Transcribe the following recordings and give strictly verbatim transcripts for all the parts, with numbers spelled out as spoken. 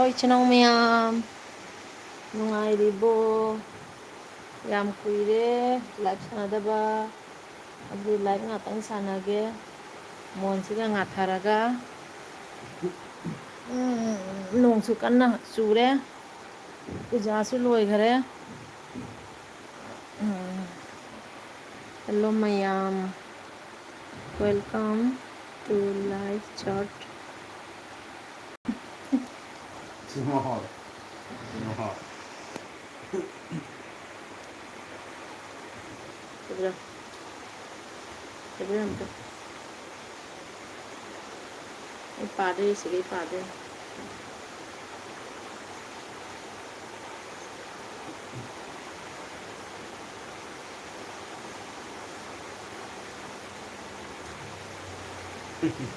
ꯏꯆꯤꯟ ꯏꯅꯥꯎ ꯃꯌꯥꯝ, ꯅꯨꯡꯉꯥꯏꯔꯤꯕꯣ? ꯌꯥꯝ ꯀꯨꯏꯔꯦ ꯂꯥꯏꯞ ꯁꯥꯟꯅꯗꯕ꯫ ꯑꯗꯨꯗꯤ ꯂꯥꯏꯞ ꯉꯥꯛꯇꯪ ꯁꯥꯟꯅꯒꯦ꯫ ꯃꯣꯟꯁꯤꯒ ꯉꯥꯊꯔꯒ꯫ ꯎꯝ, ꯅꯣꯡꯁꯨ ꯀꯟꯅ ꯆꯨꯔꯦ꯫ ꯄꯨꯖꯥꯁꯨ ꯂꯣꯏꯈꯔꯦ꯫ ꯎꯝ꯫ Hello ꯃꯌꯥꯝ, welcome to live chat. ꯁꯤꯃꯍꯣꯔ꯫ ꯁꯤꯃꯍꯣꯔ꯫ ꯀꯩꯗꯧꯔꯦ? ꯀꯩꯗꯧꯔꯦ ꯑꯝꯇ? ꯑꯩ ꯄꯥꯗꯣꯏ, ꯁꯤꯒꯩ ꯄꯥꯗꯣꯏ꯫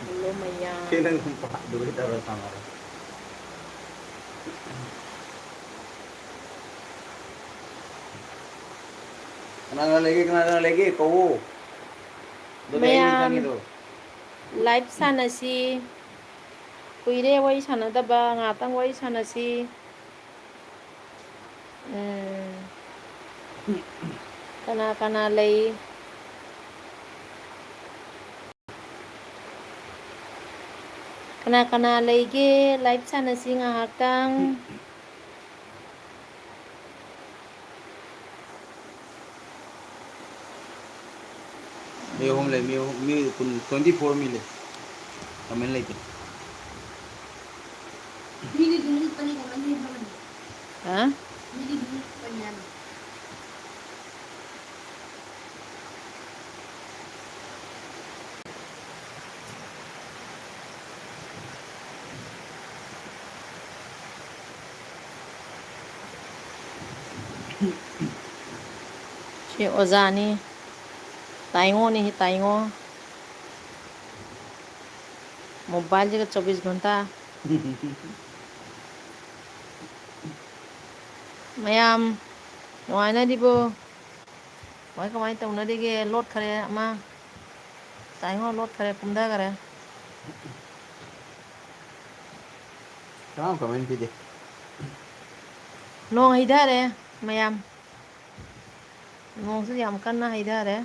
Hello ꯃꯌꯥꯝ꯫ ꯁꯤ ꯅꯪ ꯄꯥꯗꯣꯏ ꯇꯧꯔ ꯊꯝꯃꯒ꯫ ꯀꯅꯥ ꯀꯅꯥ ꯂꯩꯒꯦ, ꯀꯅꯥ ꯀꯅꯥ ꯂꯩꯒꯦ? ꯀꯧꯋꯣ꯫ ꯑꯗꯨꯗꯤ ꯑꯩ ꯃꯌꯥꯝ, ꯆꯪꯉꯤꯗꯣ꯫ ꯂꯥꯏꯞ ꯁꯥꯟꯅꯁꯤ꯫ ꯀꯨꯏꯔꯦ ꯋꯥꯔꯤ ꯁꯥꯟꯅꯗꯕ, ꯉꯥꯛꯇꯪ ꯋꯥꯔꯤ ꯁꯥꯟꯅꯁꯤ꯫ ꯎꯝ꯫ ꯀꯅꯥ ꯀꯅꯥ ꯂꯩ? ꯀꯅꯥ ꯀꯅꯥ ꯂꯩꯒꯦ? ꯂꯥꯏꯞ ꯁꯥꯟꯅꯁꯤ ꯉꯥꯏꯍꯥꯛꯇꯪ꯫ ꯃꯤ ꯑꯍꯨꯝ ꯂꯩ, ꯃꯤ ꯑꯍꯨꯝ, ꯃꯤ ꯀꯨꯟ, twenty four ꯃꯤ ꯂꯩ꯫ ꯀꯃꯦꯟ ꯂꯩꯇꯦ꯫ ꯃꯤꯗꯤ ꯑꯗꯨꯝ ꯎꯠꯄꯅꯤ, ꯀꯃꯦꯟ ꯂꯩꯇꯕꯅꯤ꯫ ꯍꯥ? ꯃꯤꯗꯤ ꯑꯗꯨꯝ ꯎꯠꯄꯅꯤ ꯍꯥꯏꯕ꯫ ꯁꯤ ꯑꯣꯖꯥꯅꯤ꯫ ꯇꯥꯏꯉꯣꯅꯤ, ꯁꯤ ꯇꯥꯏꯉꯣ꯫ ꯃꯣꯕꯥꯏꯜꯁꯤꯒ ꯆꯧꯕꯤꯁ ꯘꯟꯇꯥ꯫ ꯃꯌꯥꯝ ꯅꯨꯡꯉꯥꯏꯅꯔꯤꯕꯣ? ꯀꯃꯥꯏ ꯀꯃꯥꯏ ꯇꯧꯅꯔꯤꯒꯦ? ꯂꯣꯠꯈꯔꯦ ꯑꯃ꯫ ꯇꯥꯏꯉꯣ ꯂꯣꯠꯈꯔꯦ, ꯀꯨꯝꯊꯈꯔꯦ꯫ ꯀꯅꯥꯝ comment ꯄꯤꯗꯦ꯫ ꯅꯣꯡ ꯍꯩꯊꯔꯦ ꯃꯌꯥꯝ꯫ ꯅꯣꯡꯁꯨ ꯌꯥꯝ ꯀꯟꯅ ꯍꯩꯊꯔꯦ꯫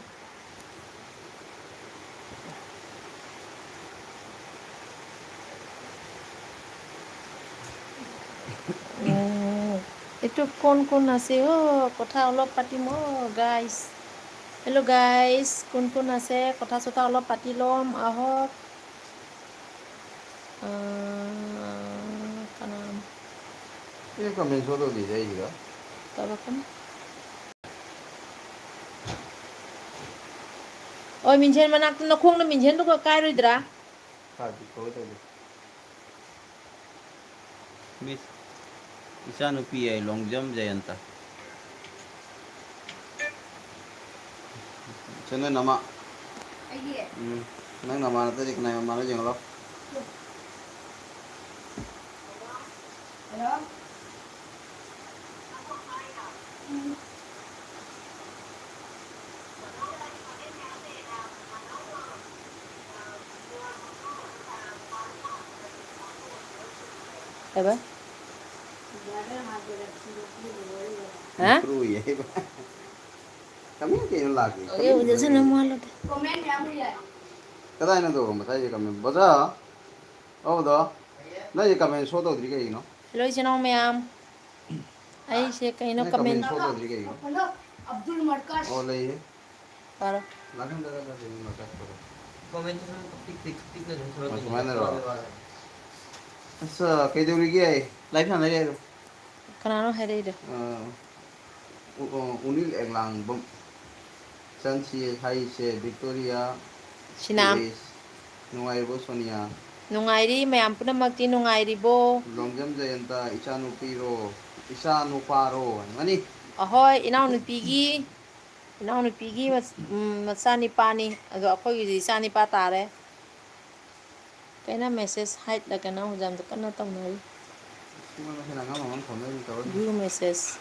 উম, এইটো কোন কোন আছে? অ, কথা অলপ পাতিম অ, গাইছ। হেল্ল' গাইছ, কোন কোন আছে? কথা চথা অলপ পাতি ল'ম, আহক। ꯑꯥ, ꯀꯅꯥꯅꯣ? ꯁꯤ comment show ꯇꯧꯗꯣꯏꯁꯦ ꯑꯩꯁꯤꯒ? ꯇꯧꯔꯛꯀꯅꯤ꯫ ꯑꯣꯏ, ꯃꯤꯡꯁꯦꯟ ꯃꯅꯥꯛꯇ ꯅꯈꯣꯡꯅ ꯃꯤꯡꯁꯦꯟꯗꯨꯒ ꯀꯥꯏꯔꯣꯏꯗ꯭ꯔꯥ? ꯀꯥꯏꯗꯦ, ꯇꯧꯔꯣꯏ, ꯇꯧꯔꯣꯏ꯫ ꯃꯤꯁ, ꯏꯆꯥꯅꯨꯄꯤ ꯍꯥꯏ, ꯂꯣꯡꯖꯝ ꯖꯌꯟꯇ꯫ ꯁꯦ, ꯅꯣꯏ ꯅꯃꯥ꯫ ꯑꯩꯒꯤ? ꯎꯝ, ꯅꯪ ꯅꯃꯥ ꯅꯠꯇ꯭ꯔꯗꯤ ꯀꯅꯥꯏ ꯃꯃꯥꯅꯣ ꯌꯦꯡꯍꯜꯂꯣ꯫ ꯍꯜꯂꯣ? ꯎꯝ꯫ ꯀꯩꯕ? ꯍꯥ? ꯃꯤꯀ꯭ꯔꯨ ꯎꯏꯌꯦꯕ꯫ ꯀꯃꯦꯟ ꯀꯩꯅꯣ ꯂꯥꯛꯀꯦ? ꯑꯣꯀꯦ, ꯀꯃꯦꯟ ꯎꯖꯁꯅꯨ, ꯀꯩꯅꯣ? ꯃꯋꯥ ꯂꯧꯗꯦ꯫ ꯀꯗꯥꯏꯅꯣ ꯑꯗꯣ ꯉꯁꯥꯏꯒꯤ ꯀꯃꯦꯟ? ꯕꯣꯖꯥ? ꯑꯧꯗꯣ? ꯅꯪꯒꯤ ꯀꯃꯦꯟ ꯁꯣ ꯇꯧꯗ꯭ꯔꯤ ꯀꯩꯒꯤꯅꯣ? ꯍꯦꯜꯂꯣ, ꯏꯆꯤꯟ ꯏꯅꯥꯎ ꯃꯌꯥꯝ꯫ ꯑꯩꯁꯦ ꯀꯩꯅꯣ ꯅꯪ ꯀꯃꯦꯟ ꯀꯃꯦꯟ ꯁꯣ ꯇꯧꯗ꯭ꯔꯤ ꯀꯩꯒꯤꯅꯣ? ꯑꯣ, ꯂꯩꯌꯦ꯫ ꯄꯥꯔꯣ꯫ ꯂꯥꯛꯀꯥꯟꯗ ꯀꯩꯅꯣ ꯃꯔꯛ ꯇꯧꯔꯣ꯫ ꯀꯃꯦꯟ ꯁꯣ ꯄꯤꯛ, ꯄꯤꯛ, ꯄꯤꯛꯅ ꯑꯗꯨꯝ ꯊꯣꯛꯂꯛꯀꯅꯤ꯫ ꯑꯣ, ꯁꯨꯃꯥꯏꯅꯔꯣ? ꯍꯣꯏ, ꯍꯣꯏ, ꯍꯣꯏ꯫ ꯑꯁ, ꯀꯩꯗꯧꯔꯤꯒꯦ? ꯂꯥꯏꯐ ꯁꯥꯟꯅꯔꯤ ꯍꯥꯏꯔꯣ꯫ ꯀꯅꯥꯅꯣ ꯍꯥꯏꯔꯛꯏꯗꯣ? ꯑ, ꯎ-, ꯑ, ꯎꯅꯤꯜ ꯑꯦꯡꯂꯥꯡꯕꯝ꯫ ꯆꯟꯁꯤ ꯍꯩꯁꯦ ꯚꯤꯛꯇꯣꯔꯤꯌꯥ ꯁꯤꯅꯥꯝ꯫ C S. ꯅꯨꯡꯉꯥꯏꯔꯤꯕꯣ ꯁꯣꯅꯤꯌꯥ? ꯅꯨꯡꯉꯥꯏꯔꯤ, ꯃꯌꯥꯝ ꯄꯨꯝꯅꯃꯛꯇꯤ ꯅꯨꯡꯉꯥꯏꯔꯤꯕꯣ? ꯂꯣꯡꯖꯝ ꯖꯌꯟꯇ, ꯏꯆꯥꯅꯨꯄꯤꯔꯣ? ꯏꯆꯥ ꯅꯨꯄꯥꯔꯣ? ꯍꯥꯏꯔꯝꯒꯅꯤ꯫ ꯑꯍꯣꯏ, ꯏꯅꯥꯎꯅꯨꯄꯤꯒꯤ, ꯏꯅꯥꯎꯅꯨꯄꯤꯒꯤ ꯃꯆ-, ꯎꯝ, ꯃꯆꯥꯅꯤꯄꯥꯅꯤ꯫ ꯑꯗꯣ ꯑꯩꯈꯣꯏꯒꯤꯗꯤ ꯏꯆꯥꯅꯤꯄꯥ ꯇꯥꯔꯦ꯫ ꯀꯩꯅꯣ message hide ꯂ ꯀꯩꯅꯣ ꯍꯧꯖꯤꯛ ꯌꯥꯝ ꯀꯟꯅ ꯇꯧꯅꯔꯤ꯫ ꯁꯤ ꯃꯣꯏ ꯃꯁꯦꯟ ꯑꯉꯥꯡ ꯑꯃ ꯐꯥꯎꯅꯔꯤ ꯇꯧꯔꯤ꯫ View message꯫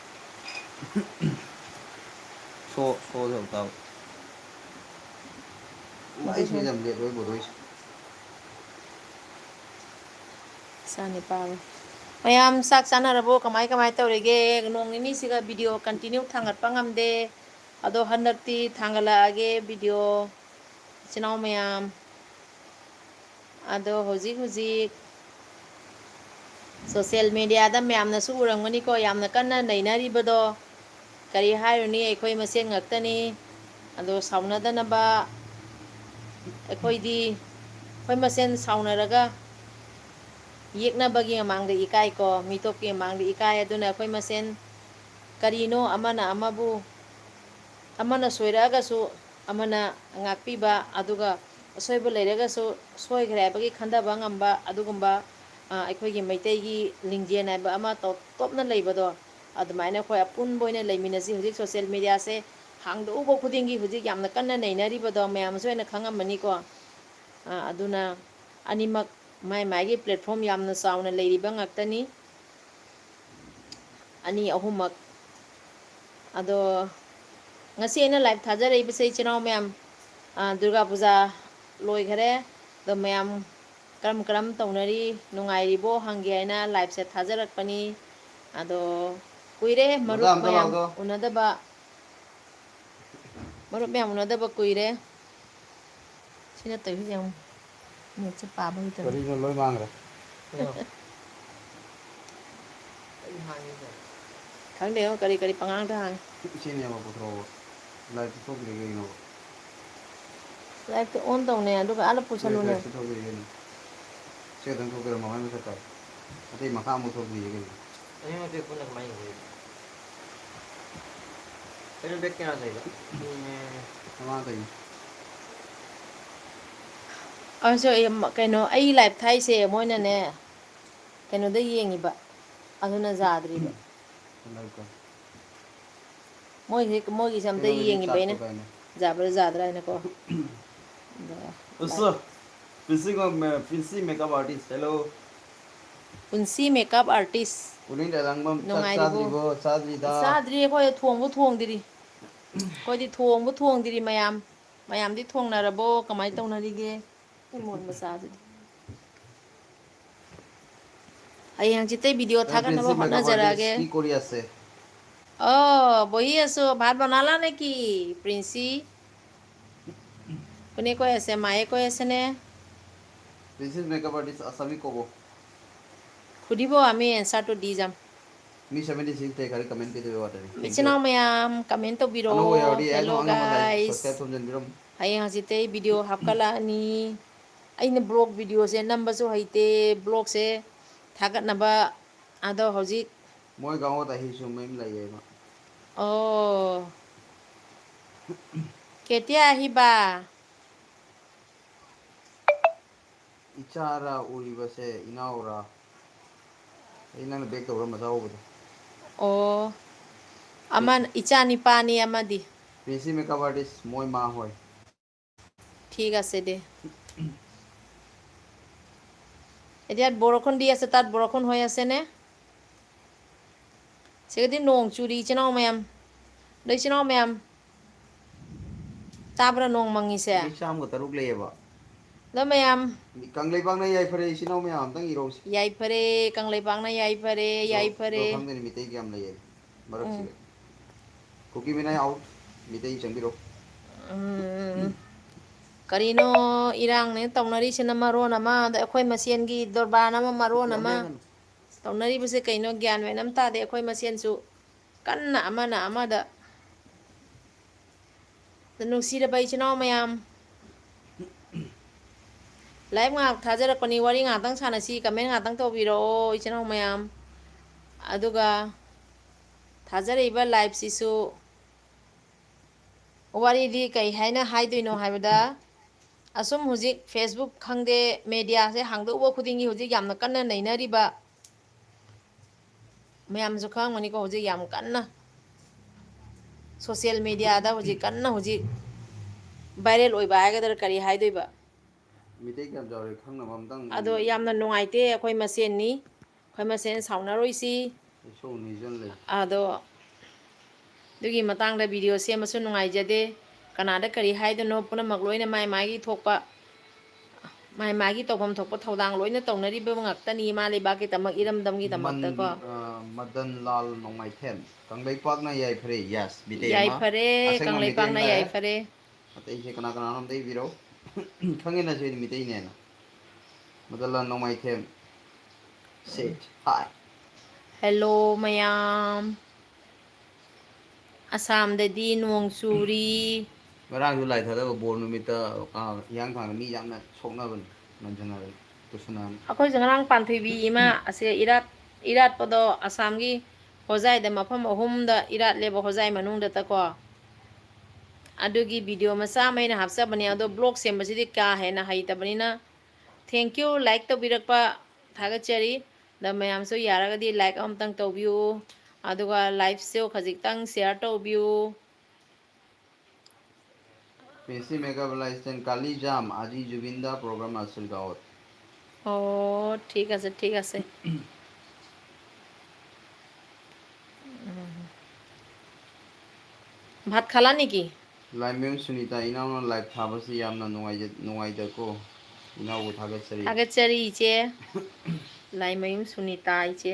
ꯁꯣ, ꯁꯣ ꯇꯧ ꯇꯥꯎ꯫ ꯑꯩꯁꯦ ꯌꯥꯝ late ꯑꯣꯏ ꯕꯣꯗꯣꯏꯁꯦ꯫ ꯆꯥꯅꯤꯄꯥꯜ꯫ ꯃꯌꯥꯝ ꯆꯥꯛ ꯆꯥꯅꯔꯕꯣ? ꯀꯃꯥꯏ ꯀꯃꯥꯏ ꯇꯧꯔꯤꯒꯦ? ꯅꯣꯡ ꯅꯤꯅꯤꯁꯤꯒ video continue ꯊꯥꯡꯒꯠꯄ ꯉꯝꯗꯦ꯫ ꯑꯗꯣ ꯍꯟꯗꯛꯇꯤ ꯊꯥꯡꯒꯠꯂꯛꯑꯒꯦ video, ꯏꯆꯤꯟ ꯏꯅꯥꯎ ꯃꯌꯥꯝ꯫ ꯑꯗꯣ ꯍꯧꯖꯤꯛ ꯍꯧꯖꯤꯛ social mediaꯗ ꯃꯌꯥꯝꯅꯁꯨ ꯎꯔꯝꯒꯅꯤꯀꯣ, ꯌꯥꯝꯅ ꯀꯟꯅ ꯅꯩꯅꯔꯤꯕꯗꯣ꯫ ꯀꯔꯤ ꯍꯥꯏꯔꯨꯅꯤ, ꯑꯩꯈꯣꯏ ꯃꯁꯦꯟ ꯉꯥꯛꯇꯅꯤ꯫ ꯑꯗꯣ ꯁꯥꯎꯅꯗꯅꯕ, ꯑꯩꯈꯣꯏꯗꯤ ꯑꯩꯈꯣꯏ ꯃꯁꯦꯟ ꯁꯥꯎꯅꯔꯒ ꯌꯦꯛꯅꯕꯒꯤ ꯃꯃꯥꯡꯗ ꯏꯀꯥꯏꯀꯣ, ꯃꯤꯇꯣꯞꯀꯤ ꯃꯃꯥꯡꯗ ꯏꯀꯥꯏ꯫ ꯑꯗꯨꯅ ꯑꯩꯈꯣꯏ ꯃꯁꯦꯟ ꯀꯔꯤꯅꯣ, ꯑꯃꯅ ꯑꯃꯕꯨ, ꯑꯃꯅ ꯁꯣꯏꯔꯛꯑꯒꯁꯨ ꯑꯃꯅ ꯉꯥꯛꯄꯤꯕ, ꯑꯗꯨꯒ ꯑꯁꯣꯏꯕ ꯂꯩꯔꯒꯁꯨ ꯁꯣꯏꯈ꯭ꯔꯦ ꯍꯥꯏꯕꯒꯤ ꯈꯟꯊꯕ ꯉꯝꯕ, ꯑꯗꯨꯒꯨꯝꯕ, ꯑ, ꯑꯩꯈꯣꯏꯒꯤ ꯃꯩꯇꯩꯒꯤ ꯂꯤꯡꯖꯦꯜ ꯍꯥꯏꯕ ꯑꯃ ꯇꯣꯞ ꯇꯣꯞꯅ ꯂꯩꯕꯗꯣ, ꯑꯗꯨꯃꯥꯏꯅ ꯑꯩꯈꯣꯏ ꯑꯄꯨꯟꯕ ꯑꯣꯏꯅ ꯂꯩꯃꯤꯟꯅꯁꯤ꯫ ꯍꯧꯖꯤꯛ social mediaꯁꯦ ꯍꯥꯡꯗꯣꯛꯎꯕ ꯈꯨꯗꯤꯡꯒꯤ ꯍꯧꯖꯤꯛ ꯌꯥꯝꯅ ꯀꯟꯅ ꯅꯩꯅꯔꯤꯕꯗꯣ ꯃꯌꯥꯝꯁꯨ ꯑꯣꯏꯅ ꯈꯪꯉꯝꯃꯅꯤꯀꯣ꯫ ꯑ, ꯑꯗꯨꯅ ꯑꯅꯤꯃꯛ ꯃꯥꯏ ꯃꯥꯏꯒꯤ platform ꯌꯥꯝꯅ ꯆꯥꯎꯅ ꯂꯩꯔꯤꯕ ꯉꯥꯛꯇꯅꯤ, ꯑꯅꯤ ꯑꯍꯨꯝꯃꯛ꯫ ꯑꯗꯣ ꯉꯁꯤ ꯑꯩꯅ live ꯊꯥꯖꯔꯛꯏꯕꯁꯦ, ꯏꯆꯤꯟ ꯏꯅꯥꯎ ꯃꯌꯥꯝ, ꯑ, ꯗꯨꯔꯒꯥ ꯄꯨꯖꯥ ꯂꯣꯏꯈꯔꯦ꯫ ꯑꯗꯣ ꯃꯌꯥꯝ ꯀꯔꯝ ꯀꯔꯝ ꯇꯧꯅꯔꯤ, ꯅꯨꯡꯉꯥꯏꯔꯤꯕꯣ ꯍꯪꯒꯦ ꯍꯥꯏꯅ liveꯁꯦ ꯊꯥꯖꯔꯛꯄꯅꯤ꯫ ꯑꯗꯣ ꯀꯨꯏꯔꯦ ꯃꯔꯨꯞ ꯃꯌꯥꯝ ꯎꯅꯗꯕ꯫ ꯃꯔꯨꯞ ꯃꯌꯥꯝ ꯎꯅꯗꯕ ꯀꯨꯏꯔꯦ꯫ ꯁꯤ ꯅꯠꯇꯕꯤꯁꯦ ꯌꯦꯡꯉꯨ꯫ Netꯁꯦ ꯄꯥꯕ ꯍꯩꯇꯕ꯫ ꯀꯔꯤꯅꯣ ꯂꯣꯏ ꯃꯥꯡꯈ꯭ꯔꯦ? ꯈꯪꯗꯦꯉꯣ, ꯀꯔꯤ ꯀꯔꯤ ꯄꯉꯥꯡꯗ ꯍꯥꯡꯉꯤ꯫ ꯏꯆꯦꯅꯦꯕ ꯄꯨꯊꯣꯔꯛꯑꯣꯕ꯫ Liveꯇ ꯊꯣꯛꯇ꯭ꯔꯤ ꯀꯩꯒꯤꯅꯣꯕ? Liveꯇ on ꯇꯧꯅꯦ, ꯑꯗꯨꯒ ꯑꯥꯗ ꯄꯨꯁꯜꯂꯨꯅꯦ꯫ Refreshꯇ ꯊꯣꯛꯇ꯭ꯔꯤ ꯀꯩꯅꯣ? ꯁꯤ ꯈꯛꯇꯪ ꯊꯣꯛꯇꯣꯏꯔꯣ ꯃꯃꯥꯏ ꯃꯊꯛꯇ? ꯑꯇꯩ ꯃꯈꯥ ꯑꯃꯨꯛ ꯊꯣꯛꯇ꯭ꯔꯤꯁꯦ ꯀꯩꯅꯣ? ꯑꯅꯤꯃꯛꯁꯦ ꯄꯨꯟꯅ ꯀꯃꯥꯏꯅ ꯌꯦꯡꯗꯣꯏꯅꯣ? ꯀꯩꯅꯣ back camera ꯂꯩꯕ? ꯎꯝ꯫ ꯃꯃꯥꯡ ꯀꯩꯅꯣ? ꯑꯁ, ꯑꯩ ꯃ-, ꯀꯩꯅꯣ, ꯑꯩ live ꯊꯥꯏꯁꯦ ꯃꯣꯏꯅꯅꯦ, ꯀꯩꯅꯣꯗ ꯌꯦꯡꯉꯤꯕ, ꯑꯗꯨꯅ ꯌꯥꯗ꯭ꯔꯤꯕ꯫ ꯀꯩꯅꯣ ꯀꯣ? ꯃꯣꯏꯁꯦ, ꯃꯣꯏꯒꯤꯁꯦ ꯑꯝꯇ ꯀꯩꯅꯣꯒꯤꯗꯤ ꯌꯦꯡꯉꯤꯕ ꯑꯩꯅ꯫ ꯆꯥꯛꯄ ꯀꯥꯏꯅ꯫ ꯌꯥꯕ꯭ꯔꯥ ꯌꯥꯗ꯭ꯔꯥ ꯍꯥꯏꯅꯀꯣ꯫ ꯑꯗꯣ ꯑꯁ, ꯄꯨꯟꯁꯤ ꯀꯣ-, ꯃꯦ-, ꯄꯨꯟꯁꯤ makeup artist, hello꯫ ꯄꯨꯟꯁꯤ makeup artist꯫ ꯎꯅꯤꯡꯗ ꯂꯥꯡꯕꯝ ꯆꯥꯛ ꯅꯨꯡꯉꯥꯏꯔꯤꯕꯣ? ꯆꯥꯗ꯭ꯔꯤꯕꯣ? ꯆꯥꯗ꯭ꯔꯤꯗ꯫ ꯆꯥꯗ꯭ꯔꯤ, ꯑꯩꯈꯣꯏ ꯊꯣꯡꯕꯨ ꯊꯣꯡꯗ꯭ꯔꯤ꯫ ꯑꯩꯈꯣꯏꯗꯤ ꯊꯣꯡꯕꯨ ꯊꯣꯡꯗ꯭ꯔꯤ ꯃꯌꯥꯝ꯫ ꯃꯌꯥꯝꯗꯤ ꯊꯣꯡꯅꯔꯕꯣ? ꯀꯃꯥꯏꯅ ꯇꯧꯅꯔꯤꯒꯦ? ꯑꯩ ꯃꯣꯟ ꯃꯆꯥꯁꯤꯗꯤ꯫ ꯍꯌꯦꯡ ꯍꯪꯆꯤꯠꯇꯩ ꯚꯤꯗꯤꯑꯣ ꯊꯥꯒꯠꯅꯕ ꯍꯣꯠꯅꯖꯔꯛꯑꯒꯦ꯫ কি কৰি আছে? অ', বহি আছো। ভাত বনালা নেকি, প্ৰিন্সি? কোনে কৈ আছে? মায়ে কৈ আছেনে? প্ৰিন্সিজ মেকআপ আৰ্টিষ্ট আছামী ক'ব। সুধিব, আমি এনচাৰটো দি যাম। মি ছেভেণ্টি ছিক্স দেখাৰী কমেণ্ট কৰি দিব পাৰে। Thank you। ꯏচিনাও ꯃꯌꯥꯝ ꯀꯃꯦꯟ ꯇꯧꯕꯤꯔꯛꯑꯣ꯫ ꯑꯅꯧꯕ ꯌꯥꯎꯔꯗꯤ ꯑꯩ Hello ꯑꯅꯧꯕ ꯑꯃ like, guys꯫ Subscribe ꯇꯧꯖꯟꯕꯤꯔꯝꯃꯨ꯫ ꯍꯌꯦꯡ ꯍꯪꯆꯤꯠꯇꯩ ꯚꯤꯗꯤꯑꯣ ꯍꯥꯞꯀꯠꯂꯛꯑꯅꯤ꯫ ꯑꯩꯅ ꯕ꯭ꯂꯣꯒ ꯚꯤꯗꯤꯑꯣꯁꯦ ꯅꯝꯕꯁꯨ ꯍꯩꯇꯦ꯫ ꯕ꯭ꯂꯣꯒꯁꯦ ꯊꯥꯒꯠꯅꯕ ꯑꯗꯣ ꯍꯧꯖꯤꯛ ꯃꯣꯏ ꯒꯥꯎꯗ ꯑꯍꯤꯁꯨ ꯃꯌꯨꯝ ꯂꯩꯌꯦꯕ꯫ ꯑꯣ꯫ ꯀꯦꯇꯤꯌꯥ ꯑꯍꯤꯕ꯫ ꯏꯆꯥꯔꯥ ꯎꯔꯤꯕꯁꯦ, ꯏꯅꯥꯎꯔꯥ? ꯑꯩ ꯅꯪꯅ ꯕꯦꯛ ꯇꯧꯔ ꯃꯆꯥ ꯎꯕꯗꯣ꯫ ꯑꯣ꯫ ꯑꯃ ꯏꯆꯥ ꯅꯤꯄꯥꯅꯤ ꯑꯃꯗꯤ꯫ ꯄ꯭ꯔꯤꯟꯁꯤ ꯃꯦꯀꯞ ꯑꯥꯔꯇꯤꯁ ꯃꯣꯏ ꯃꯥ ꯍꯣꯏ꯫ ঠিক আছে দে। এতিয়া বৰষুণ দি আছে, তাত বৰষুণ হৈ আছেনে? ꯁꯤꯗꯗꯤ ꯅꯣꯡ ꯆꯨꯔꯤ, ꯏꯆꯤꯟ ꯏꯅꯥꯎ ꯃꯌꯥꯝ꯫ ꯑꯗꯣ ꯏꯆꯤꯟ ꯏꯅꯥꯎ ꯃꯌꯥꯝ, ꯇꯥꯕ꯭ꯔꯥ ꯅꯣꯡ ꯃꯪꯉꯤꯁꯦ? ꯃꯤ ꯆꯥꯝꯃꯒ ꯇꯔꯨꯛ ꯂꯩꯌꯦꯕ꯫ ꯑꯗꯣ ꯃꯌꯥꯝ, ꯃꯤ ꯀꯪꯂꯩꯄꯥꯛꯅ ꯌꯥꯏꯐꯔꯦ, ꯏꯆꯤꯟ ꯏꯅꯥꯎ ꯃꯌꯥꯝ ꯑꯝꯇꯪ ꯏꯔꯧꯁꯦ꯫ ꯌꯥꯏꯐꯔꯦ, ꯀꯪꯂꯩꯄꯥꯛꯅ ꯌꯥꯏꯐꯔꯦ, ꯑꯗꯣ, ꯌꯥꯏꯐꯔꯦ꯫ ꯑꯗꯣ ꯈꯪꯗꯦꯅꯦ, ꯃꯤꯇꯩ ꯀꯌꯥꯝ ꯂꯩꯌꯦ ꯃꯔꯛꯁꯤꯗ꯫ ꯎꯝ꯫ ꯀꯨꯀꯤ ꯃꯤꯅꯥꯏ ꯑꯥꯎꯠ, ꯃꯤꯇꯩ ꯆꯪꯕꯤꯔꯣ꯫ ꯎꯝ꯫ ꯀꯔꯤꯅꯣ ꯏꯔꯥꯡꯅꯦ ꯇꯧꯅꯔꯤꯁꯤꯅ ꯃꯔꯣꯟ ꯑꯃ, ꯑꯗ ꯑꯩꯈꯣꯏ ꯃꯁꯦꯟꯒꯤ ꯗꯣꯔꯕꯥꯔ ꯑꯃ ꯃꯔꯣꯟ ꯌꯥꯝ ꯑꯃ꯫ ꯌꯥꯝꯒꯅꯨ꯫ ꯇꯧꯅꯔꯤꯕꯁꯦ ꯀꯩꯅꯣ ꯒ꯭ꯌꯥꯟ ꯃꯦꯟ ꯑꯃ ꯇꯥꯗꯦ꯫ ꯑꯩꯈꯣꯏ ꯃꯁꯦꯟꯁꯨ ꯀꯟꯅ ꯑꯃꯅ ꯑꯃꯗ꯫ ꯅꯨꯡꯁꯤꯔꯕ ꯏꯆꯤꯟ ꯏꯅꯥꯎ ꯃꯌꯥꯝ, live ꯉꯥꯏꯍꯥꯛ ꯊꯥꯖꯔꯛꯄꯅꯤ, ꯋꯥꯔꯤ ꯉꯥꯛꯇꯪ ꯁꯥꯟꯅꯁꯤ, comment ꯉꯥꯛꯇꯪ ꯇꯧꯕꯤꯔꯛꯑꯣ ꯏꯆꯤꯟ ꯏꯅꯥꯎ ꯃꯌꯥꯝ꯫ ꯑꯗꯨꯒ ꯊꯥꯖꯔꯛꯏꯕ liveꯁꯤꯁꯨ ꯋꯥꯔꯤꯗꯤ ꯀꯩ ꯍꯥꯏꯅ ꯍꯥꯏꯗꯣꯏꯅꯣ ꯍꯥꯏꯕꯗ, ꯑꯁꯨꯝ ꯍꯧꯖꯤꯛ Facebook ꯈꯪꯗꯦ, mediaꯁꯦ ꯍꯥꯡꯗꯣꯛꯎꯕ ꯈꯨꯗꯤꯡꯒꯤ ꯍꯧꯖꯤꯛ ꯌꯥꯝꯅ ꯀꯟꯅ ꯅꯩꯅꯔꯤꯕ ꯃꯌꯥꯝꯁꯨ ꯈꯪꯉꯝꯒꯅꯤꯀꯣ, ꯍꯧꯖꯤꯛ ꯌꯥꯝ ꯀꯟꯅ social mediaꯗ ꯍꯧꯖꯤꯛ ꯀꯟꯅ ꯍꯧꯖꯤꯛ viral ꯑꯣꯏꯕ ꯍꯥꯏꯒꯗ꯭ꯔꯥ, ꯀꯔꯤ ꯍꯥꯏꯗꯣꯏꯕ? ꯃꯤꯇꯩ ꯀꯌꯥꯝ ꯆꯥꯎꯔꯦ ꯈꯪꯅꯕ ꯑꯝꯇꯪ꯫ ꯑꯗꯣ ꯌꯥꯝꯅ ꯅꯨꯡꯉꯥꯏꯇꯦ, ꯑꯩꯈꯣꯏ ꯃꯁꯦꯟꯅꯤ, ꯑꯩꯈꯣꯏ ꯃꯁꯦꯟ ꯁꯥꯎꯅꯔꯣꯏꯁꯤ꯫ ꯏꯁꯧ ꯅꯤꯖꯜꯂꯦ꯫ ꯑꯗꯣ ꯑꯗꯨꯒꯤ ꯃꯇꯥꯡꯗ video ꯁꯦꯝꯕꯁꯨ ꯅꯨꯡꯉꯥꯏꯖꯗꯦ꯫ ꯀꯅꯥꯗ ꯀꯔꯤ ꯍꯥꯏꯗꯣꯏꯅꯣ, ꯄꯨꯝꯅꯃꯛ ꯂꯣꯏꯅ ꯃꯥꯏ ꯃꯥꯏꯒꯤ ꯊꯣꯛꯄ ꯃꯥꯏ ꯃꯥꯒꯤ ꯇꯧꯐꯝ ꯊꯣꯛꯄ ꯊꯧꯗꯥꯡ ꯂꯣꯏꯅ ꯇꯧꯅꯔꯤꯕ ꯉꯥꯛꯇꯅꯤ, ꯏꯃꯥ ꯂꯩꯕꯥꯛꯀꯤꯗꯃꯛ, ꯏꯔꯝꯗꯝꯒꯤꯗꯃꯛꯇꯀꯣ꯫ ꯃꯟ-, ꯑ, ꯃꯗꯟ ꯂꯥꯜ ꯅꯣꯡꯃꯥꯏꯊꯦꯝ, ꯀꯪꯂꯩꯄꯥꯛꯅ ꯌꯥꯏꯐꯔꯦ, yes, ꯃꯤꯇꯩ ꯑꯃ꯫ ꯌꯥꯏꯐꯔꯦ, ꯑꯁꯦꯡꯕ ꯃꯤꯇꯩ ꯀꯪꯂꯩꯄꯥꯛꯅ ꯃꯥꯜꯂꯦ꯫ ꯌꯥꯏꯐꯔꯦ꯫ ꯑꯇꯩꯁꯦ ꯀꯅꯥ ꯀꯅꯥꯅꯣ ꯑꯝꯇ ꯏꯕꯤꯔꯣ꯫ ꯈꯪꯉꯦꯅ ꯁꯤꯗꯤ ꯃꯤꯇꯩꯅꯦꯅ꯫ ꯃꯗꯟ ꯂꯥꯜ ꯅꯣꯡꯃꯥꯏꯊꯦꯝ, ꯁꯦꯠ ꯍꯥꯏ꯫ ꯍꯦꯜꯂꯣ ꯃꯌꯥꯝ꯫ ꯑꯁꯥꯝꯗꯗꯤ ꯅꯣꯡ ꯆꯨꯔꯤ꯫ ꯉꯔꯥꯡꯁꯨ ꯂꯥꯏ ꯊꯥꯗꯕ ꯕꯣꯔ ꯅꯨꯃꯤꯠꯇ, ꯑ, ꯍꯤꯌꯥꯡꯊꯥꯡꯗ ꯃꯤ ꯌꯥꯝꯅ ꯁꯣꯛꯅꯕꯅꯤ, ꯅꯟꯖꯅꯕꯅꯤ, ꯇꯨꯁꯟꯅꯕꯅꯤ꯫ ꯑꯩꯈꯣꯏꯁꯨ ꯉꯔꯥꯡ ꯄꯥꯟꯊꯣꯏꯕꯤ ꯏꯃꯥ ꯑꯁꯦ ꯏꯔꯥꯠ, ꯏꯔꯥꯠꯄꯗꯣ ꯑꯁꯥꯝꯒꯤ ꯍꯣꯖꯥꯏꯗ ꯃꯐꯝ ꯑꯍꯨꯝꯗ ꯏꯔꯥꯠꯂꯦꯕ, ꯍꯣꯖꯥꯏ ꯃꯅꯨꯡꯗꯇꯀꯣ꯫ ꯑꯗꯨꯒꯤ ꯚꯤꯗꯤꯑꯣ ꯃꯆꯥ ꯑꯃ ꯑꯩꯅ ꯍꯥꯞꯆꯕꯅꯦ, ꯑꯗꯣ ꯕ꯭ꯂꯣꯛ ꯁꯦꯝꯕꯁꯤꯗꯤ ꯀꯥ ꯍꯦꯟꯅ ꯍꯩꯇꯕꯅꯤꯅ꯫ Thank you, like ꯇꯧꯕꯤꯔꯛꯄ ꯊꯥꯒꯠꯆꯔꯤ꯫ ꯑꯗ ꯃꯌꯥꯝꯁꯨ ꯌꯥꯔꯒꯗꯤ like ꯑꯃꯇꯪ ꯇꯧꯕꯤꯌꯨ, ꯑꯗꯨꯒ live ꯁꯨ ꯈꯖꯤꯛꯇꯪ share ꯇꯧꯕꯤꯌꯨ꯫ Princey Makeup Artist and Kali Jam, Aji Jubinda program Asil Gaot. অ', ঠিক আছে, ঠিক আছে। উম। ভাত খালা নেকি? ꯂꯥꯏꯃꯌꯨꯝ ꯁꯨꯅꯤꯇꯥ, ꯏꯅꯥꯎꯅ live ꯊꯥꯕꯁꯤ ꯌꯥꯝꯅ ꯅꯨꯡꯉꯥꯏꯖ-, ꯅꯨꯡꯉꯥꯏꯗꯀꯣ꯫ ꯏꯅꯥꯎꯕꯨ ꯊꯥꯒꯠꯆꯔꯤ꯫ ꯊꯥꯒꯠꯆꯔꯤ ꯏꯆꯦ꯫ ꯂꯥꯏꯃꯌꯨꯝ ꯁꯨꯅꯤꯇꯥ ꯏꯆꯦ꯫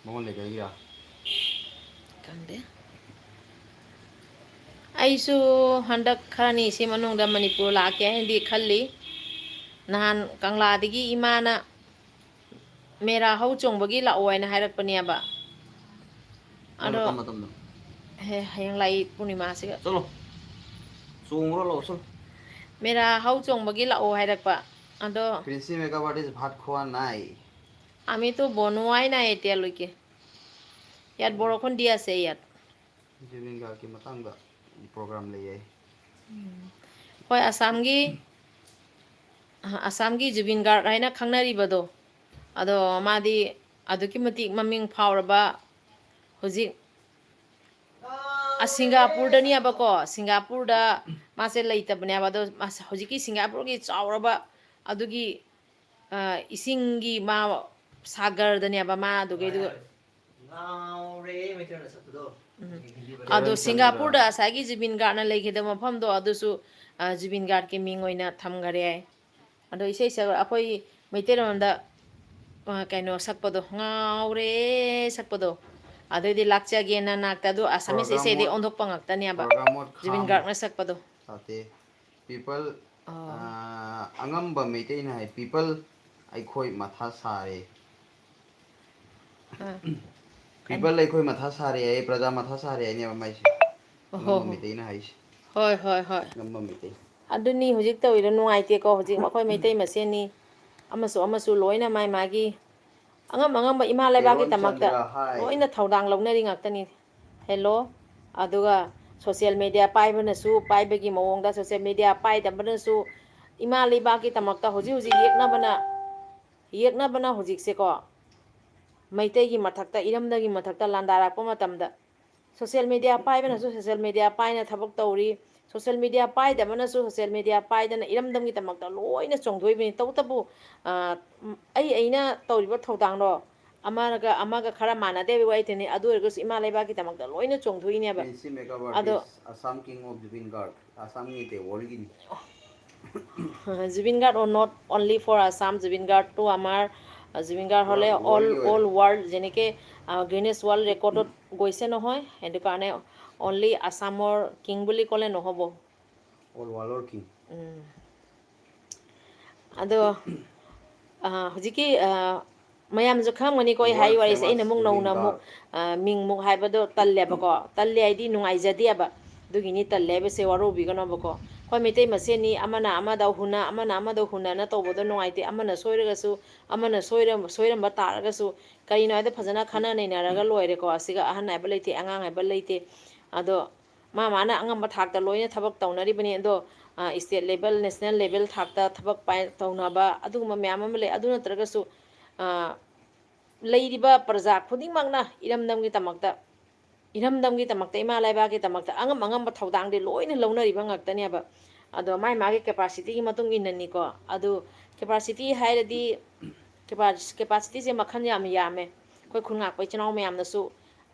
ꯃꯉꯣꯟ ꯂꯩꯀꯥꯏꯒꯤꯔꯥ? ꯈꯪꯗꯦ꯫ ꯑꯩꯁꯨ ꯍꯟꯗꯛ ꯈꯔꯅꯤꯁꯤ ꯃꯅꯨꯡꯗ ꯃꯅꯤꯄꯨꯔ ꯂꯥꯛꯀꯦ ꯍꯥꯏꯅꯗꯤ ꯈꯜꯂꯤ꯫ ꯅꯍꯥꯟ ꯀꯪꯂꯥꯗꯒꯤ ꯏꯃꯥꯅ ꯃꯦꯔꯥ ꯍꯧ ꯆꯣꯡꯕꯒꯤ ꯂꯥꯛꯑꯣ ꯍꯥꯏꯅ ꯍꯥꯏꯔꯛꯄꯅꯦꯕ꯫ ꯅꯪꯅ ꯑꯗꯣ ꯀꯔꯝꯕ ꯃꯇꯝꯗ? ꯍꯦ-, ꯍꯌꯦꯡ ꯂꯥꯛꯏ ꯄꯨꯔꯅꯤꯃꯥꯁꯤꯒ꯫ ꯆꯠꯂꯣ꯫ ꯆꯣꯡꯉꯨꯔꯣ ꯂꯥꯛꯑꯣ, ꯆꯠꯂꯣ꯫ ꯃꯦꯔꯥ ꯍꯧ ꯆꯣꯡꯕꯒꯤ ꯂꯥꯛꯑꯣ ꯍꯥꯏꯔꯛꯄ꯫ ꯑꯗꯣ Princey Makeup Artist ꯚꯥꯠ ꯈꯨꯋꯥ ꯅꯥꯏ꯫ আমি তো বনোৱাই নাই এতিয়ালৈকে। ইয়াত বৰষুণ দি আছে ইয়াত। ꯖꯨꯕꯤꯟ ꯒꯥꯔꯒꯤ ꯃꯇꯥꯡꯗ program ꯂꯩꯌꯦ꯫ ꯍꯣꯏ, ꯑꯁꯥꯝꯒꯤ, ꯑꯁꯥꯝꯒꯤ ꯖꯨꯕꯤꯟ ꯒꯥꯔꯒ ꯍꯥꯏꯅ ꯈꯪꯅꯔꯤꯕꯗꯣ, ꯑꯗꯣ ꯃꯥꯗꯤ ꯑꯗꯨꯛꯀꯤ ꯃꯇꯤꯛ ꯃꯃꯤꯡ ꯐꯥꯎꯔꯕ, ꯍꯧꯖꯤꯛ ꯑ, ꯁꯤꯡꯒꯥꯄꯨꯔꯗꯅꯦꯕꯀꯣ, ꯁꯤꯡꯒꯥꯄꯨꯔꯗ ꯃꯥꯁꯦ ꯂꯩꯇꯕꯅꯦꯕ, ꯑꯗꯣ ꯃꯥꯁꯦ ꯍꯧꯖꯤꯛꯀꯤ ꯁꯤꯡꯒꯥꯄꯨꯔꯒꯤ ꯆꯥꯎꯔꯕ ꯑꯗꯨꯒꯤ, ꯑ, ꯏꯁꯤꯡꯒꯤ ꯃꯥ ꯁꯥꯒꯔꯗꯅꯦꯕ ꯃꯥ ꯑꯗꯨꯒꯩꯗꯨ꯫ ꯎꯝ꯫ ꯑꯗꯣ ꯁꯤꯡꯒꯥꯄꯨꯔꯗ ꯉꯁꯥꯏꯒꯤ ꯖꯨꯕꯤꯟ ꯒꯥꯔꯗꯅ ꯂꯩꯈꯤꯗꯕ ꯃꯐꯝꯗꯣ ꯑꯗꯨꯁꯨ, ꯑ, ꯖꯨꯕꯤꯟ ꯒꯥꯔꯗꯀꯤ ꯃꯤꯡ ꯑꯣꯏꯅ ꯊꯝꯈꯔꯦ ꯍꯥꯏ꯫ ꯑꯗꯣ ꯏꯁꯩ ꯁꯛ ꯑꯩꯈꯣꯏ ꯃꯩꯇꯩꯂꯣꯟꯗ, ꯑ, ꯀꯩꯅꯣ ꯁꯛꯄꯗꯣ, "ꯉꯥꯎꯔꯦ" ꯁꯛꯄꯗꯣ, ꯑꯗꯨꯏꯗꯤ "ꯂꯥꯛꯆꯒꯦ ꯅꯅꯥꯛꯇ", ꯑꯗꯨ ꯑꯁꯥꯃꯤꯁ ꯄ꯭ꯔꯣꯒ꯭ꯔꯥꯝ ꯏꯁꯩꯗꯤ ꯃꯣꯠ-, ꯑꯣꯟꯊꯣꯛꯄ ꯉꯥꯛꯇꯅꯦꯕ꯫ ꯄ꯭ꯔꯣꯒ꯭ꯔꯥꯝ ꯃꯣꯠ ꯖꯨꯕꯤꯟ ꯈꯥꯝ ꯒꯥꯔꯒꯅ ꯁꯛꯄꯗꯣ꯫ ꯁꯥꯇꯦ꯫ People, ꯑꯥ꯫ ꯑ, ꯑꯉꯝꯕ ꯃꯩꯇꯩꯅ ꯍꯥꯏ, "People, ꯑꯩꯈꯣꯏ ꯃꯊꯥ ꯁꯥꯔꯦ"꯫ ꯑꯥ꯫ "People, ꯑꯩꯈꯣꯏ ꯃꯊꯥ ꯁꯥꯔꯦ" ꯍꯥꯏꯌꯦ, ꯄ꯭ꯔꯖꯥ ꯃꯊꯥ ꯁꯥꯔꯦ ꯍꯥꯏꯅꯦꯕ ꯃꯥꯏꯁꯦ꯫ ꯑꯣꯍꯣ ꯑꯉꯝꯕ ꯍꯣ꯫ ꯃꯩꯇꯩꯅ ꯍꯥꯏꯁꯦ꯫ ꯍꯣꯏ, ꯍꯣꯏ, ꯍꯣꯏ꯫ ꯑꯉꯝꯕ ꯃꯩꯇꯩ꯫ ꯑꯗꯨꯅꯤ ꯍꯧꯖꯤꯛ ꯇꯧꯔꯤꯗꯣ ꯅꯨꯡꯉꯥꯏꯇꯦꯀꯣ꯫ ꯍꯧꯖꯤꯛ ꯑꯩꯈꯣꯏ ꯃꯩꯇꯩ ꯃꯁꯦꯟꯅꯤ꯫ ꯑꯃꯁꯨ ꯑꯃꯁꯨ ꯂꯣꯏꯅ ꯃꯥꯏ ꯃꯥꯒꯤ ꯑꯉꯝ ꯑꯉꯝꯕ ꯏꯃꯥ ꯂꯩꯕꯥꯛꯀꯤꯗꯃꯛꯇ ꯍꯦꯔꯣꯟ ꯆꯟꯗ꯭ꯔ, ꯍꯥꯏ꯫ ꯂꯣꯏꯅ ꯊꯧꯗꯥꯡ ꯂꯧꯅꯔꯤ ꯉꯥꯛꯇꯅꯤ꯫ ꯍꯦꯜꯂꯣ꯫ ꯑꯗꯨꯒ social media ꯄꯥꯏꯕꯅꯁꯨ, ꯄꯥꯏꯕꯒꯤ ꯃꯑꯣꯡꯗ social media ꯄꯥꯏꯗꯕꯅꯁꯨ ꯏꯃꯥ ꯂꯩꯕꯥꯛꯀꯤꯗꯃꯛꯇ ꯍꯧꯖꯤꯛ ꯍꯧꯖꯤꯛ ꯌꯦꯛꯅꯕꯅ, ꯌꯦꯛꯅꯕꯅ ꯍꯧꯖꯤꯛꯁꯦꯀꯣ, ꯃꯩꯇꯩꯒꯤ ꯃꯊꯛꯇ, ꯏꯔꯝꯗꯝꯒꯤ ꯃꯊꯛꯇ ꯂꯥꯟꯗꯥꯔꯛꯄ ꯃꯇꯝꯗ, social media ꯄꯥꯏꯕꯅꯁꯨ social media ꯄꯥꯏꯅ ꯊꯕꯛ ꯇꯧꯔꯤ, social media ꯄꯥꯏꯗꯕꯅꯁꯨ social media ꯄꯥꯏꯗꯅ ꯏꯔꯝꯗꯝꯒꯤꯗꯃꯛꯇ ꯂꯣꯏꯅ ꯆꯣꯡꯊꯣꯛꯏꯕꯅꯤ꯫ ꯇꯧꯕꯇꯕꯨ, ꯑ, ꯑꯩ, ꯑꯩꯅ ꯇꯧꯔꯤꯕ ꯊꯧꯗꯥꯡꯗꯣ ꯑꯃꯒ, ꯑꯃꯒ ꯈꯔ ꯃꯥꯟꯅꯗꯦ ꯍꯥꯏꯕꯒꯤ ꯋꯥꯔꯤ ꯅꯠꯇꯦ, ꯑꯗꯨ ꯑꯣꯏꯔꯒꯁꯨ ꯏꯃꯥ ꯂꯩꯕꯥꯛꯀꯤꯗꯃꯛꯇ ꯂꯣꯏꯅ ꯆꯣꯡꯊꯣꯛꯏꯅꯦꯕ꯫ Fancy makeup ꯑꯗꯣ artist, Assam King of Zubeen Garg, Assam ꯒꯤ ꯅꯠꯇꯦ, world Guinea. Zubeen Garg not only for Assam, Zubeen Garg টো আমাৰ, Zubeen Garg হ'লে পূৰা all, world ꯒꯤ ꯑꯣꯏꯔꯦ꯫ All world, যেনেকে, আহ, Guinness World Record ত গৈছে নহয়, সেইটো কাৰণে only আছামৰ কিং বুলি ক'লে নহ'ব। All world ৰ কিং। উম। ꯑꯗꯣ, ꯑ, ꯍꯧꯖꯤꯛꯀꯤ, ꯑ, ꯃꯌꯥꯝꯁꯨ ꯈꯪꯉꯝꯒꯅꯤꯀꯣ, ꯑꯩ ꯍꯥꯏ World ꯋꯥꯔꯤꯁꯦ ꯑꯩꯅ famous ꯑꯃꯨꯛ ꯅꯧꯅ Zubeen ꯑꯃꯨꯛ, Garg꯫ ꯑ, ꯃꯤꯡ ꯑꯃꯨꯛ ꯍꯥꯏꯕꯗꯣ ꯇꯜꯂꯦꯕꯀꯣ꯫ ꯇꯜꯂꯦ ꯍꯥꯏꯗꯤ ꯅꯨꯡꯉꯥꯏꯖꯗꯦꯕ꯫ ꯑꯗꯨꯒꯤꯅꯤ ꯇꯜꯂꯦ ꯍꯥꯏꯕꯁꯦ ꯋꯥꯔꯧꯕꯤꯒꯅꯣꯕꯀꯣ꯫ ꯑꯩꯈꯣꯏ ꯃꯩꯇꯩ ꯃꯁꯦꯟꯅꯤ, ꯑꯃꯅ ꯑꯃꯗ ꯍꯨꯟꯅ, ꯑꯃꯅ ꯑꯃꯗ ꯍꯨꯟꯅꯅ ꯇꯧꯕꯗꯣ ꯅꯨꯡꯉꯥꯏꯇꯦ꯫ ꯑꯃꯅ ꯁꯣꯏꯔꯒꯁꯨ, ꯑꯃꯅ ꯁꯣꯏꯔꯝ-, ꯁꯣꯏꯔꯝꯕ ꯇꯥꯔꯒꯁꯨ ꯀꯔꯤꯅꯣ ꯍꯥꯏꯗ ꯐꯖꯅ ꯈꯟꯅ ꯅꯩꯅꯔꯒ ꯂꯣꯏꯔꯦꯀꯣ꯫ ꯑꯁꯤꯒ ꯑꯍꯟ ꯍꯥꯏꯕ ꯂꯩꯇꯦ, ꯑꯉꯥꯡ ꯍꯥꯏꯕ ꯂꯩꯇꯦ꯫ ꯑꯗꯣ ꯃꯥ ꯃꯥꯅ ꯑꯉꯝꯕ ꯊꯥꯛꯇ ꯂꯣꯏꯅ ꯊꯕꯛ ꯇꯧꯅꯔꯤꯕꯅꯤ꯫ ꯑꯗꯣ, ꯑ, state level, national level ꯊꯥꯛꯇ ꯊꯕꯛ ꯄꯥꯏ-, ꯇꯧꯅꯕ ꯑꯗꯨꯒꯨꯝꯕ ꯃꯌꯥꯝ ꯑꯃ ꯂꯩ꯫ ꯑꯗꯨ ꯅꯠꯇ꯭ꯔꯒꯁꯨ, ꯑ, ꯂꯩꯔꯤꯕ ꯄ꯭ꯔꯖꯥ ꯈꯨꯗꯤꯡꯃꯛꯅ ꯏꯔꯝꯗꯝꯒꯤꯗꯃꯛꯇ, ꯏꯔꯝꯗꯝꯒꯤꯗꯃꯛꯇ, ꯏꯃꯥ ꯂꯩꯕꯥꯛꯀꯤꯗꯃꯛꯇ ꯑꯉꯝ ꯑꯉꯝꯕ ꯊꯧꯗꯥꯡꯗꯤ ꯂꯣꯏꯅ ꯂꯧꯅꯔꯤꯕ ꯉꯥꯛꯇꯅꯦꯕ꯫ ꯑꯗꯣ ꯃꯥꯏ ꯃꯥꯒꯤ capacity ꯒꯤ ꯃꯇꯨꯡ ꯏꯟꯅꯅꯤꯀꯣ꯫ ꯑꯗꯨ capacity ꯍꯥꯏꯔꯗꯤ, capa-, capacity ꯁꯦ ꯃꯈꯜ ꯌꯥꯝ ꯌꯥꯝꯃꯦ꯫ ꯑꯩꯈꯣꯏ ꯈꯨꯟ ꯉꯥꯛꯄ ꯏꯆꯤꯟ ꯏꯅꯥꯎ ꯃꯌꯥꯝꯅꯁꯨ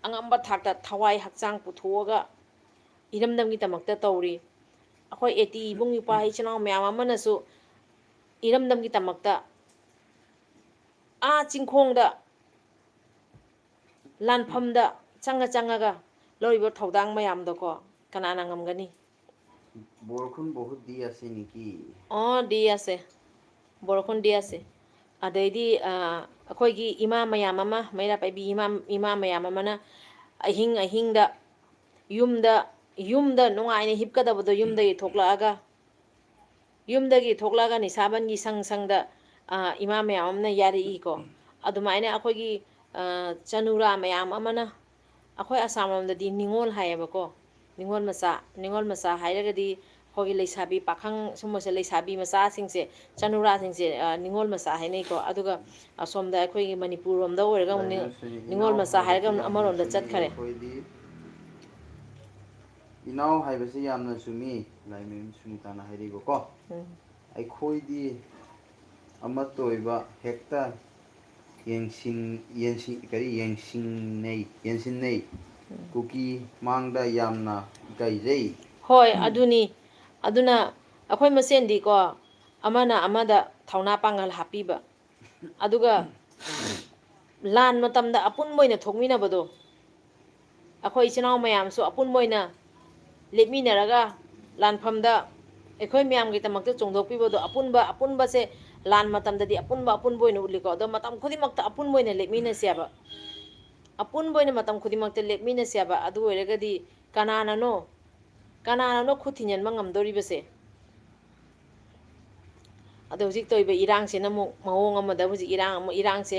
ꯑꯉꯝꯕ ꯊꯥꯛꯇ ꯊꯋꯥꯏ ꯍꯛꯆꯥꯡ ꯄꯨꯊꯣꯛꯑꯒ ꯏꯔꯝꯗꯝꯒꯤꯗꯃꯛꯇ ꯇꯧꯔꯤ꯫ ꯑꯩꯈꯣꯏ ꯑꯦ ꯇꯤ ꯏꯕꯨꯡ ꯏꯄ꯭ꯋꯥ ꯏꯆꯤꯟ ꯏꯅꯥꯎ ꯃꯌꯥꯝ ꯑꯃꯅꯁꯨ ꯏꯔꯝꯗꯝꯒꯤꯗꯃꯛꯇ ꯑꯥ ꯆꯤꯡꯈꯣꯡꯗ, ꯂꯥꯟꯐꯝꯗ ꯆꯪꯉ ꯆꯪꯉꯒ ꯂꯧꯔꯤꯕ ꯊꯧꯗꯥꯡ ꯃꯌꯥꯝꯗꯣꯀꯣ, ꯀꯅꯥꯅ ꯉꯝꯒꯅꯤ? বৰষুণ বহুত দি আছে নেকি? ꯑꯣ, দি আছে, বৰষুণ দি আছে꯫ ꯑꯗꯩꯗꯤ, ꯑ, ꯑꯩꯈꯣꯏꯒꯤ ꯏꯃꯥ ꯃꯌꯥꯝ ꯑꯃ, ꯃꯩꯔꯥ ꯄꯥꯏꯕꯤ ꯏꯃꯥ, ꯏꯃꯥ ꯃꯌꯥꯝ ꯑꯃꯅ ꯑꯍꯤꯡ ꯑꯍꯤꯡꯗ ꯌꯨꯝꯗ, ꯌꯨꯝꯗ ꯅꯨꯡꯉꯥꯏꯅ ꯍꯤꯞꯀꯗꯕꯗꯣ ꯌꯨꯝꯗꯒꯤ ꯊꯣꯛꯂꯛꯑꯒ, ꯌꯨꯝꯗꯒꯤ ꯊꯣꯛꯂꯛꯑꯒ ꯅꯤꯁꯥꯕꯟꯒꯤ ꯁꯪ ꯁꯪꯗ, ꯑ, ꯏꯃꯥ ꯃꯌꯥꯝ ꯑꯃꯅ ꯌꯥꯔꯛꯏꯀꯣ꯫ ꯑꯗꯨꯃꯥꯏꯅ ꯑꯩꯈꯣꯏꯒꯤ, ꯑ, ꯆꯅꯨꯔꯥ ꯃꯌꯥꯝ ꯑꯃꯅ, ꯑꯩꯈꯣꯏ ꯑꯁꯥꯝ ꯂꯣꯝꯗꯗꯤ ꯅꯤꯉꯣꯜ ꯍꯥꯏꯌꯦꯕꯀꯣ, ꯅꯤꯉꯣꯜ ꯃꯆꯥ, ꯅꯤꯉꯣꯜ ꯃꯆꯥ ꯍꯥꯏꯔꯒꯗꯤ ꯑꯩꯈꯣꯏꯒꯤ ꯂꯩꯁꯥꯕꯤ ꯄꯥꯈꯪ ꯁꯨꯝꯕꯁꯦ, ꯂꯩꯁꯥꯕꯤ ꯃꯆꯥꯁꯤꯡꯁꯦ, ꯆꯅꯨꯔꯥꯁꯤꯡꯁꯦ, ꯑ, ꯅꯤꯉꯣꯜ ꯃꯆꯥ ꯍꯥꯏꯅꯩꯀꯣ꯫ ꯑꯗꯨꯒ ꯑꯁꯣꯝꯗ ꯑꯩꯈꯣꯏꯒꯤ ꯃꯅꯤꯄꯨꯔ ꯂꯣꯝꯗ ꯑꯣꯏꯔꯒ ꯑꯃꯨꯛ ꯅꯤ-, ꯂꯥꯏꯃꯌꯨꯝꯁꯨꯅꯤ, ꯅꯤꯉꯣꯜ ꯏꯅꯥꯎ ꯃꯆꯥ ꯍꯥꯏꯕꯁꯤ ꯍꯥꯏꯔꯒ ꯑꯃꯨꯛ ꯌꯥꯝꯅ ꯑꯃꯔꯣꯝꯗ ꯆꯨꯝꯃꯤ꯫ ꯆꯠꯈꯔꯦ꯫ ꯑꯩꯈꯣꯏꯗꯤ ꯏꯅꯥꯎ ꯍꯥꯏꯕꯁꯤ ꯌꯥꯝꯅ ꯆꯨꯝꯃꯤ, ꯂꯥꯏꯃꯌꯨꯝ ꯁꯨꯅꯤꯇꯥꯅ ꯍꯥꯏꯔꯤꯕꯀꯣ꯫ ꯎꯝ꯫ ꯑꯩꯈꯣꯏꯗꯤ ꯑꯃꯠꯇ ꯑꯣꯏꯕ ꯍꯦꯛꯇ ꯌꯦꯡꯁꯤꯟ-, ꯌꯦꯡꯁꯤꯟ-, ꯀꯔꯤ ꯌꯦꯡꯁꯤꯟꯅꯩ, ꯌꯦꯡꯁꯤꯟꯅꯩ꯫ ꯀꯨꯀꯤ ꯃꯥꯡꯗ ꯌꯥꯝꯅ ꯏꯀꯥꯏꯖꯩ꯫ ꯍꯣꯏ, ꯑꯗꯨꯅꯤ꯫ ꯑꯗꯨꯅ ꯑꯩꯈꯣꯏ ꯃꯁꯦꯟꯗꯤꯀꯣ, ꯑꯃꯅ ꯑꯃꯗ ꯊꯧꯅꯥ ꯄꯥꯡꯒꯜ ꯍꯥꯞꯄꯤꯕ, ꯑꯗꯨꯒ ꯂꯥꯟ ꯃꯇꯝꯗ ꯑꯄꯨꯟꯕ ꯑꯣꯏꯅ ꯊꯣꯛꯃꯤꯟꯅꯕꯗꯣ, ꯑꯩꯈꯣꯏ ꯏꯆꯤꯟ ꯏꯅꯥꯎ ꯃꯌꯥꯝꯁꯨ ꯑꯄꯨꯟꯕ ꯑꯣꯏꯅ ꯂꯦꯞꯃꯤꯟꯅꯔꯒ ꯂꯥꯟꯐꯝꯗ ꯑꯩꯈꯣꯏ ꯃꯌꯥꯝꯒꯤꯗꯃꯛꯇ ꯆꯣꯡꯊꯣꯛꯄꯤꯕꯗꯣ, ꯑꯄꯨꯟꯕ, ꯑꯄꯨꯟꯕꯁꯦ ꯂꯥꯟ ꯃꯇꯝꯗꯗꯤ ꯑꯄꯨꯟꯕ, ꯑꯄꯨꯟꯕ ꯑꯣꯏꯅ ꯎꯠꯂꯤꯀꯣ꯫ ꯑꯗꯣ ꯃꯇꯝ ꯈꯨꯗꯤꯡꯃꯛꯇ ꯑꯄꯨꯟꯕ ꯑꯣꯏꯅ ꯂꯦꯞꯃꯤꯟꯅꯁꯦꯕ, ꯑꯄꯨꯟꯕ ꯑꯣꯏꯅ ꯃꯇꯝ ꯈꯨꯗꯤꯡꯃꯛꯇ ꯂꯦꯞꯃꯤꯟꯅꯁꯦꯕ꯫ ꯑꯗꯨ ꯑꯣꯏꯔꯒꯗꯤ ꯀꯅꯥꯅꯅꯣ, ꯀꯅꯥꯅꯅꯣ ꯈꯨꯠ ꯊꯤꯟꯖꯤꯟꯕ ꯉꯝꯗꯣꯔꯤꯕꯁꯦ? ꯑꯗꯣ ꯍꯧꯖꯤꯛ ꯇꯧꯔꯤꯕ ꯏꯔꯥꯡꯁꯤꯅ ꯑꯃꯨꯛ ꯃꯑꯣꯡ ꯑꯃꯗ, ꯍꯧꯖꯤꯛ ꯏꯔꯥꯡ ꯑꯃ, ꯏꯔꯥꯡꯁꯦ,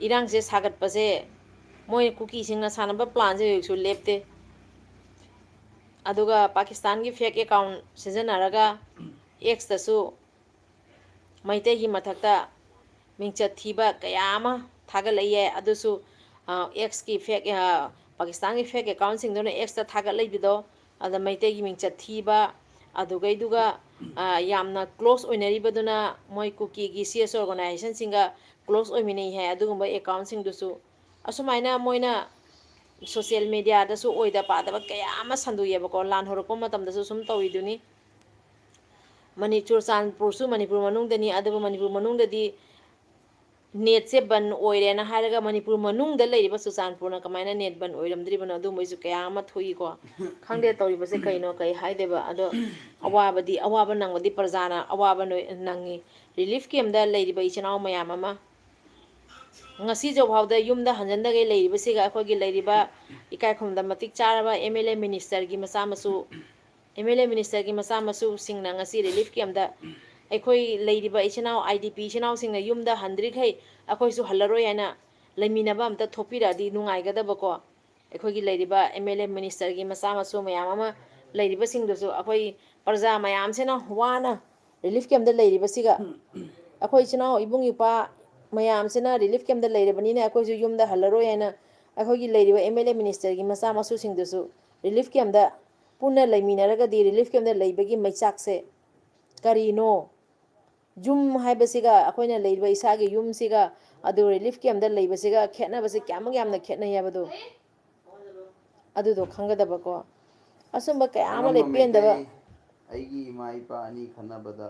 ꯏꯔꯥꯡꯁꯦ ꯁꯥꯒꯠꯄꯁꯦ, ꯃꯣꯏ ꯀꯨꯀꯤꯁꯤꯡꯅ ꯁꯥꯟꯅꯕ ꯄ꯭ꯂꯥꯟꯁꯦ ꯍꯧꯖꯤꯛꯁꯨ ꯂꯦꯞꯇꯦ꯫ ꯑꯗꯨꯒ ꯄꯥꯀꯤꯁꯇꯥꯟꯒꯤ ꯐꯦꯛ ꯑꯦꯀꯥꯎꯟ ꯁꯤꯖꯤꯟꯅꯔꯒ ꯑꯦꯛꯁꯇꯁꯨ ꯃꯩꯇꯩꯒꯤ ꯃꯊꯛꯇ ꯃꯤꯡꯆꯠ ꯊꯤꯕ ꯀꯌꯥ ꯑꯃ ꯊꯥꯒꯠꯂꯛꯏ꯫ ꯑꯗꯨꯁꯨ, ꯑ, ꯑꯦꯛꯁꯀꯤ ꯐꯦꯛ, ꯑ, ꯄꯥꯀꯤꯁꯇꯥꯟꯒꯤ ꯐꯦꯛ ꯑꯦꯀꯥꯎꯟꯁꯤꯡꯗꯨꯅ ꯑꯦꯛꯁꯇ ꯊꯥꯒꯠꯂꯛꯏꯕꯗꯣ, ꯑꯗ ꯃꯩꯇꯩꯒꯤ ꯃꯤꯡꯆꯠ ꯊꯤꯕ, ꯑꯗꯨꯒꯩꯗꯨꯒ, ꯑ, ꯌꯥꯝꯅ ꯀ꯭ꯂꯣꯁ ꯑꯣꯏꯅꯔꯤꯕꯗꯨꯅ ꯃꯣꯏ ꯀꯨꯀꯤꯒꯤ ꯁꯤ ꯑꯦꯁ ꯑꯣꯔꯒꯅꯥꯏꯖꯦꯁꯟꯁꯤꯡꯒ ꯀ꯭ꯂꯣꯁ ꯑꯣꯏꯃꯤꯟꯅꯩ ꯍꯥꯏ꯫ ꯑꯗꯨꯒꯨꯝꯕ ꯑꯦꯀꯥꯎꯟꯁꯤꯡꯗꯨꯁꯨ ꯑꯁꯨꯃꯥꯏꯅ ꯃꯣꯏꯅ ꯁꯣꯁꯤꯌꯦꯜ ꯃꯦꯗꯤꯌꯥꯗꯁꯨ ꯑꯣꯏꯗ ꯄꯥꯗꯕ ꯀꯌꯥ ꯑꯃ ꯁꯟꯗꯣꯛꯑꯦꯕꯀꯣ꯫ ꯂꯥꯟ ꯍꯧꯔꯛꯄ ꯃꯇꯝꯗꯁꯨ ꯁꯨꯝ ꯇꯧꯔꯤꯗꯨꯅꯤ꯫ ꯃꯅꯤ-, ꯆꯨꯔꯆꯥꯟꯄꯨꯔꯁꯨ ꯃꯅꯤꯄꯨꯔ ꯃꯅꯨꯡꯗꯅꯤ, ꯑꯗꯨꯕꯨ ꯃꯅꯤꯄꯨꯔ ꯃꯅꯨꯡꯗꯗꯤ ꯅꯦꯠꯁꯦ ꯕꯟ ꯑꯣꯏꯔꯦꯅ ꯍꯥꯏꯔꯒ ꯃꯅꯤꯄꯨꯔ ꯃꯅꯨꯡꯗ ꯂꯩꯔꯤꯕ ꯆꯨꯔꯆꯥꯟꯄꯨꯔꯅ ꯀꯃꯥꯏꯅ ꯅꯦꯠ ꯕꯟ ꯑꯣꯏꯔꯝꯗ꯭ꯔꯤꯕꯅꯣ? ꯑꯗꯨꯝꯕꯩꯁꯨ ꯀꯌꯥ ꯑꯃ ꯊꯣꯛꯏꯀꯣ꯫ ꯈꯪꯗꯦ ꯇꯧꯔꯤꯕꯁꯦ ꯀꯩꯅꯣ, ꯀꯩ ꯍꯥꯏꯗꯣꯏꯕ꯫ ꯑꯗꯣ ꯑꯋꯥꯕꯗꯤ, ꯑꯋꯥꯕ ꯅꯪꯕꯗꯤ ꯄ꯭ꯔꯖꯥꯅ ꯑꯋꯥꯕ ꯅꯣꯏ-, ꯅꯪꯉꯤ꯫ ꯔꯤꯂꯤꯐ ꯀꯦꯝꯗ ꯂꯩꯔꯤꯕ ꯏꯆꯤꯟ ꯏꯅꯥꯎ ꯃꯌꯥꯝ ꯑꯃ, ꯉꯁꯤꯁꯨ ꯐꯥꯎꯗ ꯌꯨꯝꯗ ꯍꯟꯖꯟꯗꯒꯩ ꯂꯩꯔꯤꯕꯁꯤꯒ ꯑꯩꯈꯣꯏꯒꯤ ꯂꯩꯔꯤꯕ ꯏꯀꯥꯏ ꯈꯨꯝꯅꯗꯕ ꯃꯇꯤꯛ ꯆꯥꯔꯕ ꯑꯦꯝ ꯑꯦꯜ ꯑꯦ ꯃꯤꯅꯤꯁꯇꯔꯒꯤ ꯃꯆꯥ ꯃꯁꯨ, ꯑꯦꯝ ꯑꯦꯜ ꯑꯦ ꯃꯤꯅꯤꯁꯇꯔꯒꯤ ꯃꯆꯥ ꯃꯁꯨꯁꯤꯡꯅ ꯉꯁꯤ ꯔꯤꯂꯤꯐ ꯀꯦꯝꯗ ꯑꯩꯈꯣꯏ ꯂꯩꯔꯤꯕ ꯏꯆꯤꯟ ꯏꯅꯥꯎ, ꯑꯥꯏ ꯗꯤ ꯄꯤ ꯏꯆꯤꯟ ꯏꯅꯥꯎꯁꯤꯡꯅ ꯌꯨꯝꯗ ꯍꯟꯗ꯭ꯔꯤꯈꯩ ꯑꯩꯈꯣꯏꯁꯨ ꯍꯜꯂꯔꯣꯏ ꯍꯥꯏꯅ ꯂꯩꯃꯤꯟꯅꯕ ꯑꯝꯇ ꯊꯣꯛꯄꯤꯔꯛꯑꯗꯤ ꯅꯨꯡꯉꯥꯏꯒꯗꯕꯀꯣ꯫ ꯑꯩꯈꯣꯏꯒꯤ ꯂꯩꯔꯤꯕ ꯑꯦꯝ ꯑꯦꯜ ꯑꯦ ꯃꯤꯅꯤꯁꯇꯔꯒꯤ ꯃꯆꯥ ꯃꯁꯨ ꯃꯌꯥꯝ ꯑꯃ ꯂꯩꯔꯤꯕꯁꯤꯡꯗꯨꯁꯨ ꯑꯩꯈꯣꯏ ꯄ꯭ꯔꯖꯥ ꯃꯌꯥꯝꯁꯤꯅ ꯋꯥꯅ ꯔꯤꯂꯤꯐ ꯀꯦꯝꯗ ꯂꯩꯔꯤꯕꯁꯤꯒ ꯑꯩꯈꯣꯏ ꯏꯆꯤꯟ ꯏꯅꯥꯎ ꯏꯕꯨꯡ ꯏꯄ꯭ꯋꯥ ꯃꯌꯥꯝꯁꯤꯅ ꯔꯤꯂꯤꯐ ꯀꯦꯝꯗ ꯂꯩꯔꯕꯅꯤꯅ ꯑꯩꯈꯣꯏꯁꯨ ꯌꯨꯝꯗ ꯍꯜꯂꯔꯣꯏ ꯍꯥꯏꯅ ꯑꯩꯈꯣꯏꯒꯤ ꯂꯩꯔꯤꯕ ꯑꯦꯝ ꯑꯦꯜ ꯑꯦ ꯃꯤꯅꯤꯁꯇꯔꯒꯤ ꯃꯆꯥ ꯃꯁꯨꯁꯤꯡꯗꯨꯁꯨ ꯔꯤꯂꯤꯐ ꯀꯦꯝꯗ ꯄꯨꯟꯅ ꯂꯩꯃꯤꯟꯅꯔꯒꯗꯤ ꯔꯤꯂꯤꯐ ꯀꯦꯝꯗ ꯂꯩꯕꯒꯤ ꯃꯩꯆꯥꯛꯁꯦ ꯀꯔꯤꯅꯣ? ꯌꯨꯝ ꯍꯥꯏꯕꯁꯤꯒ ꯑꯩꯈꯣꯏꯅ ꯂꯩꯔꯤꯕ ꯏꯁꯥꯒꯤ ꯌꯨꯝꯁꯤꯒ ꯑꯗꯨ ꯔꯤꯂꯤꯐ ꯀꯦꯝꯗ ꯂꯩꯕꯁꯤꯒ ꯈꯦꯠꯅꯕꯁꯦ ꯀꯌꯥꯃꯨꯛ ꯌꯥꯝꯅ ꯈꯦꯠꯅꯩ ꯍꯥꯏꯕꯗꯣ ꯑꯗꯨꯗꯣ ꯈꯪꯒꯗꯕꯀꯣ꯫ ꯑꯁꯨꯝꯕ ꯀꯌꯥ ꯑꯃ ꯂꯩ, ꯈꯪꯉꯝꯕ ꯄꯦꯟꯗꯕ꯫ ꯃꯩꯇꯩ, ꯑꯩꯒꯤ ꯏꯃꯥ ꯏꯄꯥ ꯑꯅꯤ ꯈꯠꯅꯕꯗ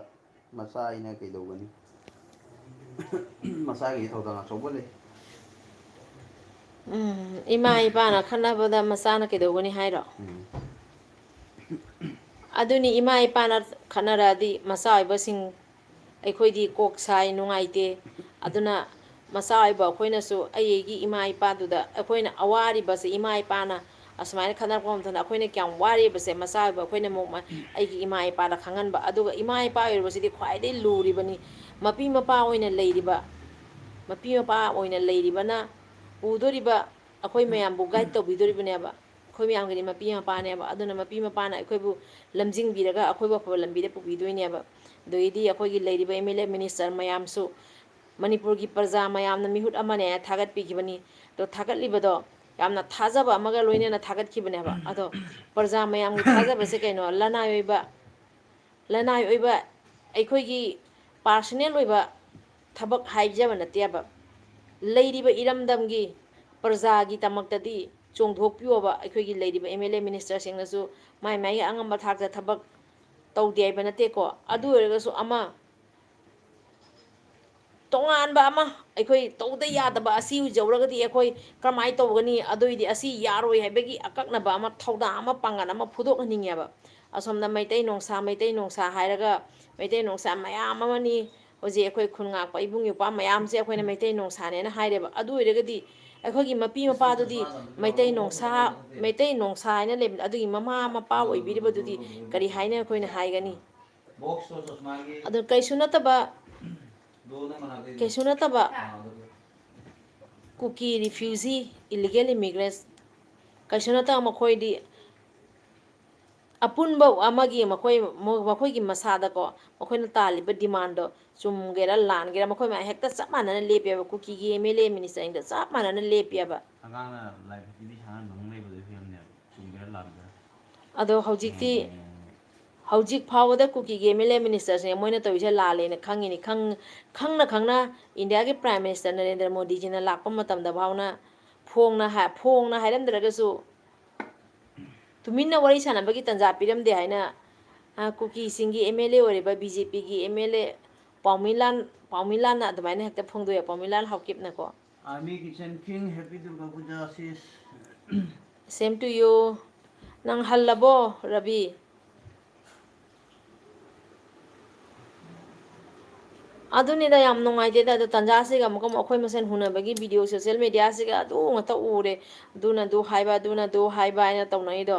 ꯃꯆꯥ ꯑꯩꯅ ꯀꯩꯗꯧꯒꯅꯤ? ꯃꯆꯥꯒꯤ ꯊꯧꯗꯥꯡ ꯑꯆꯧꯕ ꯂꯩ꯫ ꯎꯝ, ꯏꯃꯥ ꯏꯄꯥꯅ ꯈꯠꯅꯕꯗ ꯃꯆꯥꯅ ꯀꯩꯗꯧꯒꯅꯤ ꯍꯥꯏꯔꯣ? ꯎꯝ꯫ ꯑꯗꯨꯅꯤ, ꯏꯃꯥ ꯏꯄꯥꯅ ꯈꯠꯅꯔꯛꯑꯗꯤ ꯃꯆꯥ ꯑꯣꯏꯕꯁꯤꯡ ꯑꯩꯈꯣꯏꯗꯤ ꯀꯣꯛ ꯁꯥꯏ, ꯅꯨꯡꯉꯥꯏꯇꯦ꯫ ꯑꯗꯨꯅ ꯃꯆꯥ ꯑꯣꯏꯕ ꯑꯩꯈꯣꯏꯅꯁꯨ ꯑꯩ ꯑꯩꯒꯤ ꯏꯃꯥ ꯏꯄꯥꯗꯨꯗ ꯑꯩꯈꯣꯏꯅ ꯑꯋꯥꯔꯤꯕꯁꯦ ꯏꯃꯥ ꯏꯄꯥꯅ ꯑꯁꯨꯃꯥꯏꯅ ꯈꯠꯅꯔꯛꯄ ꯃꯇꯝꯗ ꯑꯩꯈꯣꯏꯅ ꯀꯌꯥꯝ ꯋꯥꯔꯤꯕꯁꯦ ꯃꯆꯥ ꯑꯣꯏꯕ ꯑꯩꯈꯣꯏꯅ ꯑꯃꯨꯛ ꯃ-, ꯑꯩꯒꯤ ꯏꯃꯥ ꯏꯄꯥꯗ ꯈꯪꯍꯟꯕ꯫ ꯑꯗꯨꯒ ꯏꯃꯥ ꯏꯄꯥ ꯑꯣꯏꯔꯤꯕꯁꯤꯗꯤ ꯈ꯭ꯋꯥꯏꯗꯒꯤ ꯂꯨꯔꯤꯕꯅꯤ꯫ ꯃꯄꯤ ꯃꯄꯥ ꯑꯣꯏꯅ ꯂꯩꯔꯤꯕ, ꯃꯄꯤ ꯃꯄꯥ ꯑꯣꯏꯅ ꯂꯩꯔꯤꯕꯅ ꯄꯨꯗꯣꯔꯤꯕ ꯑꯩꯈꯣꯏ ꯃꯌꯥꯝꯕꯨ ꯒꯥꯏꯗ ꯇꯧꯕꯤꯗꯣꯔꯤꯕꯅꯦꯕ꯫ ꯑꯩꯈꯣꯏ ꯃꯌꯥꯝꯒꯤꯗꯤ ꯃꯄꯤ ꯃꯄꯥꯅꯦꯕ꯫ ꯑꯗꯨꯅ ꯃꯄꯤ ꯃꯄꯥꯅ ꯑꯩꯈꯣꯏꯕꯨ ꯂꯝꯖꯤꯡꯕꯤꯔꯒ ꯑꯩꯈꯣꯏꯕꯨ ꯑꯐꯕ ꯂꯝꯕꯤꯗ ꯄꯨꯕꯤꯗꯣꯏꯅꯦꯕ꯫ ꯑꯗꯒꯤꯗꯤ ꯑꯩꯈꯣꯏꯒꯤ ꯂꯩꯔꯤꯕ ꯑꯦꯝ ꯑꯦꯜ ꯑꯦ ꯃꯤꯅꯤꯁꯇꯔ ꯃꯌꯥꯝꯁꯨ ꯃꯅꯤꯄꯨꯔꯒꯤ ꯄ꯭ꯔꯖꯥ ꯃꯌꯥꯝꯅ ꯃꯤꯍꯨꯠ ꯑꯃꯅꯦ ꯍꯥꯏꯅ ꯊꯥꯒꯠꯄꯤꯈꯤꯕꯅꯤ꯫ ꯑꯗꯣ ꯊꯥꯒꯠꯂꯤꯕꯗꯣ ꯌꯥꯝꯅ ꯊꯥꯖꯕ ꯑꯃꯒ ꯂꯣꯏꯅꯅ ꯊꯥꯒꯠꯈꯤꯕꯅꯦꯕ꯫ ꯑꯗꯣ ꯄ꯭ꯔꯖꯥ ꯃꯌꯥꯝꯒꯤ ꯊꯥꯖꯕꯁꯦ ꯀꯩꯅꯣ? ꯂꯅꯥꯏ ꯑꯣꯏꯕ, ꯂꯅꯥꯏ ꯑꯣꯏꯕ ꯑꯩꯈꯣꯏꯒꯤ ꯄꯥꯔꯁꯣꯅꯦꯜ ꯑꯣꯏꯕ ꯊꯕꯛ ꯍꯥꯏꯖꯕ ꯅꯠꯇꯦꯕ꯫ ꯂꯩꯔꯤꯕ ꯏꯔꯝꯗꯝꯒꯤ ꯄ꯭ꯔꯖꯥꯒꯤꯗꯃꯛꯇꯗꯤ ꯆꯣꯡꯊꯣꯛꯄꯤꯌꯣꯕ꯫ ꯑꯩꯈꯣꯏꯒꯤ ꯂꯩꯔꯤꯕ ꯑꯦꯝ ꯑꯦꯜ ꯑꯦ ꯃꯤꯅꯤꯁꯇꯔꯁꯤꯡꯅꯁꯨ ꯃꯥꯏ ꯃꯥꯏꯒꯤ ꯑꯉꯝꯕ ꯊꯥꯛꯇ ꯊꯕꯛ ꯇꯧꯗꯦ ꯍꯥꯏꯕ ꯅꯠꯇꯦꯀꯣ꯫ ꯑꯗꯨ ꯑꯣꯏꯔꯒꯁꯨ ꯑꯃ ꯇꯣꯉꯥꯟꯕ ꯑꯃ, ꯑꯩꯈꯣꯏ ꯇꯧꯗ ꯌꯥꯗꯕ ꯑꯁꯤ ꯎꯖꯧꯔꯒꯗꯤ ꯑꯩꯈꯣꯏ ꯀꯔꯝꯍꯥꯏꯅ ꯇꯧꯒꯅꯤ? ꯑꯗꯨꯏꯗꯤ ꯑꯁꯤ ꯌꯥꯔꯣꯏ ꯍꯥꯏꯕꯒꯤ ꯑꯀꯛꯅꯕ ꯑꯃ, ꯊꯧꯗꯥꯡ ꯑꯃ, ꯄꯥꯡꯒꯜ ꯑꯃ ꯐꯨꯗꯣꯛꯍꯟꯅꯤꯡꯉꯦꯕ꯫ ꯑꯁꯣꯝꯗ ꯃꯩꯇꯩ ꯅꯣꯡꯁꯥ, ꯃꯩꯇꯩ ꯅꯣꯡꯁꯥ ꯍꯥꯏꯔꯒ ꯃꯩꯇꯩ ꯅꯣꯡꯁꯥ ꯃꯌꯥꯝ ꯑꯃꯅꯤ ꯍꯧꯖꯤꯛ ꯑꯩꯈꯣꯏ ꯈꯨꯟ ꯉꯥꯛꯄ ꯏꯕꯨꯡ ꯏꯄ꯭ꯋꯥ ꯃꯌꯥꯝꯁꯦ ꯑꯩꯈꯣꯏꯅ ꯃꯩꯇꯩ ꯅꯣꯡꯁꯥꯅꯦꯅ ꯍꯥꯏꯔꯦꯕ꯫ ꯑꯗꯨ ꯑꯣꯏꯔꯒꯗꯤ ꯑꯩꯈꯣꯏꯒꯤ ꯃꯄꯤ ꯃꯄꯥꯗꯨꯗꯤ ꯃꯩꯇꯩ ꯅꯣꯡꯁꯥ, ꯃꯩꯇꯩ ꯅꯣꯡꯁꯥ ꯍꯥꯏꯅ ꯂꯩꯕ, ꯑꯗꯨꯒꯤ ꯃꯃꯥ ꯃꯄꯥ ꯑꯣꯏꯕꯤꯔꯤꯕꯗꯨꯗꯤ ꯀꯔꯤ ꯍꯥꯏꯅ ꯑꯩꯈꯣꯏꯅ ꯍꯥꯏꯒꯅꯤ? ꯑꯗꯨ ꯀꯩꯁꯨ ꯅꯠꯇꯕ, ꯀꯩꯁꯨ ꯅꯠꯇꯕ ꯀꯨꯀꯤ refugee, illegal immigrants, ꯀꯩꯁꯨ ꯅꯠꯇꯕ ꯃꯈꯣꯏꯗꯤ ꯑꯄꯨꯟꯕ ꯑꯃꯒꯤ ꯃꯈꯣꯏ, ꯃꯈꯣꯏꯒꯤ ꯃꯁꯥꯗꯀꯣ, ꯃꯈꯣꯏꯅ ꯇꯥꯜꯂꯤꯕ demandꯗꯣ ꯆꯨꯝꯒꯦꯔꯥ ꯂꯥꯟꯒꯦꯔꯥ, ꯃꯈꯣꯏ ꯃꯌꯥꯝ ꯍꯦꯛꯇ ꯆꯞ ꯃꯥꯟꯅꯅ ꯂꯦꯞꯄꯦꯕ꯫ ꯀꯨꯀꯤꯒꯤ MLA ministerꯁꯤꯡꯗ ꯆꯞ ꯃꯥꯟꯅꯅ ꯂꯦꯞꯄꯦꯕ꯫ ꯑꯉꯥꯡꯅ ꯂꯥꯏ ꯐꯤꯇꯤꯗꯤ ꯁꯥꯟꯅ ꯑꯗꯨꯝ ꯂꯩꯕꯗꯣ ꯐꯤꯕꯝꯅꯦꯕ, ꯆꯨꯝꯒꯦꯔꯥ ꯂꯥꯟꯒꯦꯔꯥ꯫ ꯑꯗꯣ ꯍꯧꯖꯤꯛꯇꯤ, ꯎꯝ꯫ ꯍꯧꯖꯤꯛ ꯐꯥꯎꯕꯗ ꯀꯨꯀꯤꯒꯤ MLA ministerꯁꯤꯡ ꯃꯣꯏꯅ ꯇꯧꯔꯤꯁꯦ ꯂꯥꯜꯂꯦꯅ ꯈꯪꯉꯤꯅꯤ꯫ ꯈꯪ-, ꯈꯪꯅ ꯈꯪꯅ ꯏꯟꯗꯤꯌꯥꯒꯤ Prime Minister ꯅꯔꯦꯟꯗ꯭ꯔ ꯃꯣꯗꯤꯖꯤꯅ ꯂꯥꯛꯄ ꯃꯇꯝꯗ ꯐꯥꯎꯅ ꯐꯣꯡꯅ ꯍꯥꯏ-, ꯐꯣꯡꯅ ꯍꯥꯏꯔꯝꯗ꯭ꯔꯒꯁꯨ ꯇꯨꯃꯤꯟꯅ ꯋꯥꯔꯤ ꯁꯥꯟꯅꯕꯒꯤ ꯇꯥꯟꯖꯥ ꯄꯤꯔꯝꯗꯦ ꯍꯥꯏꯅ, ꯑ, ꯀꯨꯀꯤꯁꯤꯡꯒꯤ MLA ꯑꯣꯏꯔꯤꯕ BJPꯒꯤ MLA ꯄꯥꯎꯃꯤꯂꯥꯟ, ꯄꯥꯎꯃꯤꯂꯥꯟꯅ ꯑꯗꯨꯃꯥꯏꯅ ꯍꯦꯛꯇ ꯐꯣꯡꯗꯣꯛꯑꯦ, ꯄꯥꯎꯃꯤꯂꯥꯟ ꯍꯥꯎꯀꯤꯞꯅꯀꯣ꯫ Army Kitchen King, Happy Durga Puja, sis. Same to you. ꯅꯪ ꯍꯜꯂꯕꯣ, ꯔꯕꯤ? ꯑꯗꯨꯅꯤꯗ, ꯌꯥꯝ ꯅꯨꯡꯉꯥꯏꯇꯦꯗ꯫ ꯑꯗꯣ ꯇꯥꯟꯖꯥꯁꯤꯒ ꯑꯃꯨꯛꯀ ꯑꯃꯨꯛ ꯑꯩꯈꯣꯏ ꯃꯁꯦꯟ ꯍꯨꯟꯅꯕꯒꯤ video social mediaꯁꯤꯒ ꯑꯗꯨ ꯉꯥꯛꯇ ꯎꯔꯦ꯫ ꯑꯗꯨꯅ ꯑꯗꯨ ꯍꯥꯏꯕ, ꯑꯗꯨꯅ ꯑꯗꯨ ꯍꯥꯏꯕ ꯍꯥꯏꯅ ꯇꯧꯅꯩꯗꯣ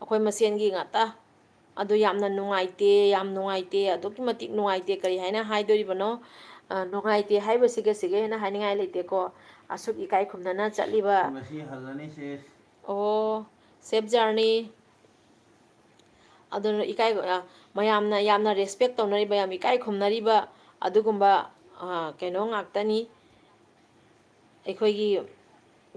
ꯑꯩꯈꯣꯏ ꯃꯁꯦꯟꯒꯤ ꯉꯥꯛꯇ꯫ ꯑꯗꯨ ꯌꯥꯝꯅ ꯅꯨꯡꯉꯥꯏꯇꯦ, ꯌꯥꯝ ꯅꯨꯡꯉꯥꯏꯇꯦ, ꯑꯗꯨꯛꯀꯤ ꯃꯇꯤꯛ ꯅꯨꯡꯉꯥꯏꯇꯦ꯫ ꯀꯔꯤ ꯍꯥꯏꯅ ꯍꯥꯏꯗꯣꯔꯤꯕꯅꯣ? ꯑ, ꯅꯨꯡꯉꯥꯏꯇꯦ ꯍꯥꯏꯕꯁꯤꯒ ꯁꯤꯒ ꯍꯦꯟꯅ ꯍꯥꯏꯅꯤꯡꯉꯥꯏ ꯂꯩꯇꯦꯀꯣ꯫ ꯑꯁꯨꯛ ꯏꯀꯥꯏ ꯈꯨꯝꯅꯅ ꯆꯠꯂꯤꯕ꯫ ꯉꯁꯤ ꯍꯜꯂꯅꯤ, sis꯫ ꯑꯣ, safe journey꯫ ꯑꯗꯨꯅ ꯏꯀꯥꯏ-, ꯑ, ꯃꯌꯥꯝꯅ ꯌꯥꯝꯅ respect ꯇꯧꯅꯔꯤꯕ, ꯌꯥꯝ ꯏꯀꯥꯏ ꯈꯨꯝꯅꯔꯤꯕ ꯑꯗꯨꯒꯨꯝꯕ, ꯑ, ꯀꯩꯅꯣ ꯉꯥꯛꯇꯅꯤ꯫ ꯑꯩꯈꯣꯏꯒꯤ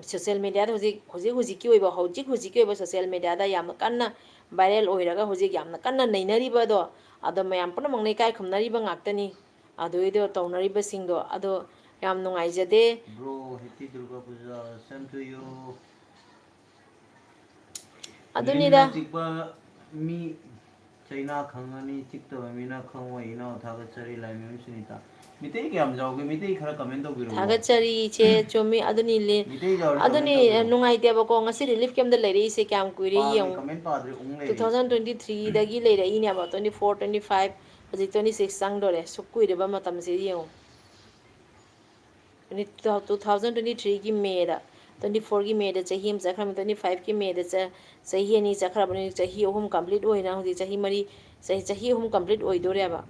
social mediaꯗ ꯍꯧꯖꯤꯛ, ꯍꯧꯖꯤꯛ ꯍꯧꯖꯤꯛꯀꯤ ꯑꯣꯏꯕ, ꯍꯧꯖꯤꯛ ꯍꯧꯖꯤꯛꯀꯤ ꯑꯣꯏꯕ social mediaꯗ ꯌꯥꯝꯅ ꯀꯟꯅ viral ꯑꯣꯏꯔꯒ ꯍꯧꯖꯤꯛ ꯌꯥꯝꯅ ꯀꯟꯅ ꯅꯩꯅꯔꯤꯕ ꯑꯗꯣ, ꯑꯗꯣ ꯃꯌꯥꯝ ꯄꯨꯝꯅꯃꯛꯅ ꯏꯀꯥꯏ ꯈꯨꯝꯅꯔꯤꯕ ꯉꯥꯛꯇꯅꯤ꯫ ꯑꯗꯨꯏꯗꯣ ꯇꯧꯅꯔꯤꯕꯁꯤꯡꯗꯣ ꯑꯗꯣ ꯌꯥꯝ ꯅꯨꯡꯉꯥꯏꯖꯗꯦ꯫ Bro, happy Durga Puja, same to you. ꯑꯗꯨꯅꯤꯗ꯫ ꯂꯤꯟꯅ ꯆꯤꯛꯄ ꯃꯤ, ꯆꯩꯅꯥ ꯈꯪꯉꯅꯤ, ꯆꯤꯛꯇꯕ ꯃꯤꯅ ꯈꯪꯉꯣꯏ꯫ ꯏꯅꯥꯎ ꯊꯥꯒꯠꯆꯔꯤ, ꯂꯥꯏꯃꯌꯨꯝ ꯁꯨꯅꯤꯇꯥ꯫ ꯃꯤꯇꯩ ꯀꯌꯥꯝ ꯌꯥꯎꯒꯦ? ꯃꯤꯇꯩ ꯈꯔ comment ꯇꯧꯕꯤꯔꯛꯑꯣ꯫ ꯊꯥꯒꯠꯆꯔꯤ ꯏꯆꯦ, ꯆꯨꯝꯃꯤ꯫ ꯑꯗꯨꯅꯤ ꯂꯤ-, ꯃꯤꯇꯩ ꯌꯥꯎꯔꯗꯤ comment ꯑꯗꯨꯅꯤ ꯇꯧꯕꯤꯔꯛꯑꯣ꯫ ꯅꯨꯡꯉꯥꯏꯇꯦꯕꯀꯣ, ꯉꯁꯤ relief camp ꯇ ꯂꯩꯔꯛꯏꯁꯦ ꯀꯌꯥꯝ ꯀꯨꯏꯔꯦ ꯄꯥꯗ꯭ꯔꯤ, ꯌꯦꯡꯉꯨ꯫ comment ꯄꯥꯗ꯭ꯔꯤ ꯎꯪ Two ꯂꯩꯔꯤ꯫ thousand twenty three ꯗꯒꯤ ꯂꯩꯔꯛꯏꯅꯦꯕ, twenty four, twenty five, ꯍꯧꯖꯤꯛ twenty six ꯆꯪꯗꯣꯔꯦ꯫ ꯁꯨꯛ ꯀꯨꯏꯔꯕ ꯃꯇꯝꯁꯤꯗ ꯌꯦꯡꯉꯨ꯫ Two thousand twenty three ꯒꯤ May ꯗ, twenty four ꯒꯤ May ꯗ ꯆꯍꯤ ꯑꯃ ꯆꯠꯈ꯭ꯔꯕꯅꯤ, twenty five ꯀꯤ May ꯗ ꯆ-, ꯆꯍꯤ ꯑꯅꯤ ꯆꯠꯈ꯭ꯔꯕꯅꯤ, ꯆꯍꯤ ꯑꯍꯨꯝ complete ꯑꯣꯏꯅ ꯍꯧꯖꯤꯛ ꯆꯍꯤ ꯃꯔꯤ, ꯆꯍꯤ, ꯆꯍꯤ ꯑꯍꯨꯝ complete ꯑꯣꯏꯗꯣꯔꯦꯕ꯫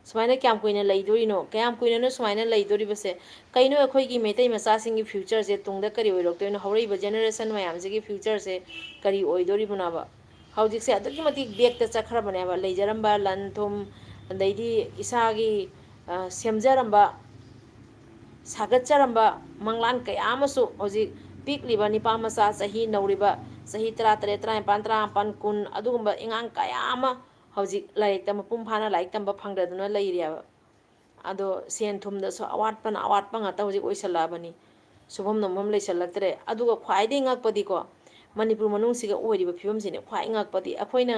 ꯁꯨꯃꯥꯏꯅ ꯀꯌꯥꯝ ꯀꯨꯏꯅ ꯂꯩꯗꯣꯔꯤꯅꯣ? ꯀꯌꯥꯝ ꯀꯨꯏꯅꯅꯣ ꯁꯨꯃꯥꯏꯅ ꯂꯩꯗꯣꯔꯤꯕꯁꯦ? ꯀꯩꯅꯣ ꯑꯩꯈꯣꯏꯒꯤ ꯃꯩꯇꯩ ꯃꯆꯥꯁꯤꯡꯒꯤ future ꯁꯦ ꯇꯨꯡꯗ ꯀꯔꯤ ꯑꯣꯏꯔꯛꯇꯣꯏꯅꯣ? ꯍꯧꯔꯛꯏꯕ generation ꯃꯌꯥꯝꯁꯤꯒꯤ future ꯁꯦ ꯀꯔꯤ ꯑꯣꯏꯗꯣꯔꯤꯕꯅꯣꯕ? ꯍꯧꯖꯤꯛꯁꯦ ꯑꯗꯨꯛꯀꯤ ꯃꯇꯤꯛ back ꯇ ꯆꯠꯈ꯭ꯔꯕꯅꯦꯕ꯫ ꯂꯩꯖꯔꯝꯕ ꯂꯟ ꯊꯨꯝ, ꯑꯗꯩꯗꯤ ꯏꯁꯥꯒꯤ, ꯑ, ꯁꯦꯝꯖꯔꯝꯕ, ꯁꯥꯒꯠꯆꯔꯝꯕ ꯃꯪꯂꯥꯟ ꯀꯌꯥ ꯑꯃꯁꯨ ꯍꯧꯖꯤꯛ ꯄꯤꯛꯂꯤꯕ ꯅꯤꯄꯥ ꯃꯆꯥ, ꯆꯍꯤ ꯅꯧꯔꯤꯕ, ꯆꯍꯤ ꯇꯔꯥ ꯇꯔꯦꯠ, ꯇꯔꯥ ꯅꯤꯄꯥꯟ, ꯇꯔꯥ ꯃꯥꯄꯟ, ꯀꯨꯟ, ꯑꯗꯨꯒꯨꯝꯕ ꯑꯉꯥꯡ ꯀꯌꯥ ꯑꯃ ꯍꯧꯖꯤꯛ ꯂꯥꯏꯔꯤꯛꯇ ꯃꯄꯨꯡ ꯐꯥꯅ ꯂꯥꯏꯔꯤꯛ ꯇꯝꯕ ꯐꯪꯗꯗꯨꯅ ꯂꯩꯔꯤꯑꯕ꯫ ꯑꯗꯣ ꯁꯦꯟ ꯊꯨꯝꯗꯁꯨ ꯑꯋꯥꯠꯄꯅ ꯑꯋꯥꯠꯄ ꯉꯥꯛꯇ ꯍꯧꯖꯤꯛ ꯑꯣꯏꯁꯜꯂꯛꯑꯕꯅꯤ꯫ ꯁꯨꯐꯝ ꯅꯣꯝꯐꯝ ꯂꯩꯁꯜꯂꯛꯇ꯭ꯔꯦ꯫ ꯑꯗꯨꯒ ꯈ꯭ꯋꯥꯏꯗꯒꯤ ꯉꯛꯄꯗꯤꯀꯣ, ꯃꯅꯤꯄꯨꯔ ꯃꯅꯨꯡꯁꯤꯒ ꯑꯣꯏꯔꯤꯕ ꯐꯤꯕꯝꯁꯤꯅꯦ ꯈ꯭ꯋꯥꯏ ꯉꯛꯄꯗꯤ꯫ ꯑꯩꯈꯣꯏꯅ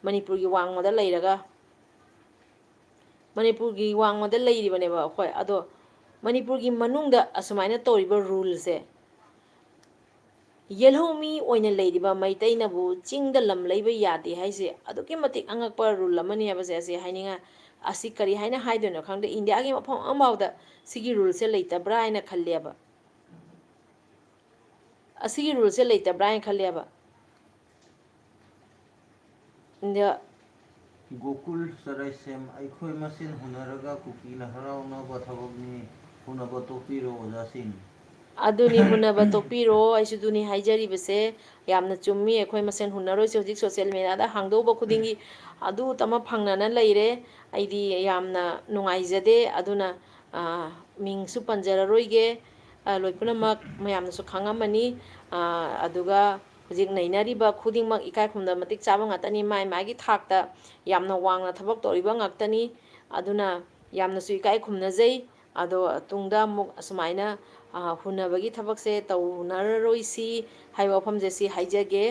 ꯃꯅꯤꯄꯨꯔꯒꯤ ꯋꯥꯡꯃꯗ ꯂꯩꯔꯒ, ꯃꯅꯤꯄꯨꯔꯒꯤ ꯋꯥꯡꯃꯗ ꯂꯩꯔꯤꯕꯅꯦꯕ ꯑꯩꯈꯣꯏ꯫ ꯑꯗꯣ ꯃꯅꯤꯄꯨꯔꯒꯤ ꯃꯅꯨꯡꯗ ꯑꯁꯨꯃꯥꯏꯅ ꯇꯧꯔꯤꯕ rule ꯁꯦ, ꯌꯦꯜꯍꯧꯃꯤ ꯑꯣꯏꯅ ꯂꯩꯔꯤꯕ ꯃꯩꯇꯩꯅꯕꯨ ꯆꯤꯡꯗ ꯂꯝ ꯂꯩꯕ ꯌꯥꯗꯦ ꯍꯥꯏꯁꯦ ꯑꯗꯨꯛꯀꯤ ꯃꯇꯤꯛ ꯑꯉꯛꯄ rule ꯑꯃꯅꯤ ꯍꯥꯏꯕꯁꯦ ꯑꯁꯤ ꯍꯥꯏꯅꯤꯡꯉꯥꯏ꯫ ꯑꯁꯤ ꯀꯔꯤ ꯍꯥꯏꯅ ꯍꯥꯏꯗꯣꯏꯅꯣ ꯈꯪꯗꯦ꯫ ꯏꯟꯗꯤꯌꯥꯒꯤ ꯃꯐꯝ ꯑꯃꯐꯥꯎꯗ ꯁꯤꯒꯤ rule ꯁꯦ ꯂꯩꯇꯕ꯭ꯔꯥ ꯍꯥꯏꯅ ꯈꯜꯂꯦꯕ꯫ ꯑꯁꯤꯒꯤ rule ꯁꯦ ꯂꯩꯇꯕ꯭ꯔꯥ ꯍꯥꯏꯅ ꯈꯜꯂꯦꯕ꯫ ꯏꯟꯗꯤꯌꯥ ꯒꯣꯀꯨꯜ ꯆꯔꯥꯏꯁꯦꯝ, ꯑꯩꯈꯣꯏ ꯃꯁꯦꯟ ꯍꯨꯟꯅꯔꯒ ꯀꯨꯀꯤꯅ ꯍꯔꯥꯎꯅꯕ ꯊꯕꯛꯅꯤ꯫ ꯍꯨꯟꯅꯕ ꯇꯣꯛꯄꯤꯔꯣ ꯑꯣꯖꯥꯁꯤꯡ꯫ ꯑꯗꯨꯅꯤ, ꯍꯨꯟꯅꯕ ꯇꯣꯛꯄꯤꯔꯣ꯫ ꯑꯩꯁꯨ ꯑꯗꯨꯅꯤ ꯍꯥꯏꯖꯔꯤꯕꯁꯦ꯫ ꯌꯥꯝꯅ ꯆꯨꯝꯃꯤ꯫ ꯑꯩꯈꯣꯏ ꯃꯁꯦꯟ ꯍꯨꯟꯅꯔꯣꯏꯁꯦ꯫ ꯍꯧꯖꯤꯛ social media ꯗ ꯍꯥꯡꯗꯣꯛꯎꯕ ꯈꯨꯗꯤꯡꯒꯤ ꯑꯗꯨ ꯇꯃ ꯐꯪꯅꯅ ꯂꯩꯔꯦ꯫ ꯑꯩꯗꯤ ꯌꯥꯝꯅ ꯅꯨꯡꯉꯥꯏꯖꯗꯦ꯫ ꯑꯗꯨꯅ, ꯑ, ꯃꯤꯡꯁꯨ ꯄꯟꯖꯔꯔꯣꯏꯒꯦ꯫ ꯑ, ꯂꯣꯏ ꯄꯨꯝꯅꯃꯛ ꯃꯌꯥꯝꯅꯁꯨ ꯈꯪꯉꯝꯃꯅꯤ꯫ ꯑ, ꯑꯗꯨꯒ ꯍꯧꯖꯤꯛ ꯅꯩꯅꯔꯤꯕ ꯈꯨꯗꯤꯡꯃꯛ ꯏꯀꯥꯏ ꯈꯨꯝꯅꯕ ꯃꯇꯤꯛ ꯆꯥꯕ ꯉꯥꯛꯇꯅꯤ꯫ ꯃꯥꯏ ꯃꯥꯒꯤ ꯊꯥꯛꯇ ꯌꯥꯝꯅ ꯋꯥꯡꯅ ꯊꯕꯛ ꯇꯧꯔꯤꯕ ꯉꯥꯛꯇꯅꯤ꯫ ꯑꯗꯨꯅ ꯌꯥꯝꯅꯁꯨ ꯏꯀꯥꯏ ꯈꯨꯝꯅꯖꯩ꯫ ꯑꯗꯣ ꯇꯨꯡꯗ ꯑꯃꯨꯛ ꯑꯁꯨꯃꯥꯏꯅ, ꯑ, ꯍꯨꯟꯅꯕꯒꯤ ꯊꯕꯛꯁꯦ ꯇꯧꯅꯔꯔꯣꯏꯁꯤ ꯍꯥꯏꯕ ꯋꯥꯐꯝꯁꯦ ꯁꯤ ꯍꯥꯏꯖꯒꯦ꯫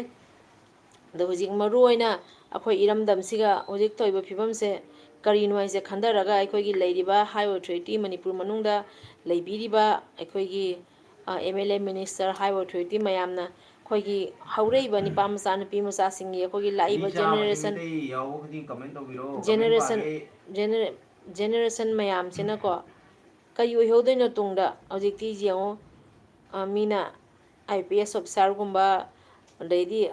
ꯑꯗꯣ ꯍꯧꯖꯤꯛ ꯃꯔꯨ ꯑꯣꯏꯅ ꯑꯩꯈꯣꯏ ꯏꯔꯝꯗꯝꯁꯤꯒ ꯍꯧꯖꯤꯛ ꯊꯣꯛꯏꯕ ꯐꯤꯕꯝꯁꯦ ꯀꯔꯤꯅꯣ ꯍꯥꯏꯁꯦ ꯈꯟꯊꯔꯒ ꯑꯩꯈꯣꯏꯒꯤ ꯂꯩꯔꯤꯕ High Authority ꯃꯅꯤꯄꯨꯔ ꯃꯅꯨꯡꯗ ꯂꯩꯕꯤꯔꯤꯕ ꯑꯩꯈꯣꯏꯒꯤ, ꯑ, M L A, minister, High Authority ꯃꯌꯥꯝꯅ ꯑꯩꯈꯣꯏꯒꯤ ꯍꯧꯔꯛꯏꯕ ꯅꯤꯄꯥ ꯃꯆꯥ, ꯅꯨꯄꯤ ꯃꯆꯥꯁꯤꯡꯒꯤ ꯑꯩꯈꯣꯏꯒꯤ ꯂꯥꯛꯏꯕ generation, generation, generation ꯃꯌꯥꯝꯁꯤꯅꯀꯣ ꯀꯔꯤ ꯑꯣꯏꯍꯧꯗꯣꯏꯅꯣ ꯇꯨꯡꯗ? ꯍꯧꯖꯤꯛꯇꯤ ꯌꯦꯡꯉꯣ, ꯑ, ꯃꯤꯅ I P S officerꯒꯨꯝꯕ, ꯑꯗꯩꯗꯤ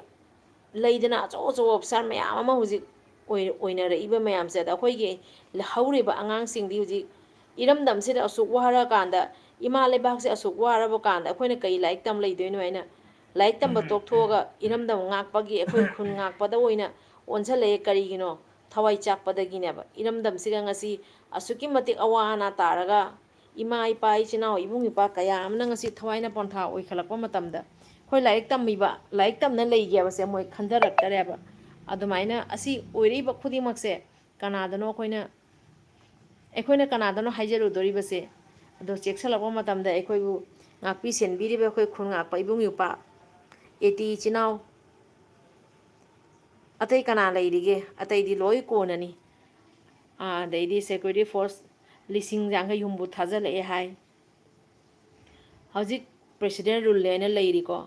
ꯂꯩꯗꯅ ꯑꯆꯧ ꯑꯆꯧꯕ officer ꯃꯌꯥꯝ ꯑꯃ ꯍꯧꯖꯤꯛ ꯑꯣꯏ-, ꯑꯣꯏꯅꯔꯛꯏꯕ ꯃꯌꯥꯝꯁꯦ꯫ ꯑꯗ ꯑꯩꯈꯣꯏꯒꯤ ꯍꯧꯔꯤꯕ ꯑꯉꯥꯡꯁꯤꯡꯗꯤ ꯍꯧꯖꯤꯛ ꯏꯔꯝꯗꯝꯁꯤꯗ ꯑꯁꯨꯛ ꯋꯥꯔꯀꯥꯟꯗ, ꯏꯃꯥ ꯂꯩꯕꯥꯛꯁꯦ ꯑꯁꯨꯛ ꯋꯥꯔꯕ ꯀꯥꯟꯗ ꯑꯩꯈꯣꯏꯅ ꯀꯩ ꯂꯥꯏꯔꯤꯛ ꯇꯝ ꯂꯩꯗꯣꯏꯅꯣ ꯍꯥꯏꯅ ꯂꯥꯏꯔꯤꯛ ꯇꯝꯕ ꯇꯣꯛꯊꯣꯛꯑꯒ ꯏꯔꯝꯗꯝ ꯉꯥꯛꯄꯒꯤ, ꯑꯩꯈꯣꯏ ꯈꯨꯟ ꯉꯥꯛꯄꯗ ꯑꯣꯏꯅ ꯑꯣꯟꯁꯤꯜꯂꯛꯑꯦ꯫ ꯀꯔꯤꯒꯤꯅꯣ? ꯊꯋꯥꯏ ꯆꯥꯛꯄꯗꯒꯤꯅꯦꯕ꯫ ꯏꯔꯝꯗꯝꯁꯤꯗ ꯉꯁꯤ ꯑꯁꯨꯛꯀꯤ ꯃꯇꯤꯛ ꯑꯋꯥ ꯑꯅꯥ ꯇꯥꯔꯒ ꯏꯃꯥ, ꯏꯄꯥ, ꯏꯆꯤꯟ ꯏꯅꯥꯎ, ꯏꯕꯨꯡ, ꯏꯄ꯭ꯋꯥ ꯀꯌꯥ ꯑꯃꯅ ꯉꯁꯤ ꯊꯋꯥꯏꯅ ꯄꯣꯟꯊꯥ ꯑꯣꯏꯈꯠꯂꯛꯄ ꯃꯇꯝꯗ, ꯑꯩꯈꯣꯏ ꯂꯥꯏꯔꯤꯛ ꯇꯝꯃꯤꯕ, ꯂꯥꯏꯔꯤꯛ ꯇꯝꯅ ꯂꯩꯒꯦ ꯍꯥꯏꯕꯁꯦ ꯃꯣꯏ ꯈꯟꯊꯔꯛꯇꯔꯦꯕ꯫ ꯑꯗꯨꯃꯥꯏꯅ ꯑꯁꯤ ꯑꯣꯏꯔꯛꯏꯕ ꯈꯨꯗꯤꯡꯃꯛꯁꯦ ꯀꯅꯥꯗꯅꯣ ꯑꯩꯈꯣꯏꯅ, ꯑꯩꯈꯣꯏꯅ ꯀꯅꯥꯗꯅꯣ ꯍꯥꯏꯖꯔꯨꯗꯣꯔꯤꯕꯁꯦ? ꯑꯗꯣ ꯆꯦꯛꯁꯤꯜꯂꯛꯄ ꯃꯇꯝꯗ ꯑꯩꯈꯣꯏꯕꯨ ꯉꯥꯛꯄꯤ ꯁꯦꯟꯕꯤꯔꯤꯕ ꯑꯩꯈꯣꯏ ꯈꯨꯟ ꯉꯥꯛꯄ ꯏꯕꯨꯡ ꯏꯄ꯭ꯋꯥ, ꯑꯦꯇꯤ ꯏꯆꯤꯟ ꯏꯅꯥꯎ, ꯑꯇꯩ ꯀꯅꯥ ꯂꯩꯔꯤꯒꯦ? ꯑꯇꯩꯗꯤ ꯂꯣꯏ ꯀꯣꯟꯅꯅꯤ꯫ ꯑꯥ, ꯑꯗꯩꯗꯤ security force ꯂꯤꯁꯤꯡ ꯌꯥꯡꯈꯩ ꯍꯨꯝꯐꯨ ꯊꯥꯖꯤꯜꯂꯛꯑꯦ ꯍꯥꯏ꯫ ꯍꯧꯖꯤꯛ president rule ꯍꯥꯏꯅ ꯂꯩꯔꯤꯀꯣ꯫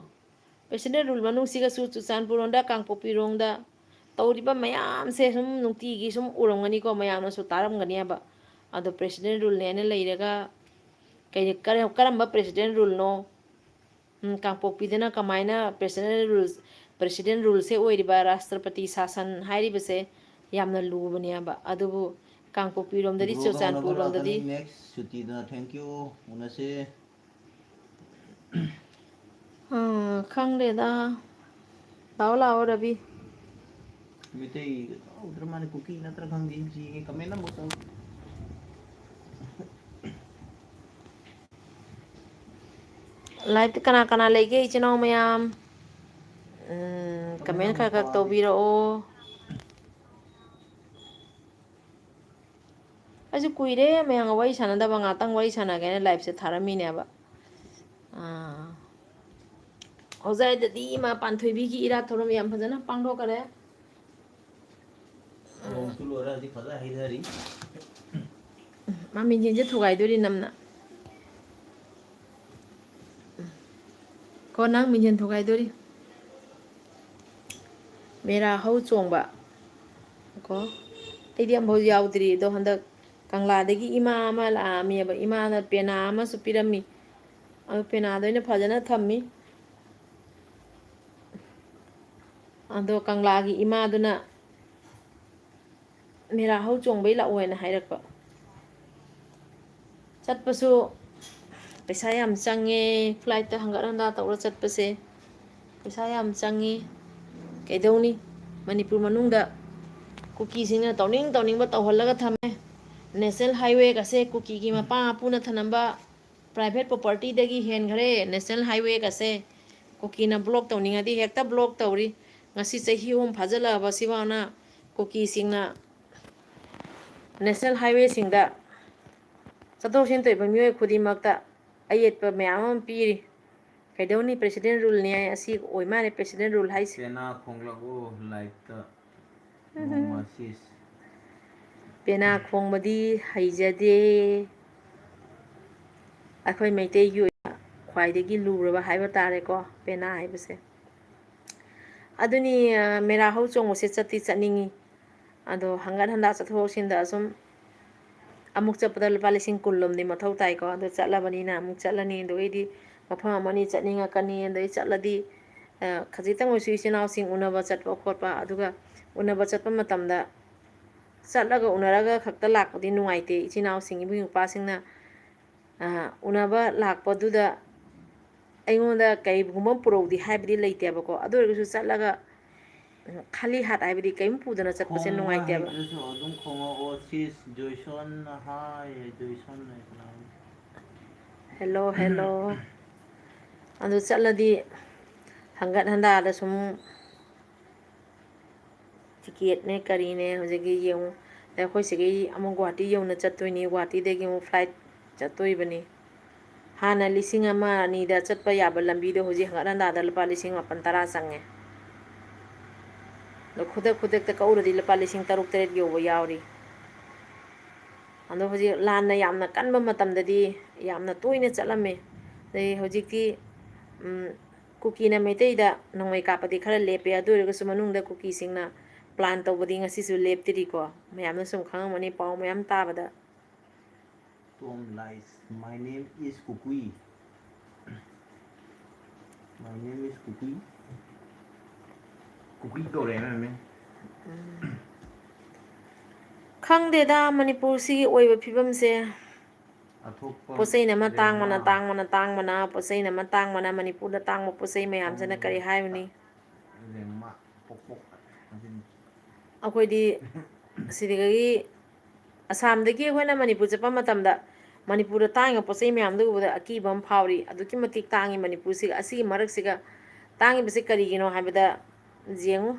President rule ꯃꯅꯨꯡꯁꯤꯒꯁꯨ ꯆꯨꯔꯆꯥꯟꯄꯨꯔ ꯂꯣꯝꯗ, ꯀꯥꯡꯄꯣꯛꯄꯤ ꯔꯣꯝꯗ ꯇꯧꯔꯤꯕ ꯃꯌꯥꯝꯁꯦ ꯁꯨꯝ ꯅꯨꯡꯇꯤꯒꯤ ꯁꯨꯝ ꯎꯔꯝꯒꯅꯤꯀꯣ, ꯃꯌꯥꯝꯅꯁꯨ ꯇꯥꯔꯝꯒꯅꯦꯕ꯫ ꯑꯗꯣ president rule ꯍꯥꯏꯅ ꯂꯩꯔꯒ ꯀꯩ-, ꯀꯔ-, ꯀꯔꯝꯕ president ruleꯅꯣ? ꯎꯝ, ꯀꯥꯡꯄꯣꯛꯄꯤꯗꯅ ꯀꯃꯥꯏꯅ president rules, president ruleꯁꯦ ꯑꯣꯏꯔꯤꯕ, ꯔꯥꯁꯇ꯭ꯔꯄꯇꯤ ꯁꯥꯁꯟ ꯍꯥꯏꯔꯤꯕꯁꯦ ꯌꯥꯝꯅ ꯂꯨꯕꯅꯦꯕ꯫ ꯑꯗꯨꯕꯨ ꯀꯥꯡꯄꯣꯛꯄꯤꯔꯣꯝꯗꯗꯤ, ꯕ꯭ꯔꯣꯒ ꯎꯅꯕ ꯆꯨꯔꯆꯥꯟꯄꯨꯔꯔꯣꯝꯗꯗꯤ ꯂꯥꯛꯀꯅꯤ next ꯁꯨꯇꯤꯗ꯫ Thank you꯫ ꯎꯅꯁꯦ꯫ ꯑꯥ, ꯈꯪꯗꯦꯗ꯫ ꯂꯥꯛꯑꯣ, ꯂꯥꯛꯑꯣ, ꯔꯕꯤ꯫ ꯃꯩꯇꯩ ꯇꯧꯗ꯭ꯔ ꯃꯥꯜꯂꯦ, ꯀꯨꯀꯤ ꯅꯠꯇ꯭ꯔ ꯈꯪꯗꯦ, ꯖꯤꯒꯤ comment ꯑꯃꯨꯛ ꯇꯧ꯫ Liveꯇ ꯀꯅꯥ ꯀꯅꯥ ꯂꯩꯒꯦ, ꯏꯆꯤꯟ ꯏꯅꯥꯎ ꯃꯌꯥꯝ? ꯎꯝ, comment ꯈꯔ ꯈꯔ ꯇꯧꯕꯤꯔꯛꯑꯣ꯫ ꯑꯩꯁꯨ ꯀꯨꯏꯔꯦ ꯃꯌꯥꯝꯒ ꯋꯥꯔꯤ ꯁꯥꯟꯅꯗꯕ, ꯉꯥꯛꯇꯪ ꯋꯥꯔꯤ ꯁꯥꯟꯅꯒꯦꯅ liveꯁꯦ ꯊꯥꯔꯝꯃꯤꯅꯦꯕ꯫ ꯑꯥ, ꯍꯧꯖꯥꯏꯗꯗꯤ ꯏꯃꯥ ꯄꯥꯟꯊꯣꯏꯕꯤꯒꯤ ꯏꯔꯥꯠ ꯊꯧꯔꯝ ꯌꯥꯝ ꯐꯖꯅ ꯄꯥꯡꯊꯣꯛꯈꯔꯦ꯫ ꯅꯣꯡꯁꯨ ꯂꯣꯏꯔꯦ, ꯍꯧꯖꯤꯛ ꯐꯖꯅ ꯍꯩꯊꯔꯤ꯫ ꯃꯥ ꯃꯤꯡꯁꯦꯟꯁꯦ ꯊꯨꯒꯥꯏꯗꯣꯔꯤ ꯅꯝꯅ꯫ ꯀꯣ ꯅꯪ ꯃꯤꯡꯁꯦꯟ ꯊꯨꯒꯥꯏꯗꯣꯔꯤ꯫ ꯃꯦꯔꯥ ꯍꯧ ꯆꯣꯡꯕ꯫ ꯀꯣ ꯑꯩꯗꯤ ꯑꯃꯐꯥꯎ ꯌꯥꯎꯗ꯭ꯔꯤ, ꯑꯗꯣ ꯍꯟꯗꯛ ꯀꯪꯂꯥꯗꯒꯤ ꯏꯃꯥ ꯑꯃ ꯂꯥꯛꯑꯝꯃꯦꯕ, ꯏꯃꯥꯅ ꯄꯦꯅꯥ ꯑꯃꯁꯨ ꯄꯤꯔꯝꯃꯤ꯫ ꯑꯗꯨ ꯄꯦꯅꯥꯗꯣ ꯑꯩꯅ ꯐꯖꯅ ꯊꯝꯃꯤ꯫ ꯑꯗꯣ ꯀꯪꯂꯥꯒꯤ ꯏꯃꯥꯗꯨꯅ ꯃꯦꯔꯥ ꯍꯧ ꯆꯣꯡꯕꯩ ꯂꯥꯛꯑꯣ ꯍꯥꯏꯅ ꯍꯥꯏꯔꯛꯄ꯫ ꯆꯠꯄꯁꯨ ꯄꯩꯁꯥ ꯌꯥꯝ ꯆꯪꯉꯦ, ꯐ꯭ꯂꯥꯏꯠꯇ ꯍꯪꯒꯠ ꯍꯟꯗꯥ ꯇꯧꯔ ꯆꯠꯄꯁꯦ ꯄꯩꯁꯥ ꯌꯥꯝ ꯆꯪꯉꯤ꯫ ꯀꯩꯗꯧꯅꯤ, ꯃꯅꯤꯄꯨꯔ ꯃꯅꯨꯡꯗ ꯀꯨꯀꯤꯁꯤꯡꯅ ꯇꯧꯅꯤꯡ ꯇꯧꯅꯤꯡꯕ ꯇꯧꯍꯜꯂꯒ ꯊꯝꯃꯦ꯫ ꯅꯦꯁꯅꯦꯜ ꯍꯥꯏꯋꯦꯒꯁꯦ ꯀꯨꯀꯤꯒꯤ ꯃꯄꯥ ꯃꯄꯨꯅ ꯊꯅꯝꯕ ꯄ꯭ꯔꯥꯏꯚꯦꯠ ꯄ꯭ꯔꯣꯄꯔꯇꯤꯗꯒꯤ ꯍꯦꯟꯈ꯭ꯔꯦ꯫ ꯅꯦꯁꯅꯦꯜ ꯍꯥꯏꯋꯦꯒꯁꯦ ꯀꯨꯀꯤꯅ ꯕ꯭ꯂꯣꯛ ꯇꯧꯅꯤꯡꯉꯗꯤ ꯍꯦꯛꯇ ꯕ꯭ꯂꯣꯛ ꯇꯧꯔꯤ꯫ ꯉꯁꯤ ꯆꯍꯤ ꯑꯍꯨꯝ ꯐꯥꯖꯤꯜꯂꯛꯑꯕ ꯁꯤꯐꯥꯎꯅ ꯀꯨꯀꯤꯁꯤꯡꯅ ꯅꯦꯁꯅꯦꯜ ꯍꯥꯏꯋꯦꯁꯤꯡꯗ ꯆꯠꯊꯣꯛ ꯆꯠꯁꯤꯟ ꯇꯧꯔꯤꯕ ꯃꯤꯑꯣꯏ ꯈꯨꯗꯤꯡꯃꯛꯇ ꯑꯌꯦꯠꯄ ꯃꯌꯥꯝ ꯑꯃ ꯄꯤꯔꯤ꯫ ꯀꯩꯗꯧꯅꯤ, ꯄ꯭ꯔꯦꯁꯤꯗꯦꯟ ꯔꯨꯜꯅꯤ ꯍꯥꯏ, ꯑꯁꯤ ꯑꯣꯏ ꯃꯥꯜꯂꯦ ꯄ꯭ꯔꯦꯁꯤꯗꯦꯟ ꯔꯨꯜ ꯍꯥꯏꯁꯦ꯫ ꯄꯦꯅꯥ ꯈꯣꯡꯂꯛꯎ ꯂꯥꯏꯛꯇ ꯅꯣꯡꯃ ꯁꯤꯁ꯫ ꯄꯦꯅꯥ ꯈꯣꯡꯕꯗꯤ ꯍꯩꯖꯗꯦ꯫ ꯑꯩꯈꯣꯏ ꯃꯩꯇꯩꯒꯤ ꯑꯣꯏꯅ ꯈ꯭ꯋꯥꯏꯗꯒꯤ ꯂꯨꯔꯕ ꯍꯥꯏꯕ ꯇꯥꯔꯦꯀꯣ, ꯄꯦꯅꯥ ꯍꯥꯏꯕꯁꯦ꯫ ꯑꯗꯨꯅꯤ, ꯑ, ꯃꯦꯔꯥ ꯍꯧ ꯆꯣꯡꯕꯁꯦ ꯆꯠꯇꯤ ꯆꯠꯅꯤꯡꯉꯤ꯫ ꯑꯗꯣ ꯍꯪꯒꯠ ꯍꯟꯗ ꯆꯠꯊꯣꯛ ꯆꯠꯁꯤꯟꯗ ꯑꯁꯨꯝ ꯑꯃꯨꯛ ꯆꯠꯄꯗ ꯂꯨꯄꯥ ꯂꯤꯁꯤꯡ ꯀꯨꯟ ꯂꯣꯝꯗꯤ ꯃꯊꯧ ꯇꯥꯏꯀꯣ꯫ ꯑꯗꯣ ꯆꯠꯂꯕꯅꯤꯅ ꯑꯃꯨꯛ ꯆꯠꯂꯅꯤ꯫ ꯑꯗꯨꯒꯤꯗꯤ ꯃꯐꯝ ꯑꯃꯅꯤ ꯆꯠꯅꯤꯡꯉꯛꯀꯅꯤ꯫ ꯑꯗꯩ ꯆꯠꯂꯗꯤ, ꯑ, ꯈꯖꯤꯛꯇꯪ ꯑꯣꯏꯁꯨ ꯏꯆꯤꯟ ꯏꯅꯥꯎꯁꯤꯡ ꯎꯅꯕ ꯆꯠꯄ ꯈꯣꯠꯄ, ꯑꯗꯨꯒ ꯎꯅꯕ ꯆꯠꯄ ꯃꯇꯝꯗ ꯆꯠꯂꯒ ꯎꯅꯔꯒ ꯈꯛꯇ ꯂꯥꯛꯄꯗꯤ ꯅꯨꯡꯉꯥꯏꯇꯦ꯫ ꯏꯆꯤꯟ ꯏꯅꯥꯎꯁꯤꯡ, ꯏꯕꯨꯡ ꯏꯄ꯭ꯋꯥꯁꯤꯡꯅ, ꯑ, ꯎꯅꯕ ꯂꯥꯛꯄꯗꯨꯗ ꯑꯩꯉꯣꯟꯗ ꯀꯩꯒꯨꯝꯕ ꯑꯃ ꯄꯨꯔꯧꯗꯤ ꯍꯥꯏꯕꯗꯤ ꯂꯩꯇꯦꯕꯀꯣ꯫ ꯑꯗꯨ ꯑꯣꯏꯔꯒꯁꯨ ꯆꯠꯂꯒ, ꯎꯝ, ꯈꯥꯂꯤ ꯍꯥꯠ ꯍꯥꯏꯕꯗꯤ ꯀꯔꯤꯝ ꯄꯨꯗꯅ ꯆꯠꯄꯁꯦ ꯈꯣꯡꯕ ꯅꯨꯡꯉꯥꯏꯇꯦꯕ꯫ ꯍꯩꯇ꯭ꯔꯁꯨ ꯑꯗꯨꯝ ꯈꯣꯡꯉꯛꯑꯣ ꯁꯤꯁ꯫ ꯖꯣꯏꯁꯣꯟꯅ ꯍꯥꯏ, ꯖꯣꯏꯁꯣꯟꯅ ꯀꯅꯥꯅꯣ? Hello, hello. ꯑꯗꯨ ꯆꯠꯂꯗꯤ ꯍꯪꯒꯠ ꯍꯟꯗꯥꯗ ꯁꯨꯝ ꯇꯤꯀꯦꯠꯅꯦ ꯀꯔꯤꯅꯦ ꯍꯧꯖꯤꯛꯀꯤ ꯌꯦꯡꯉꯨ꯫ ꯑꯗꯩ ꯑꯩꯈꯣꯏ ꯁꯤꯒꯤ ꯑꯃꯨꯛ ꯒꯨꯍꯥꯇꯤ ꯌꯧꯅ ꯆꯠꯇꯣꯏꯅꯤ, ꯒꯨꯍꯥꯇꯤꯗꯒꯤ ꯑꯃꯨꯛ ꯐ꯭ꯂꯥꯏꯠ ꯆꯠꯇꯣꯔꯤꯕꯅꯤ꯫ ꯍꯥꯟꯅ ꯂꯤꯁꯤꯡ ꯑꯃ ꯑꯅꯤꯗ ꯆꯠꯄ ꯌꯥꯕ ꯂꯝꯕꯤꯗꯣ ꯍꯧꯖꯤꯛ ꯍꯪꯒꯠ ꯍꯟꯗꯥꯗ ꯂꯨꯄꯥ ꯂꯤꯁꯤꯡ ꯃꯥꯄꯟ ꯇꯔꯥ ꯆꯪꯉꯦ꯫ ꯑꯗꯣ ꯈꯨꯗꯛ ꯈꯨꯗꯛꯇ ꯀꯛꯎꯔꯗꯤ ꯂꯨꯄꯥ ꯂꯤꯁꯤꯡ ꯇꯔꯨꯛ ꯇꯔꯦꯠ ꯌꯧꯕ ꯌꯥꯎꯔꯤ꯫ ꯑꯗꯣ ꯍꯧꯖꯤꯛ ꯂꯥꯟꯅ ꯌꯥꯝꯅ ꯀꯟꯕ ꯃꯇꯝꯗꯗꯤ ꯌꯥꯝꯅ ꯇꯣꯏꯅ ꯆꯠꯂꯝꯃꯦ꯫ ꯑꯗꯩ ꯍꯧꯖꯤꯛꯇꯤ, ꯎꯝ, ꯀꯨꯀꯤꯅ ꯃꯩꯇꯩꯗ ꯅꯣꯡꯃꯩ ꯀꯥꯞꯄꯗꯤ ꯈꯔ ꯂꯦꯞꯄꯦ, ꯑꯗꯨ ꯑꯣꯏꯔꯒꯁꯨ ꯃꯅꯨꯡꯗ ꯀꯨꯀꯤꯁꯤꯡꯅ plan ꯇꯧꯕꯗꯤ ꯉꯁꯤꯁꯨ ꯂꯦꯞꯇ꯭ꯔꯤꯀꯣ꯫ ꯃꯌꯥꯝꯅ ꯁꯨꯝ ꯈꯪꯉꯝꯃꯅꯤ ꯄꯥꯎ ꯃꯌꯥꯝ ꯇꯥꯕꯗ꯫ Tom lies. My name is Kukui. My name is Kukui. ꯀꯨꯀꯤ ꯀꯧꯔꯦ ꯃꯦꯝ꯫ ꯈꯪꯗꯦꯗ ꯃꯅꯤꯄꯨꯔꯁꯤꯒꯤ ꯑꯣꯏꯕ ꯐꯤꯕꯝꯁꯦ꯫ ꯑꯇꯣꯞꯄ ꯄꯣꯠ ꯆꯩꯅ ꯑꯃ ꯇꯥꯡꯕꯅ, ꯔꯦꯡꯃꯥ꯫ ꯇꯥꯡꯕꯅ, ꯇꯥꯡꯕꯅ, ꯄꯣꯠ ꯆꯩꯅ ꯑꯃ ꯇꯥꯡꯕꯅ, ꯃꯅꯤꯄꯨꯔꯗ ꯇꯥꯡꯕ ꯄꯣꯠ ꯆꯩ ꯃꯌꯥꯝꯁꯤꯅ ꯀꯔꯤ ꯍꯥꯏꯔꯨꯅꯤ? ꯔꯦꯡꯃꯥ ꯄꯣꯛ ꯄꯣꯛ ꯍꯥꯏꯁꯤꯅꯤ꯫ ꯑꯩꯈꯣꯏꯗꯤ ꯁꯤꯗꯒꯤ ꯑꯁꯥꯝꯗꯒꯤ ꯑꯩꯈꯣꯏꯅ ꯃꯅꯤꯄꯨꯔ ꯆꯠꯄ ꯃꯇꯝꯗ ꯃꯅꯤꯄꯨꯔꯗ ꯇꯥꯡꯉꯤꯕ ꯄꯣꯠ ꯆꯩ ꯃꯌꯥꯝꯗꯨ ꯎꯕꯗ ꯑꯀꯤꯕ ꯑꯃ ꯐꯥꯎꯔꯤ꯫ ꯑꯗꯨꯛꯀꯤ ꯃꯇꯤꯛ ꯇꯥꯡꯉꯤ ꯃꯅꯤꯄꯨꯔꯁꯤꯒ꯫ ꯑꯁꯤꯒꯤ ꯃꯔꯛꯁꯤꯒ ꯇꯥꯡꯉꯤꯕꯁꯤ ꯀꯔꯤꯒꯤꯅꯣ ꯍꯥꯏꯕꯗ ꯌꯦꯡꯉꯨ,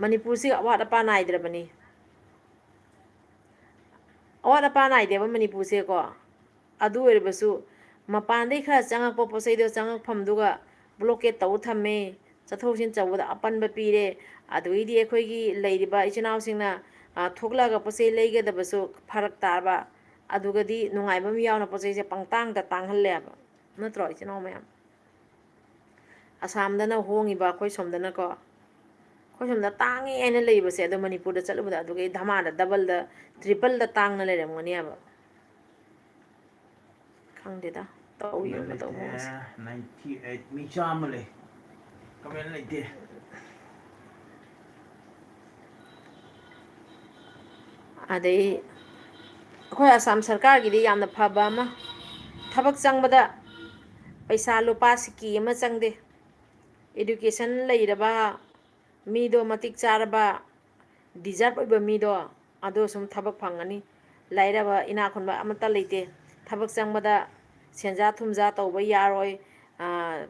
ꯃꯅꯤꯄꯨꯔꯁꯤꯒ ꯑꯋꯥꯠ ꯑꯄꯥ ꯅꯥꯏꯗ꯭ꯔꯕꯅꯤ꯫ ꯑꯋꯥꯠ ꯑꯄꯥ ꯅꯥꯏꯗꯦꯕ ꯃꯅꯤꯄꯨꯔꯁꯦꯀꯣ꯫ ꯑꯗꯨ ꯑꯣꯏꯔꯕꯁꯨ ꯃꯄꯥꯟꯗꯩ ꯈꯔ ꯆꯪꯉꯛꯄ ꯄꯣꯠ ꯆꯩꯗꯣ ꯆꯪꯉꯛꯐꯝꯗꯨꯒ blockade ꯇꯧ ꯊꯝꯃꯦ, ꯆꯠꯊꯣꯛ ꯆꯠꯁꯤꯟ ꯇꯧꯕꯗ ꯑꯄꯟꯕ ꯄꯤꯔꯦ꯫ ꯑꯗꯨꯗꯒꯤꯗꯤ ꯑꯩꯈꯣꯏꯒꯤ ꯂꯩꯔꯤꯕ ꯏꯆꯤꯜ ꯏꯅꯥꯎꯁꯤꯡꯅ, ꯑ, ꯊꯣꯛꯂꯛꯑꯒ ꯄꯣꯠ ꯆꯩ ꯂꯩꯒꯗꯕꯁꯨ ꯐꯔꯛ ꯇꯥꯕ, ꯑꯗꯨꯒꯗꯤ ꯅꯨꯡꯉꯥꯏꯕ ꯑꯃ ꯌꯥꯎꯅ ꯄꯣꯠ ꯆꯩꯁꯦ ꯄꯪꯇꯥꯡꯗ ꯇꯥꯡꯍꯜꯂꯦꯕ, ꯅꯠꯇ꯭ꯔꯣ ꯏꯆꯤꯜ ꯏꯅꯥꯎ ꯃꯌꯥꯝ? ꯑꯁꯥꯝꯗꯅ ꯍꯣꯡꯉꯤꯕ, ꯑꯩꯈꯣꯏ ꯁꯣꯝꯗꯅꯀꯣ, ꯑꯩꯈꯣꯏ ꯁꯣꯝꯗ ꯇꯥꯡꯉꯦ ꯍꯥꯏꯅ ꯂꯩꯕꯁꯦ, ꯑꯗꯣ ꯃꯅꯤꯄꯨꯔꯗ ꯆꯠꯂꯨꯕꯗ ꯑꯗꯨꯒꯤ ꯙꯃꯥꯗ double ꯗ, triple ꯗ ꯇꯥꯡꯅ ꯂꯩꯔꯝꯒꯅꯦꯕ꯫ ꯈꯪꯗꯦꯗ, ꯇꯧꯔꯤꯕ ꯃꯇꯧ ꯃꯑꯣꯡꯁꯦ꯫ Ninety eight, ꯃꯤ ꯆꯥꯝꯃ ꯂꯩ꯫ Comment ꯂꯩꯇꯦ꯫ ꯑꯗꯩ ꯑꯩꯈꯣꯏ ꯑꯁꯥꯝ ꯁꯔꯀꯥꯔꯒꯤꯗꯤ ꯌꯥꯝꯅ ꯐꯕ ꯑꯃ, ꯊꯕꯛ ꯆꯪꯕꯗ ꯄꯩꯁꯥ ꯂꯨꯄꯥ ꯁꯤꯀꯤ ꯑꯃ ꯆꯪꯗꯦ꯫ Education ꯂꯩꯔꯕ ꯃꯤꯗꯣ, ꯃꯇꯤꯛ ꯆꯥꯔꯕ, deserve ꯑꯣꯏꯕ ꯃꯤꯗꯣ, ꯑꯗꯣ ꯁꯨꯝ ꯊꯕꯛ ꯐꯪꯒꯅꯤ꯫ ꯂꯥꯏꯔꯕ ꯏꯅꯥꯛ ꯈꯨꯟꯕ ꯑꯃꯠꯇ ꯂꯩꯇꯦ꯫ ꯊꯕꯛ ꯆꯪꯕꯗ ꯁꯦꯟꯖꯥ ꯊꯨꯝꯖꯥ ꯇꯧꯕ ꯌꯥꯔꯣꯏ, ꯑ,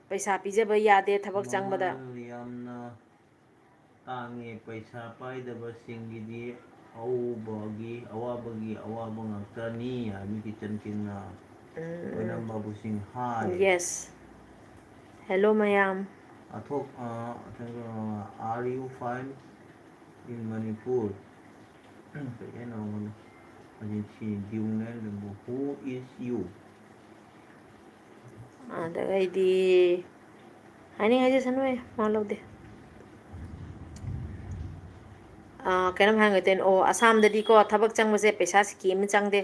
ꯄꯩꯁꯥ ꯄꯤꯖꯕ ꯌꯥꯗꯦ ꯊꯕꯛ ꯆꯪꯕꯗ꯫ ꯃꯃꯜ ꯌꯥꯝꯅ ꯇꯥꯡꯉꯦ, ꯄꯩꯁꯥ ꯄꯥꯏꯗꯕꯁꯤꯡꯒꯤꯗꯤ ꯑꯎꯕꯒꯤ, ꯑꯋꯥꯕꯒꯤ ꯑꯋꯥꯕ ꯉꯥꯛꯇꯅꯤ ꯍꯥꯏꯕꯒꯤ ꯆꯟ ꯆꯤꯡꯅ Oinam Babu Singh, hi. Yes. Hello ꯃꯌꯥꯝ. ꯑꯊꯣꯛ ꯑ, ꯑꯊꯣꯛ ꯑ, are you fine in Manipur? ꯀꯩ ꯍꯥꯏꯅꯣ ꯈꯪꯗꯦ꯫ ꯍꯧꯖꯤꯛ ꯁꯤ ꯗꯤꯌꯨꯅꯦꯟ ꯂꯨꯝꯕꯨ, who is you? ꯑꯗꯒꯩꯗꯤ ꯍꯥꯏꯅꯤꯡ ꯍꯥꯏꯖꯁꯅꯨ, ꯃꯥ ꯂꯧꯗꯦ꯫ ꯑ, ꯀꯩꯅꯣꯝ ꯍꯥꯏꯒꯦ ꯇꯧꯅꯤ꯫ ꯑꯣ, ꯑꯁꯥꯝꯗꯗꯤꯀꯣ ꯊꯕꯛ ꯆꯪꯕꯁꯦ ꯄꯩꯁꯥ ꯁꯤꯀꯤ ꯑꯃ ꯆꯪꯗꯦ꯫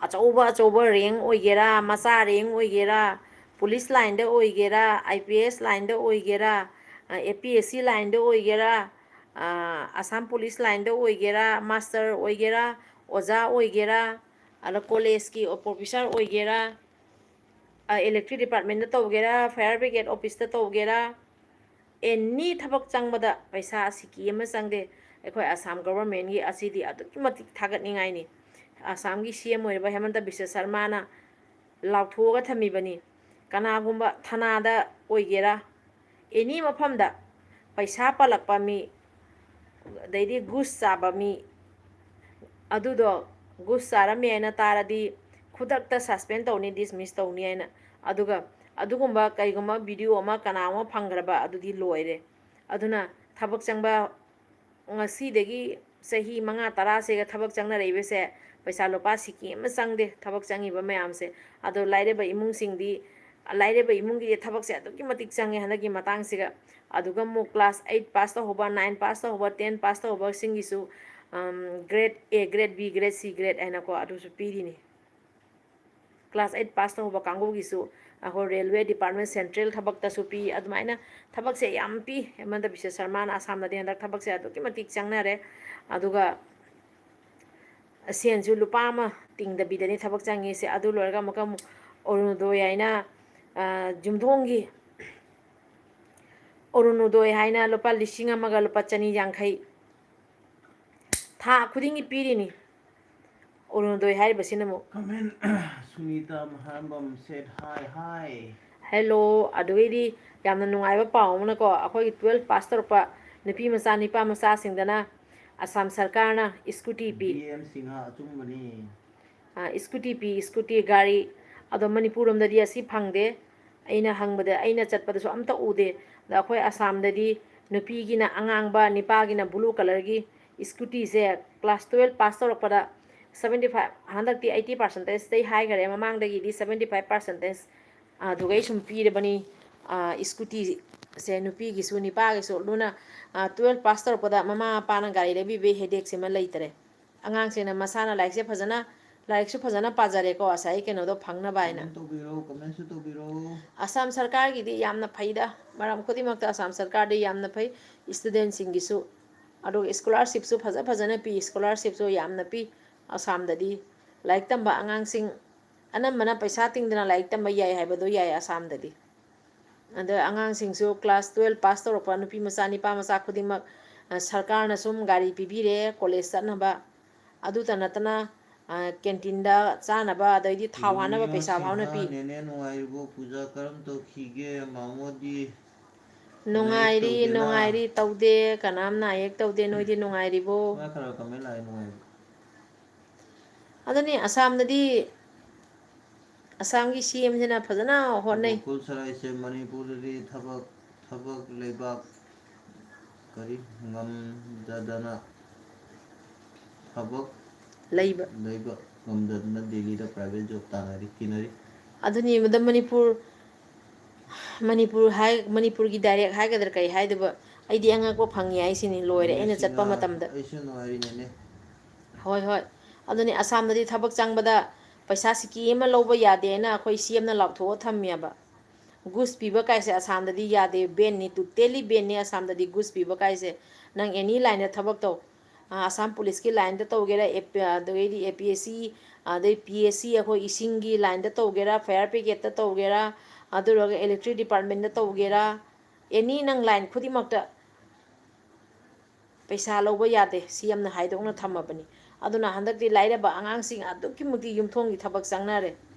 ꯑꯆꯧꯕ ꯑꯆꯧꯕ ꯔꯦꯡ ꯑꯣꯏꯒꯦꯔꯥ, ꯃꯆꯥ ꯔꯦꯡ ꯑꯣꯏꯒꯦꯔꯥ, ꯄꯨꯂꯤꯁ ꯂꯥꯏꯟꯗ ꯑꯣꯏꯒꯦꯔꯥ, ꯑꯥꯏ ꯄꯤ ꯑꯦꯁ ꯂꯥꯏꯟꯗ ꯑꯣꯏꯒꯦꯔꯥ, ꯑꯦ ꯄꯤ ꯑꯦꯁ ꯁꯤ ꯂꯥꯏꯟꯗ ꯑꯣꯏꯒꯦꯔꯥ, ꯑ, ꯑꯁꯥꯝ ꯄꯨꯂꯤꯁ ꯂꯥꯏꯟꯗ ꯑꯣꯏꯒꯦꯔꯥ, ꯃꯥꯁꯇꯔ ꯑꯣꯏꯒꯦꯔꯥ, ꯑꯣꯖꯥ ꯑꯣꯏꯒꯦꯔꯥ, ꯑꯗ ꯀꯣꯂꯦꯖꯀꯤ ꯄ꯭ꯔꯣꯐꯦꯁꯔ ꯑꯣꯏꯒꯦꯔꯥ, ꯑ, ꯏꯂꯦꯛꯇ꯭ꯔꯤꯛ ꯗꯤꯄꯥꯔꯠꯃꯦꯟꯗ ꯇꯧꯒꯦꯔꯥ, ꯐꯥꯌꯔ ꯕ꯭ꯔꯤꯒꯦꯗ ꯑꯣꯐꯤꯁꯇ ꯇꯧꯒꯦꯔꯥ, ꯑꯦꯅꯤ ꯊꯕꯛ ꯆꯪꯕꯗ ꯄꯩꯁꯥ ꯁꯤꯀꯤ ꯑꯃ ꯆꯪꯗꯦ꯫ ꯑꯩꯈꯣꯏ ꯑꯁꯥꯝ ꯒꯣꯚꯔꯟꯃꯦꯟꯒꯤ ꯑꯁꯤꯗꯤ ꯑꯗꯨꯛꯀꯤ ꯃꯇꯤꯛ ꯊꯥꯒꯠꯅꯤꯡꯉꯥꯏꯅꯤ꯫ ꯑꯁꯥꯝꯒꯤ ꯁꯤ ꯑꯦꯝ ꯑꯣꯏꯔꯤꯕ ꯍꯦꯃꯟꯇ ꯕꯤꯁ꯭ꯋ ꯁꯔꯃꯥꯅ ꯂꯥꯎꯊꯣꯛꯑꯒ ꯊꯝꯃꯤꯕꯅꯤ꯫ ꯀꯅꯥꯒꯨꯝꯕ ꯊꯅꯥꯗ ꯑꯣꯏꯒꯦꯔꯥ, ꯑꯦꯅꯤ ꯃꯐꯝꯗ ꯄꯩꯁꯥ ꯄꯜꯂꯛꯄ ꯃꯤ, ꯑꯗꯩꯗꯤ ꯒꯨꯁ ꯆꯥꯕ ꯃꯤ, ꯑꯗꯨꯗꯣ ꯒꯨꯁ ꯆꯥꯔꯝꯃꯦ ꯍꯥꯏꯅ ꯇꯥꯔꯗꯤ ꯈꯨꯗꯛꯇ ꯁꯁꯄꯦꯟ ꯇꯧꯅꯤ, ꯗꯤꯁꯃꯤꯁ ꯇꯧꯅꯤ ꯍꯥꯏꯅ꯫ ꯑꯗꯨꯒ ꯑꯗꯨꯒꯨꯝꯕ ꯀꯩꯒꯨꯝꯕ ꯚꯤꯗꯤꯑꯣ ꯑꯃ ꯀꯅꯥ ꯑꯃ ꯐꯪꯈ꯭ꯔꯕ, ꯑꯗꯨꯗꯤ ꯂꯣꯏꯔꯦ꯫ ꯑꯗꯨꯅ ꯊꯕꯛ ꯆꯪꯕ ꯉꯁꯤꯗꯒꯤ ꯆꯍꯤ ꯃꯉꯥ ꯇꯔꯥꯁꯤꯒ ꯊꯕꯛ ꯆꯪꯅꯔꯛꯏꯕꯁꯦ ꯄꯩꯁꯥ ꯂꯨꯄꯥ ꯁꯤꯀꯤ ꯑꯃ ꯆꯪꯗꯦ ꯊꯕꯛ ꯆꯪꯉꯤꯕ ꯃꯌꯥꯝꯁꯦ꯫ ꯑꯗꯣ ꯂꯥꯏꯔꯕ ꯏꯃꯨꯡꯁꯤꯡꯗꯤ, ꯂꯥꯏꯔꯕ ꯏꯃꯨꯡꯒꯤꯗꯤ ꯊꯕꯛꯁꯦ ꯑꯗꯨꯛꯀꯤ ꯃꯇꯤꯛ ꯆꯪꯉꯦ ꯍꯟꯗꯛꯀꯤ ꯃꯇꯥꯡꯁꯤꯒ꯫ ꯑꯗꯨꯒ ꯑꯃꯨꯛ ꯀ꯭ꯂꯥꯁ ꯑꯩꯠ ꯄꯥꯁ ꯇꯧꯍꯧꯕ, ꯅꯥꯏꯟ ꯄꯥꯁ ꯇꯧꯍꯧꯕ, ꯇꯦꯟ ꯄꯥꯁ ꯇꯧꯍꯧꯕꯁꯤꯡꯒꯤꯁꯨ, grade A, grade B, grade C, grade ꯍꯥꯏꯅꯀꯣ, ꯑꯗꯨꯁꯨ ꯄꯤꯔꯤꯅꯤ꯫ ꯀ꯭ꯂꯥꯁ ꯑꯩꯠ ꯄꯥꯁ ꯇꯧꯍꯧꯕ ꯀꯥꯡꯕꯨꯒꯤꯁꯨ ꯑꯩꯈꯣꯏ ꯔꯦꯜꯋꯦ ꯗꯤꯄꯥꯔꯠꯃꯦꯟ, ꯁꯦꯟꯇ꯭ꯔꯦꯜ ꯊꯕꯛꯇꯁꯨ ꯄꯤ꯫ ꯑꯗꯨꯃꯥꯏꯅ ꯊꯕꯛꯁꯦ ꯌꯥꯝ ꯄꯤ꯫ ꯍꯦꯃꯟꯇ ꯕꯤꯁ꯭ꯋ ꯁꯔꯃꯥꯅ ꯑꯁꯥꯝꯗꯗꯤ ꯍꯟꯗꯛ ꯊꯕꯛꯁꯦ ꯑꯗꯨꯛꯀꯤ ꯃꯇꯤꯛ ꯆꯪꯅꯔꯦ꯫ ꯑꯗꯨꯒ ꯁꯦꯟꯁꯨ ꯂꯨꯄꯥ ꯑꯃ ꯇꯤꯡꯗꯕꯤꯗꯅꯤ ꯊꯕꯛ ꯆꯪꯉꯤꯁꯦ꯫ ꯑꯗꯨ ꯂꯣꯏꯔꯒ ꯑꯃꯨꯛꯀ ꯑꯃꯨꯛ ꯑꯔꯨꯅꯣꯗꯣꯏ ꯍꯥꯏꯅ, ꯑ, ꯌꯨꯝꯊꯣꯡꯒꯤ ꯑꯔꯨꯅꯣꯗꯣꯏ ꯍꯥꯏꯅ ꯂꯨꯄꯥ ꯂꯤꯁꯤꯡ ꯑꯃꯒ ꯂꯨꯄꯥ ꯆꯅꯤ ꯌꯥꯡꯈꯩ ꯊꯥ ꯈꯨꯗꯤꯡꯒꯤ ꯄꯤꯔꯤꯅꯤ꯫ ꯑꯔꯨꯅꯣꯗꯣꯏ ꯍꯥꯏꯔꯤꯕꯁꯤꯅ ꯑꯃꯨꯛ꯫ Comment, Sunita Mahambam said hi, hi. Hello. ꯑꯗꯨꯒꯤꯗꯤ ꯌꯥꯝꯅ ꯅꯨꯡꯉꯥꯏꯕ ꯄꯥꯎ ꯑꯃꯅꯀꯣ, ꯑꯩꯈꯣꯏꯒꯤ ꯇꯨꯋꯦꯜꯐ ꯄꯥꯁ ꯇꯧꯔꯛꯄ ꯅꯨꯄꯤ ꯃꯆꯥ, ꯅꯨꯄꯥ ꯃꯆꯥꯁꯤꯡꯗꯅ ꯑꯁꯥꯝ ꯁꯔꯀꯥꯔꯅ ꯁ꯭ꯀꯨꯇꯤ ꯄꯤ꯫ ꯕꯤ ꯑꯦꯝ ꯁꯤꯡꯍ ꯑꯆꯨꯝꯕꯅꯤ꯫ ꯁ꯭ꯀꯨꯇꯤ ꯄꯤ, ꯁ꯭ꯀꯨꯇꯤ ꯒꯥꯔꯤ꯫ ꯑꯗꯣ ꯃꯅꯤꯄꯨꯔ ꯂꯣꯝꯗꯗꯤ ꯑꯁꯤ ꯐꯪꯗꯦ꯫ ꯑꯩꯅ ꯍꯪꯕꯗ, ꯑꯩꯅ ꯆꯠꯄꯗꯁꯨ ꯑꯝꯇ ꯎꯗꯦ꯫ ꯑꯗ ꯑꯩꯈꯣꯏ ꯑꯁꯥꯝꯗꯗꯤ ꯅꯨꯄꯤꯒꯤꯅ ꯑꯉꯥꯡꯕ, ꯅꯤꯄꯥꯒꯤꯅ ꯕ꯭ꯂꯨ ꯀꯂꯔꯒꯤ ꯁ꯭ꯀꯨꯇꯤꯁꯦ ꯀ꯭ꯂꯥꯁ ꯇꯨꯌꯦꯜꯞ ꯄꯥꯁ ꯇꯧꯔꯛꯄꯗ ꯁꯕꯦꯟꯇꯤ ꯐꯥꯏꯚ, ꯍꯟꯗꯛꯇꯤ ꯑꯩꯠꯇꯤ ꯄꯥꯔꯁꯦꯟꯇꯦꯖꯇꯩ ꯍꯥꯏꯈꯔꯦ, ꯃꯃꯥꯡꯗꯒꯤꯗꯤ ꯁꯕꯦꯟꯇꯤ ꯐꯥꯏꯚ ꯄꯥꯔꯁꯦꯟꯇꯦꯖ ꯑꯗꯨꯒꯩ ꯁꯨꯝ ꯄꯤꯔꯕꯅꯤ꯫ ꯁ꯭ꯀꯨꯇꯤꯁꯦ ꯅꯨꯄꯤꯒꯤꯁꯨ ꯅꯤꯄꯥꯒꯤꯁꯨ꯫ ꯑꯗꯨꯅ ꯇꯨꯌꯦꯜꯞ ꯄꯥꯁ ꯇꯧꯔꯛꯄꯗ ꯃꯃꯥ ꯃꯄꯥꯅ ꯒꯥꯔꯤ ꯂꯩꯕꯤꯕꯒꯤ ꯍꯦꯗꯦꯛꯁꯤꯃ ꯂꯩꯇꯔꯦ꯫ ꯑꯉꯥꯡꯁꯤꯡꯅ ꯃꯁꯥꯅ ꯂꯥꯏꯔꯤꯛꯁꯦ ꯐꯖꯅ, ꯂꯥꯏꯔꯤꯛꯁꯨ ꯐꯖꯅ ꯄꯥꯖꯔꯦꯀꯣ, ꯉꯁꯥꯏ ꯀꯩꯅꯣꯗꯣ ꯐꯪꯅꯕ ꯍꯥꯏꯅ꯫ Comment ꯇꯧꯕꯤꯔꯣ, commentꯁꯨ ꯇꯧꯕꯤꯔꯣ꯫ ꯑꯁꯥꯝ ꯁꯔꯀꯥꯔꯒꯤꯗꯤ ꯌꯥꯝꯅ ꯐꯩꯗ, ꯃꯔꯝ ꯈꯨꯗꯤꯡꯃꯛꯇ ꯑꯁꯥꯝ ꯁꯔꯀꯥꯔꯗꯤ ꯌꯥꯝꯅ ꯐꯩ, ꯏꯁꯇꯨꯗꯦꯟꯁꯤꯡꯒꯤꯁꯨ꯫ ꯑꯗꯨꯒ ꯁ꯭ꯀꯣꯂꯥꯔꯁꯤꯞꯁꯨ ꯐꯖ ꯐꯖꯅ ꯄꯤ, ꯁ꯭ꯀꯣꯂꯥꯔꯁꯤꯞꯁꯨ ꯌꯥꯝꯅ ꯄꯤ ꯑꯁꯥꯝꯗꯗꯤ꯫ ꯂꯥꯏꯔꯤꯛ ꯇꯝꯕ ꯑꯉꯥꯡꯁꯤꯡ ꯑꯅꯝꯕꯅ ꯄꯩꯁꯥ ꯇꯤꯡꯗꯅ ꯂꯥꯏꯔꯤꯛ ꯇꯝꯕ ꯌꯥꯏ ꯍꯥꯏꯕꯗꯣ ꯌꯥꯏ ꯑꯁꯥꯝꯗꯗꯤ꯫ ꯑꯗ ꯑꯉꯥꯡꯁꯤꯡꯁꯨ ꯀ꯭ꯂꯥꯁ ꯇꯨꯌꯦꯜꯞ ꯄꯥꯁ ꯇꯧꯔꯛꯄ ꯅꯨꯄꯤ ꯃꯆꯥ, ꯅꯤꯄꯥ ꯃꯆꯥ ꯈꯨꯗꯤꯡꯃꯛ, ꯑ, ꯁꯔꯀꯥꯔꯅ ꯁꯨꯝ ꯒꯥꯔꯤ ꯄꯤꯕꯤꯔꯦ ꯀꯣꯂꯦꯖ ꯆꯠꯅꯕ꯫ ꯑꯗꯨꯇ ꯅꯠꯇꯅ, ꯑ, ꯀꯦꯟꯇꯤꯟꯗ ꯆꯥꯅꯕ, ꯑꯗꯩꯗꯤ ꯊꯥꯎ ꯍꯥꯟꯅꯕ ꯄꯩꯁꯥ ꯐꯥꯎꯅ ꯄꯤ꯫ ꯅꯦꯅꯦ ꯅꯨꯡꯉꯥꯏꯔꯤꯕꯣ? ꯄꯨꯖꯥ ꯀꯔꯝ ꯇꯧꯈꯤꯒꯦ? ꯃꯥꯃꯣꯗꯤ? ꯅꯨꯡꯉꯥꯏꯔꯤ, ꯅꯨꯡꯉꯥꯏꯔꯤ, ꯇꯧꯗꯦ, ꯀꯅꯥꯝ ꯅꯥꯌꯦꯛ ꯇꯧꯗꯦ꯫ ꯅꯣꯏꯗꯤ ꯅꯨꯡꯉꯥꯏꯔꯤꯕꯣ? ꯈꯔ ꯈꯔ comment ꯂꯥꯛꯑꯦ, ꯅꯨꯡꯉꯥꯏꯔꯤ꯫ ꯑꯗꯨꯅꯤ, ꯑꯁꯥꯝꯗꯗꯤ ꯑꯁꯥꯝꯒꯤ ꯁꯤ ꯑꯦꯝꯁꯤꯅ ꯐꯖꯅ ꯍꯣꯠꯅꯩ꯫ ꯒꯣꯀꯨꯜ ꯁꯔꯥꯏꯁꯦ ꯃꯅꯤꯄꯨꯔꯗꯗꯤ ꯊꯕꯛ, ꯊꯕꯛ ꯂꯩꯕꯥꯛ ꯀꯔꯤ ꯉꯝꯗꯗꯅ, ꯊꯕꯛ ꯂꯩꯕ꯫ ꯂꯩꯕ ꯉꯝꯗꯗꯅ ꯗꯦꯜꯂꯤꯗ private job ꯇꯥꯟꯅꯔꯤ, ꯊꯤꯅꯔꯤ꯫ ꯑꯗꯨꯅꯤ, ꯃꯗꯨ ꯃꯅꯤꯄꯨꯔ, ꯃꯅꯤꯄꯨꯔ ꯍꯥꯏ, ꯃꯅꯤꯄꯨꯔꯒꯤ direct ꯍꯥꯏꯒꯗ꯭ꯔꯥ ꯀꯔꯤ ꯍꯥꯏꯗꯣꯏꯕ? ꯑꯩꯗꯤ ꯑꯉꯛꯄ ꯐꯪꯉꯤ ꯍꯥꯏꯁꯤꯅꯤ, ꯂꯣꯏꯔꯦ, ꯑꯩꯅ ꯆꯠꯄ ꯃꯇꯝꯗ꯫ ꯑꯩꯁꯨ ꯅꯨꯡꯉꯥꯏꯔꯤꯅꯦꯅꯦ꯫ ꯍꯣꯏ, ꯍꯣꯏ꯫ ꯑꯗꯨꯅꯤ, ꯑꯁꯥꯝꯗꯗꯤ ꯊꯕꯛ ꯆꯪꯕꯗ ꯄꯩꯁꯥ ꯁꯤꯀꯤ ꯑꯃ ꯂꯧꯕ ꯌꯥꯗꯦꯅ ꯑꯩꯈꯣꯏ ꯁꯤ ꯑꯦꯝꯅ ꯂꯥꯎꯊꯣꯛꯑ ꯊꯝꯃꯦꯕ꯫ ꯒꯨꯁ ꯄꯤꯕ ꯀꯥꯏꯁꯦ ꯑꯁꯥꯝꯗꯗꯤ ꯌꯥꯗꯦ, ꯕꯦꯟꯅꯤ, totally ꯕꯦꯟꯅꯤ ꯑꯁꯥꯝꯗꯗꯤ ꯒꯨꯁ ꯄꯤꯕ ꯀꯥꯏꯁꯦ꯫ ꯅꯪ any lineꯗ ꯊꯕꯛ ꯇꯧ, ꯑ, ꯑꯁꯥꯝ ꯄꯨꯂꯤꯁꯀꯤ lineꯗ ꯇꯧꯒꯦꯔꯥ, ꯑꯦ ꯄꯤ, ꯑꯗꯨꯗꯒꯤꯗꯤ ꯑꯦ ꯄꯤ ꯑꯦꯁ ꯁꯤ, ꯑꯗꯩ ꯄꯤ ꯑꯦꯁ ꯁꯤ, ꯑꯩꯈꯣꯏ ꯏꯁꯤꯡꯒꯤ lineꯗ ꯇꯧꯒꯦꯔꯥ, fire brigadeꯇ ꯇꯧꯒꯦꯔꯥ, ꯑꯗꯨ ꯑꯣꯏꯔꯒ electric departmentꯗ ꯇꯧꯒꯦꯔꯥ, any ꯅꯪ line ꯈꯨꯗꯤꯡꯃꯛꯇ ꯄꯩꯁꯥ ꯂꯧꯕ ꯌꯥꯗꯦ, ꯁꯤ ꯑꯦꯝꯅ ꯍꯥꯏꯗꯣꯛꯅ ꯊꯝꯃꯕꯅꯤ꯫ ꯑꯗꯨꯅ ꯍꯟꯗꯛꯇꯤ ꯂꯥꯏꯔꯕ ꯑꯉꯥꯡꯁꯤꯡ ꯑꯗꯨꯛꯀꯤ ꯃꯇꯤꯛ ꯌꯨꯝꯊꯣꯡꯒꯤ ꯊꯕꯛ ꯆꯪꯅꯔꯦ꯫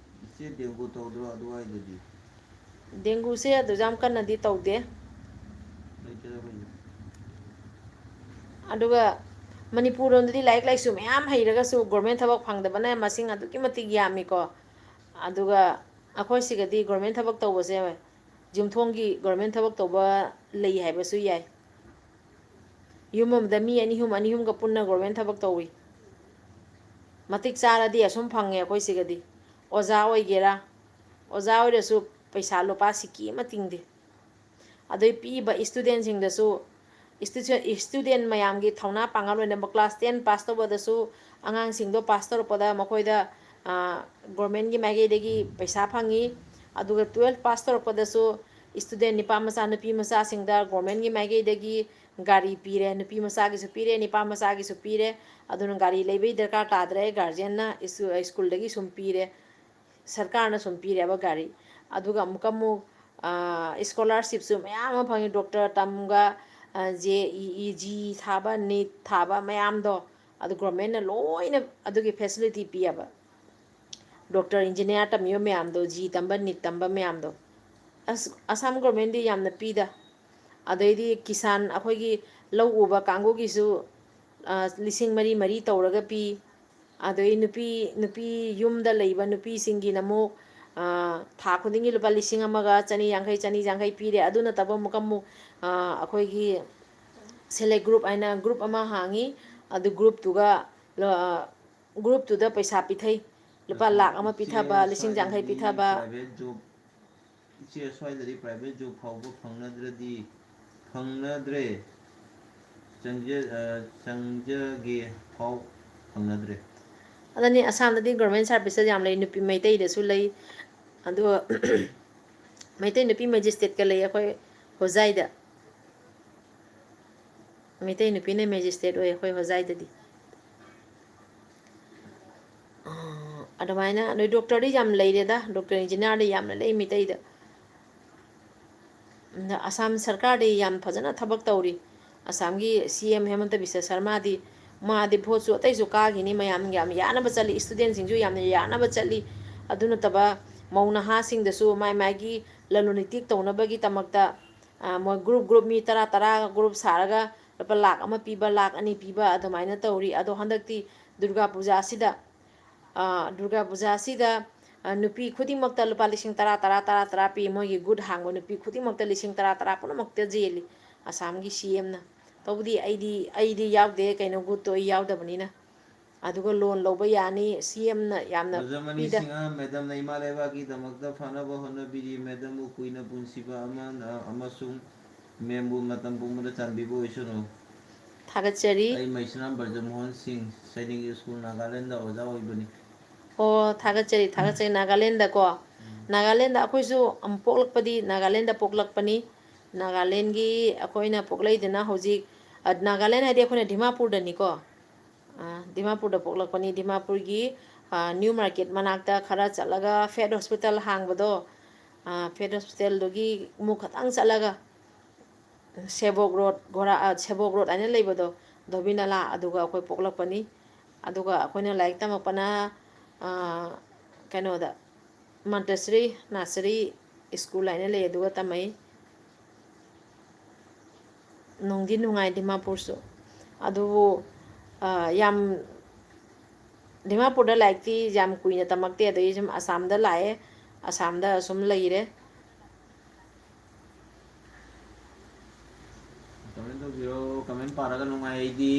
ꯏꯆꯦ, ꯗꯦꯡꯒꯨ ꯇꯧꯗ꯭ꯔꯣ ꯑꯗꯨꯋꯥꯏꯗꯗꯤ? ꯗꯦꯡꯒꯨꯁꯦ ꯑꯗꯨ ꯌꯥꯝ ꯀꯟꯅꯗꯤ ꯇꯧꯗꯦ꯫ ꯂꯩꯇꯦꯗ ꯑꯩꯈꯣꯏꯗꯤ꯫ ꯑꯗꯨꯒ ꯃꯅꯤꯄꯨꯔ ꯂꯣꯝꯗꯗꯤ ꯂꯥꯏꯔꯤꯛ ꯂꯥꯏꯁꯨ ꯃꯌꯥꯝ ꯍꯩꯔꯒꯁꯨ government ꯊꯕꯛ ꯐꯪꯗꯕꯅ ꯃꯁꯤꯡ ꯑꯗꯨꯛꯀꯤ ꯃꯇꯤꯛ ꯌꯥꯝꯃꯤꯀꯣ꯫ ꯑꯗꯨꯒ ꯑꯩꯈꯣꯏ ꯁꯤꯒꯗꯤ government ꯊꯕꯛ ꯇꯧꯕꯁꯦ, ꯌꯨꯝꯊꯣꯡꯒꯤ government ꯊꯕꯛ ꯇꯧꯕ ꯂꯩ ꯍꯥꯏꯕꯁꯨ ꯌꯥꯏ꯫ ꯌꯨꯝ ꯑꯃꯗ ꯃꯤ ꯑꯅꯤ ꯑꯍꯨꯝ, ꯑꯅꯤ ꯑꯍꯨꯝꯒ ꯄꯨꯟꯅ government ꯊꯕꯛ ꯇꯧꯏ꯫ ꯃꯇꯤꯛ ꯆꯥꯔꯗꯤ ꯑꯁꯨꯝ ꯐꯪꯉꯦ ꯑꯩꯈꯣꯏ ꯁꯤꯒꯗꯤ꯫ ꯑꯣꯖꯥ ꯑꯣꯏꯒꯦꯔꯥ, ꯑꯣꯖꯥ ꯑꯣꯏꯔꯁꯨ ꯄꯩꯁꯥ ꯂꯨꯄꯥ ꯁꯤꯀꯤ ꯑꯃ ꯇꯤꯡꯗꯦ꯫ ꯑꯗꯩ ꯄꯤꯛꯏꯕ studentꯁꯤꯡꯗꯁꯨ, student, student ꯃꯌꯥꯝꯒꯤ ꯊꯧꯅꯥ ꯄꯥꯡꯒꯜ ꯑꯣꯏꯅꯕ class ten pass ꯇꯧꯕꯗꯁꯨ ꯑꯉꯥꯡꯁꯤꯡꯗꯣ pass ꯇꯧꯔꯛꯄꯗ ꯃꯈꯣꯏꯗ, ꯑ, governmentꯀꯤ ꯃꯥꯏꯀꯩꯗꯒꯤ ꯄꯩꯁꯥ ꯐꯪꯉꯤ꯫ ꯑꯗꯨꯒ twelve pass ꯇꯧꯔꯛꯄꯗꯁꯨ student ꯅꯤꯄꯥ ꯃꯆꯥ, ꯅꯨꯄꯤ ꯃꯆꯥꯁꯤꯡꯗ governmentꯀꯤ ꯃꯥꯏꯀꯩꯗꯒꯤ ꯒꯥꯔꯤ ꯄꯤꯔꯦ, ꯅꯨꯄꯤ ꯃꯆꯥꯒꯤꯁꯨ ꯄꯤꯔꯦ, ꯅꯤꯄꯥ ꯃꯆꯥꯒꯤꯁꯨ ꯄꯤꯔꯦ꯫ ꯑꯗꯨꯅ ꯒꯥꯔꯤ ꯂꯩꯕꯒꯤ ꯗꯔꯀꯥꯔ ꯇꯥꯗ꯭ꯔꯦ, guardianꯅ ꯁ꯭ꯀꯨꯜꯗꯒꯤ ꯁꯨꯝ ꯄꯤꯔꯦ, ꯁꯔꯀꯥꯔꯅ ꯁꯨꯝ ꯄꯤꯔꯦꯕ ꯒꯥꯔꯤ꯫ ꯑꯗꯨꯒ ꯑꯃꯨꯛꯀ ꯑꯃꯨꯛ, ꯑ, scholarshipꯁꯨ ꯃꯌꯥꯝ ꯑꯃ ꯐꯪꯉꯤ, doctor ꯇꯝꯒ, ꯑ, JEE, JEE ꯊꯥꯕ, NEET ꯊꯥꯕ ꯃꯌꯥꯝꯗꯣ, ꯑꯗꯨ governmentꯅ ꯂꯣꯏꯅ ꯑꯗꯨꯒꯤ facility ꯄꯤꯌꯦꯕ꯫ Doctor, engineer ꯇꯝꯃꯤꯕ ꯃꯌꯥꯝꯗꯣ, JEE ꯇꯝꯕ, NEET ꯇꯝꯕ ꯃꯌꯥꯝꯗꯣ꯫ ꯑꯁ, ꯑꯁꯥꯝ governmentꯗꯤ ꯌꯥꯝꯅ ꯄꯤꯗ꯫ ꯑꯗꯩꯗꯤ ꯀꯤꯁꯥꯟ, ꯑꯩꯈꯣꯏꯒꯤ ꯂꯧ ꯎꯕ ꯀꯥꯡꯕꯨꯒꯤꯁꯨ, ꯑ, ꯂꯤꯁꯤꯡ ꯃꯔꯤ ꯃꯔꯤ ꯇꯧꯔꯒ ꯄꯤ꯫ ꯑꯗꯩ ꯅꯨꯄꯤ, ꯅꯨꯄꯤ ꯌꯨꯝꯗ ꯂꯩꯕ ꯅꯨꯄꯤꯁꯤꯡꯒꯤꯅ ꯑꯃꯨꯛ, ꯑ, ꯊꯥ ꯈꯨꯗꯤꯡꯒꯤ ꯂꯨꯄꯥ ꯂꯤꯁꯤꯡ ꯑꯃꯒ ꯆꯅꯤ ꯌꯥꯡꯈꯩ, ꯆꯅꯤ ꯌꯥꯡꯈꯩ ꯄꯤꯔꯦ꯫ ꯑꯗꯨ ꯅꯠꯇꯕ ꯑꯃꯨꯛꯀ ꯑꯃꯨꯛ, ꯑ, ꯑꯩꯈꯣꯏꯒꯤ self help group ꯍꯥꯏꯅ group ꯑꯃ ꯍꯥꯡꯉꯤ꯫ ꯑꯗꯨ groupꯇꯨꯒ, ꯑ, groupꯇꯨꯗ ꯄꯩꯁꯥ ꯄꯤꯊꯩ꯫ ꯂꯨꯄꯥ ꯂꯥꯛ ꯑꯃ ꯄꯤꯊꯕ, ꯂꯤꯁꯤꯡ ꯌꯥꯡꯈꯩ ꯄꯤꯊꯕ꯫ Private job, ꯏꯆꯦ, ꯁ꯭ꯋꯥꯏꯗꯗꯤ private job ꯐꯥꯎꯕ ꯐꯪꯅꯗ꯭ꯔꯗꯤ, ꯐꯪꯅꯗ꯭ꯔꯦ꯫ ꯆꯪꯖ-, ꯑ, ꯆꯪꯖꯒꯦ ꯐꯥꯎ ꯐꯪꯅꯗ꯭ꯔꯦ꯫ ꯑꯗꯨꯅꯤ, ꯑꯁꯥꯝꯗꯗꯤ government serviceꯇ ꯌꯥꯝ ꯂꯩ, ꯅꯨꯄꯤ ꯃꯩꯇꯩꯗꯁꯨ ꯂꯩ꯫ ꯑꯗꯨꯒ ꯃꯩꯇꯩ ꯅꯨꯄꯤ magistrateꯀ ꯂꯩ ꯑꯩꯈꯣꯏ ꯍꯣꯖꯥꯏꯗ꯫ ꯃꯩꯇꯩ ꯅꯨꯄꯤꯅ magistrate ꯑꯣꯏ ꯑꯩꯈꯣꯏ ꯍꯣꯖꯥꯏꯗꯗꯤ꯫ ꯑ, ꯑꯗꯨꯃꯥꯏꯅ ꯅꯣꯏ doctorꯗꯤ ꯌꯥꯝ ꯂꯩꯔꯦꯗ, doctor engineerꯗꯤ ꯌꯥꯝꯅ ꯂꯩ ꯃꯩꯇꯩꯗ꯫ ꯑꯗ ꯑꯁꯥꯝ ꯁꯔꯀꯥꯔꯗꯤ ꯌꯥꯝ ꯐꯖꯅ ꯊꯕꯛ ꯇꯧꯔꯤ꯫ ꯑꯁꯥꯝꯒꯤ CM ꯍꯦꯃꯟꯇ ꯕꯤꯁ꯭ꯋ ꯁꯔꯃꯥꯗꯤ, ꯃꯥꯗꯤ voteꯁꯨ ꯑꯇꯩꯁꯨ ꯀꯥꯈꯤꯅꯤ, ꯃꯌꯥꯝ ꯌꯥꯝ ꯌꯥꯅꯕ ꯆꯠꯂꯤ, studentꯁꯤꯡꯁꯨ ꯌꯥꯝꯅ ꯌꯥꯅꯕ ꯆꯠꯂꯤ꯫ ꯑꯗꯨ ꯅꯠꯇꯕ ꯃꯧ ꯅꯍꯥꯁꯤꯡꯗꯁꯨ ꯃꯥꯏ ꯃꯥꯏꯒꯤ ꯂꯂꯣꯟ ꯏꯇꯤꯛ ꯇꯧꯅꯕꯒꯤꯗꯃꯛꯇ, ꯑ, ꯃꯣꯏ group group ꯃꯤ ꯇꯔꯥ ꯇꯔꯥ group ꯁꯥꯔꯒ ꯂꯨꯄꯥ ꯂꯥꯈ ꯑꯃ ꯄꯤꯕ, ꯂꯥꯈ ꯑꯅꯤ ꯄꯤꯕ ꯑꯗꯨꯃꯥꯏꯅ ꯇꯧꯔꯤ꯫ ꯑꯗꯣ ꯍꯟꯗꯛꯇꯤ ꯗꯨꯔꯒꯥ ꯄꯨꯖꯥꯁꯤꯗ, ꯑ, ꯗꯨꯔꯒꯥ ꯄꯨꯖꯥꯁꯤꯗ, ꯑ, ꯅꯨꯄꯤ ꯈꯨꯗꯤꯡꯃꯛꯇ ꯂꯨꯄꯥ ꯂꯤꯁꯤꯡ ꯇꯔꯥ, ꯇꯔꯥ, ꯇꯔꯥ, ꯇꯔꯥ ꯄꯤ꯫ ꯃꯣꯏꯒꯤ ꯒꯨꯠ ꯍꯥꯡꯕ ꯅꯨꯄꯤ ꯈꯨꯗꯤꯡꯃꯛꯇ ꯂꯤꯁꯤꯡ ꯇꯔꯥ, ꯇꯔꯥ ꯄꯨꯝꯅꯃꯛꯇ ꯌꯦꯜꯂꯤ ꯑꯁꯥꯝꯒꯤ ꯁꯤ ꯑꯦꯝꯅ꯫ ꯇꯧꯕꯗꯤ ꯑꯩꯗꯤ, ꯑꯩꯗꯤ ꯌꯥꯎꯗꯦ, ꯀꯩꯅꯣ, ꯒꯨꯠꯇꯣ ꯑꯩ ꯌꯥꯎꯗꯕꯅꯤꯅ꯫ ꯑꯗꯨꯒ ꯂꯣꯟ ꯂꯧꯕ ꯌꯥꯅꯤ, ꯁꯤ ꯑꯦꯝꯅ ꯌꯥꯝꯅ ꯄꯤꯗ꯫ ꯑꯣꯖꯥ ꯃꯅꯤ ꯁꯤꯡꯍ, ꯃꯦꯗꯝꯅ ꯏꯃꯥ ꯂꯩꯕꯥꯛꯀꯤꯗꯃꯛꯇ ꯐꯅꯕ ꯍꯣꯠꯅꯕꯤꯔꯤ꯫ ꯃꯦꯗꯝꯕꯨ ꯀꯨꯏꯅ ꯄꯨꯟꯁꯤꯕ ꯑꯃꯅ ꯑꯃꯁꯨꯡ ꯃꯦꯝꯕꯨ ꯃꯇꯝ ꯄꯨꯝꯕꯗ ꯆꯥꯟꯕꯤꯕ ꯑꯣꯏꯁꯅꯨ꯫ ꯊꯥꯒꯠꯆꯔꯤ꯫ ꯑꯩ ꯃꯩꯁꯅꯥꯝ ꯕ꯭ꯔꯖꯃꯣꯍꯟ ꯁꯤꯡ, ꯁꯩꯅꯤꯛ ꯁ꯭ꯀꯨꯜ, ꯅꯥꯒꯥꯂꯦꯟꯗ ꯑꯣꯖꯥ ꯑꯣꯏꯕꯅꯤ꯫ ꯑꯣ, ꯊꯥꯒꯠꯆꯔꯤ, ꯊꯥꯒꯠꯆꯔꯤ꯫ ꯅꯥꯒꯥꯂꯦꯟꯗꯀꯣ, ꯎꯝ꯫ ꯅꯥꯒꯥꯂꯦꯟꯗ ꯑꯩꯈꯣꯏꯁꯨ ꯑꯝ, ꯄꯣꯛꯂꯛꯄꯗꯤ ꯅꯥꯒꯥꯂꯦꯟꯗ ꯄꯣꯛꯂꯛꯄꯅꯤ꯫ ꯅꯥꯒꯥꯂꯦꯟꯒꯤ ꯑꯩꯈꯣꯏꯅ ꯄꯣꯛꯂꯛꯏꯗꯅ ꯍꯧꯖꯤꯛ, ꯑ, ꯅꯥꯒꯥꯂꯦꯟ ꯍꯥꯏꯗꯤ ꯑꯩꯈꯣꯏꯅ ꯗꯤꯃꯥꯄꯨꯔꯗꯅꯤꯀꯣ꯫ ꯑ, ꯗꯤꯃꯥꯄꯨꯔꯗ ꯄꯣꯛꯂꯛꯄꯅꯤ꯫ ꯗꯤꯃꯥꯄꯨꯔꯒꯤ, ꯑ, ꯅ꯭ꯌꯨ ꯃꯥꯔꯀꯦꯠ ꯃꯅꯥꯛꯇ ꯈꯔ ꯆꯠꯂꯒ ꯐꯦꯠ ꯍꯣꯁꯄꯤꯇꯥꯜ ꯍꯥꯡꯕꯗꯣ, ꯑ, ꯐꯦꯠ ꯍꯣꯁꯄꯤꯇꯥꯜꯗꯨꯒꯤ ꯑꯃꯨꯛ ꯈꯇꯪ ꯆꯠꯂꯒ ꯁꯦꯕꯣꯛ ꯔꯣꯗ, ꯒꯣꯔꯥ-, ꯑ, ꯁꯦꯕꯣꯛ ꯔꯣꯗ ꯍꯥꯏꯅ ꯂꯩꯕꯗꯣ, ꯙꯣꯕꯤ ꯅꯂꯥ, ꯑꯗꯨꯒ ꯑꯩꯈꯣꯏ ꯄꯣꯛꯂꯛꯄꯅꯤ꯫ ꯑꯗꯨꯒ ꯑꯩꯈꯣꯏꯅ ꯂꯥꯏꯔꯤꯛ ꯇꯝꯃꯛꯄꯅ, ꯑ, ꯀꯩꯅꯣꯗ, ꯃꯟꯇꯁ꯭ꯔꯤ ꯅꯔꯁꯔꯤ ꯁ꯭ꯀꯨꯜ ꯍꯥꯏꯅ ꯂꯩ, ꯑꯗꯨꯒ ꯇꯝꯃꯛꯏ꯫ ꯅꯨꯡꯗꯤ ꯅꯨꯡꯉꯥꯏ ꯗꯤꯃꯥꯄꯨꯔꯁꯨ꯫ ꯑꯗꯨꯕꯨ, ꯑ, ꯌꯥꯝ, ꯗꯤꯃꯥꯄꯨꯔꯗ ꯂꯥꯏꯔꯤꯛꯇꯤ ꯌꯥꯝ ꯀꯨꯏꯅ ꯇꯝꯃꯛꯇꯦ꯫ ꯑꯗꯒꯤ ꯁꯨꯝ ꯑꯁꯥꯝꯗ ꯂꯥꯛꯑꯦ, ꯑꯁꯥꯝꯗ ꯁꯨꯝ ꯂꯩꯔꯦ꯫ ꯀꯃꯦꯟ ꯇꯧꯕꯤꯔꯣ, ꯀꯃꯦꯟ ꯄꯥꯔꯒ ꯅꯨꯡꯉꯥꯏ ꯑꯩꯗꯤ꯫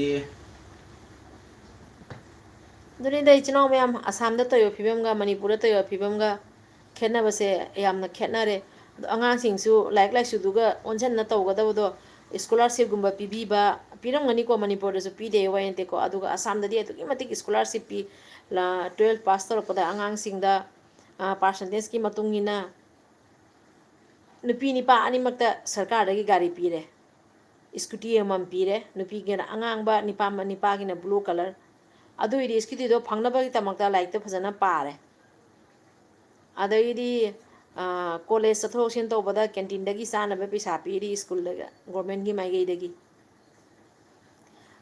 ꯑꯗꯨꯅꯤꯗ, ꯏꯆꯤꯟ ꯏꯅꯥꯎ ꯃꯌꯥꯝ, ꯑꯁꯥꯝꯗ ꯇꯧꯔꯤꯕ ꯐꯤꯕꯝꯒ ꯃꯅꯤꯄꯨꯔꯗ ꯇꯧꯔꯤꯕ ꯐꯤꯕꯝꯒ ꯈꯦꯠꯅꯕꯁꯦ ꯌꯥꯝꯅ ꯈꯦꯠꯅꯔꯦ꯫ ꯑꯗꯣ ꯑꯉꯥꯡꯁꯤꯡꯁꯨ ꯂꯥꯏꯔꯤꯛ ꯂꯥꯏꯁꯨꯗꯨꯒ ꯑꯣꯟꯁꯤꯟꯅ ꯇꯧꯒꯗꯕꯗꯣ, ꯁ꯭ꯀꯣꯂꯥꯔꯁꯤꯞꯀꯨꯝꯕ ꯄꯤꯕꯤꯕ, ꯄꯤꯔꯝꯒꯅꯤꯀꯣ, ꯃꯅꯤꯄꯨꯔꯗꯁꯨ ꯄꯤꯗꯦ ꯍꯥꯏꯕ ꯋꯥ ꯅꯠꯇꯦꯀꯣ꯫ ꯑꯗꯨꯒ ꯑꯁꯥꯝꯗꯗꯤ ꯑꯗꯨꯛꯀꯤ ꯃꯇꯤꯛ ꯁ꯭ꯀꯣꯂꯥꯔꯁꯤꯞ ꯄꯤ, ꯂ-, ꯇꯨꯌꯦꯜꯐ ꯄꯥꯁ ꯇꯧꯔꯛꯄꯗ ꯑꯉꯥꯡꯁꯤꯡꯗ, ꯑ, ꯄꯥꯔꯁꯦꯟꯇꯦꯖꯀꯤ ꯃꯇꯨꯡ ꯏꯟꯅ ꯅꯨꯄꯤ ꯅꯤꯄꯥ ꯑꯅꯤꯃꯛꯇ ꯁꯔꯀꯥꯔꯗꯒꯤ ꯒꯥꯔꯤ ꯄꯤꯔꯦ, ꯁ꯭ꯀꯨꯇꯤ ꯑꯃꯃꯝ ꯄꯤꯔꯦ, ꯅꯨꯄꯤꯒꯤꯅ ꯑꯉꯥꯡꯕ, ꯅꯤꯄꯥ-, ꯅꯤꯄꯥꯒꯤꯅ ꯕ꯭ꯂꯨ ꯀꯂꯔ꯫ ꯑꯗꯨꯒꯤꯗꯤ ꯁ꯭ꯀꯨꯇꯤꯗꯣ ꯐꯪꯅꯕꯒꯤꯗꯃꯛꯇ ꯂꯥꯏꯔꯤꯛꯇꯣ ꯐꯖꯅ ꯄꯥꯔꯦ꯫ ꯑꯗꯒꯤꯗꯤ, ꯑ, ꯀꯣꯂꯦꯖ ꯆꯠꯊꯣꯛ ꯆꯠꯁꯤꯟ ꯇꯧꯕꯗ ꯀꯦꯟꯇꯤꯟꯗꯒꯤ ꯆꯥꯅꯕ ꯄꯩꯁꯥ ꯄꯤꯔꯤ ꯁ꯭ꯀꯨꯜꯗꯒ, ꯒꯣꯔꯃꯦꯟꯒꯤ ꯃꯥꯏꯀꯩꯗꯒꯤ꯫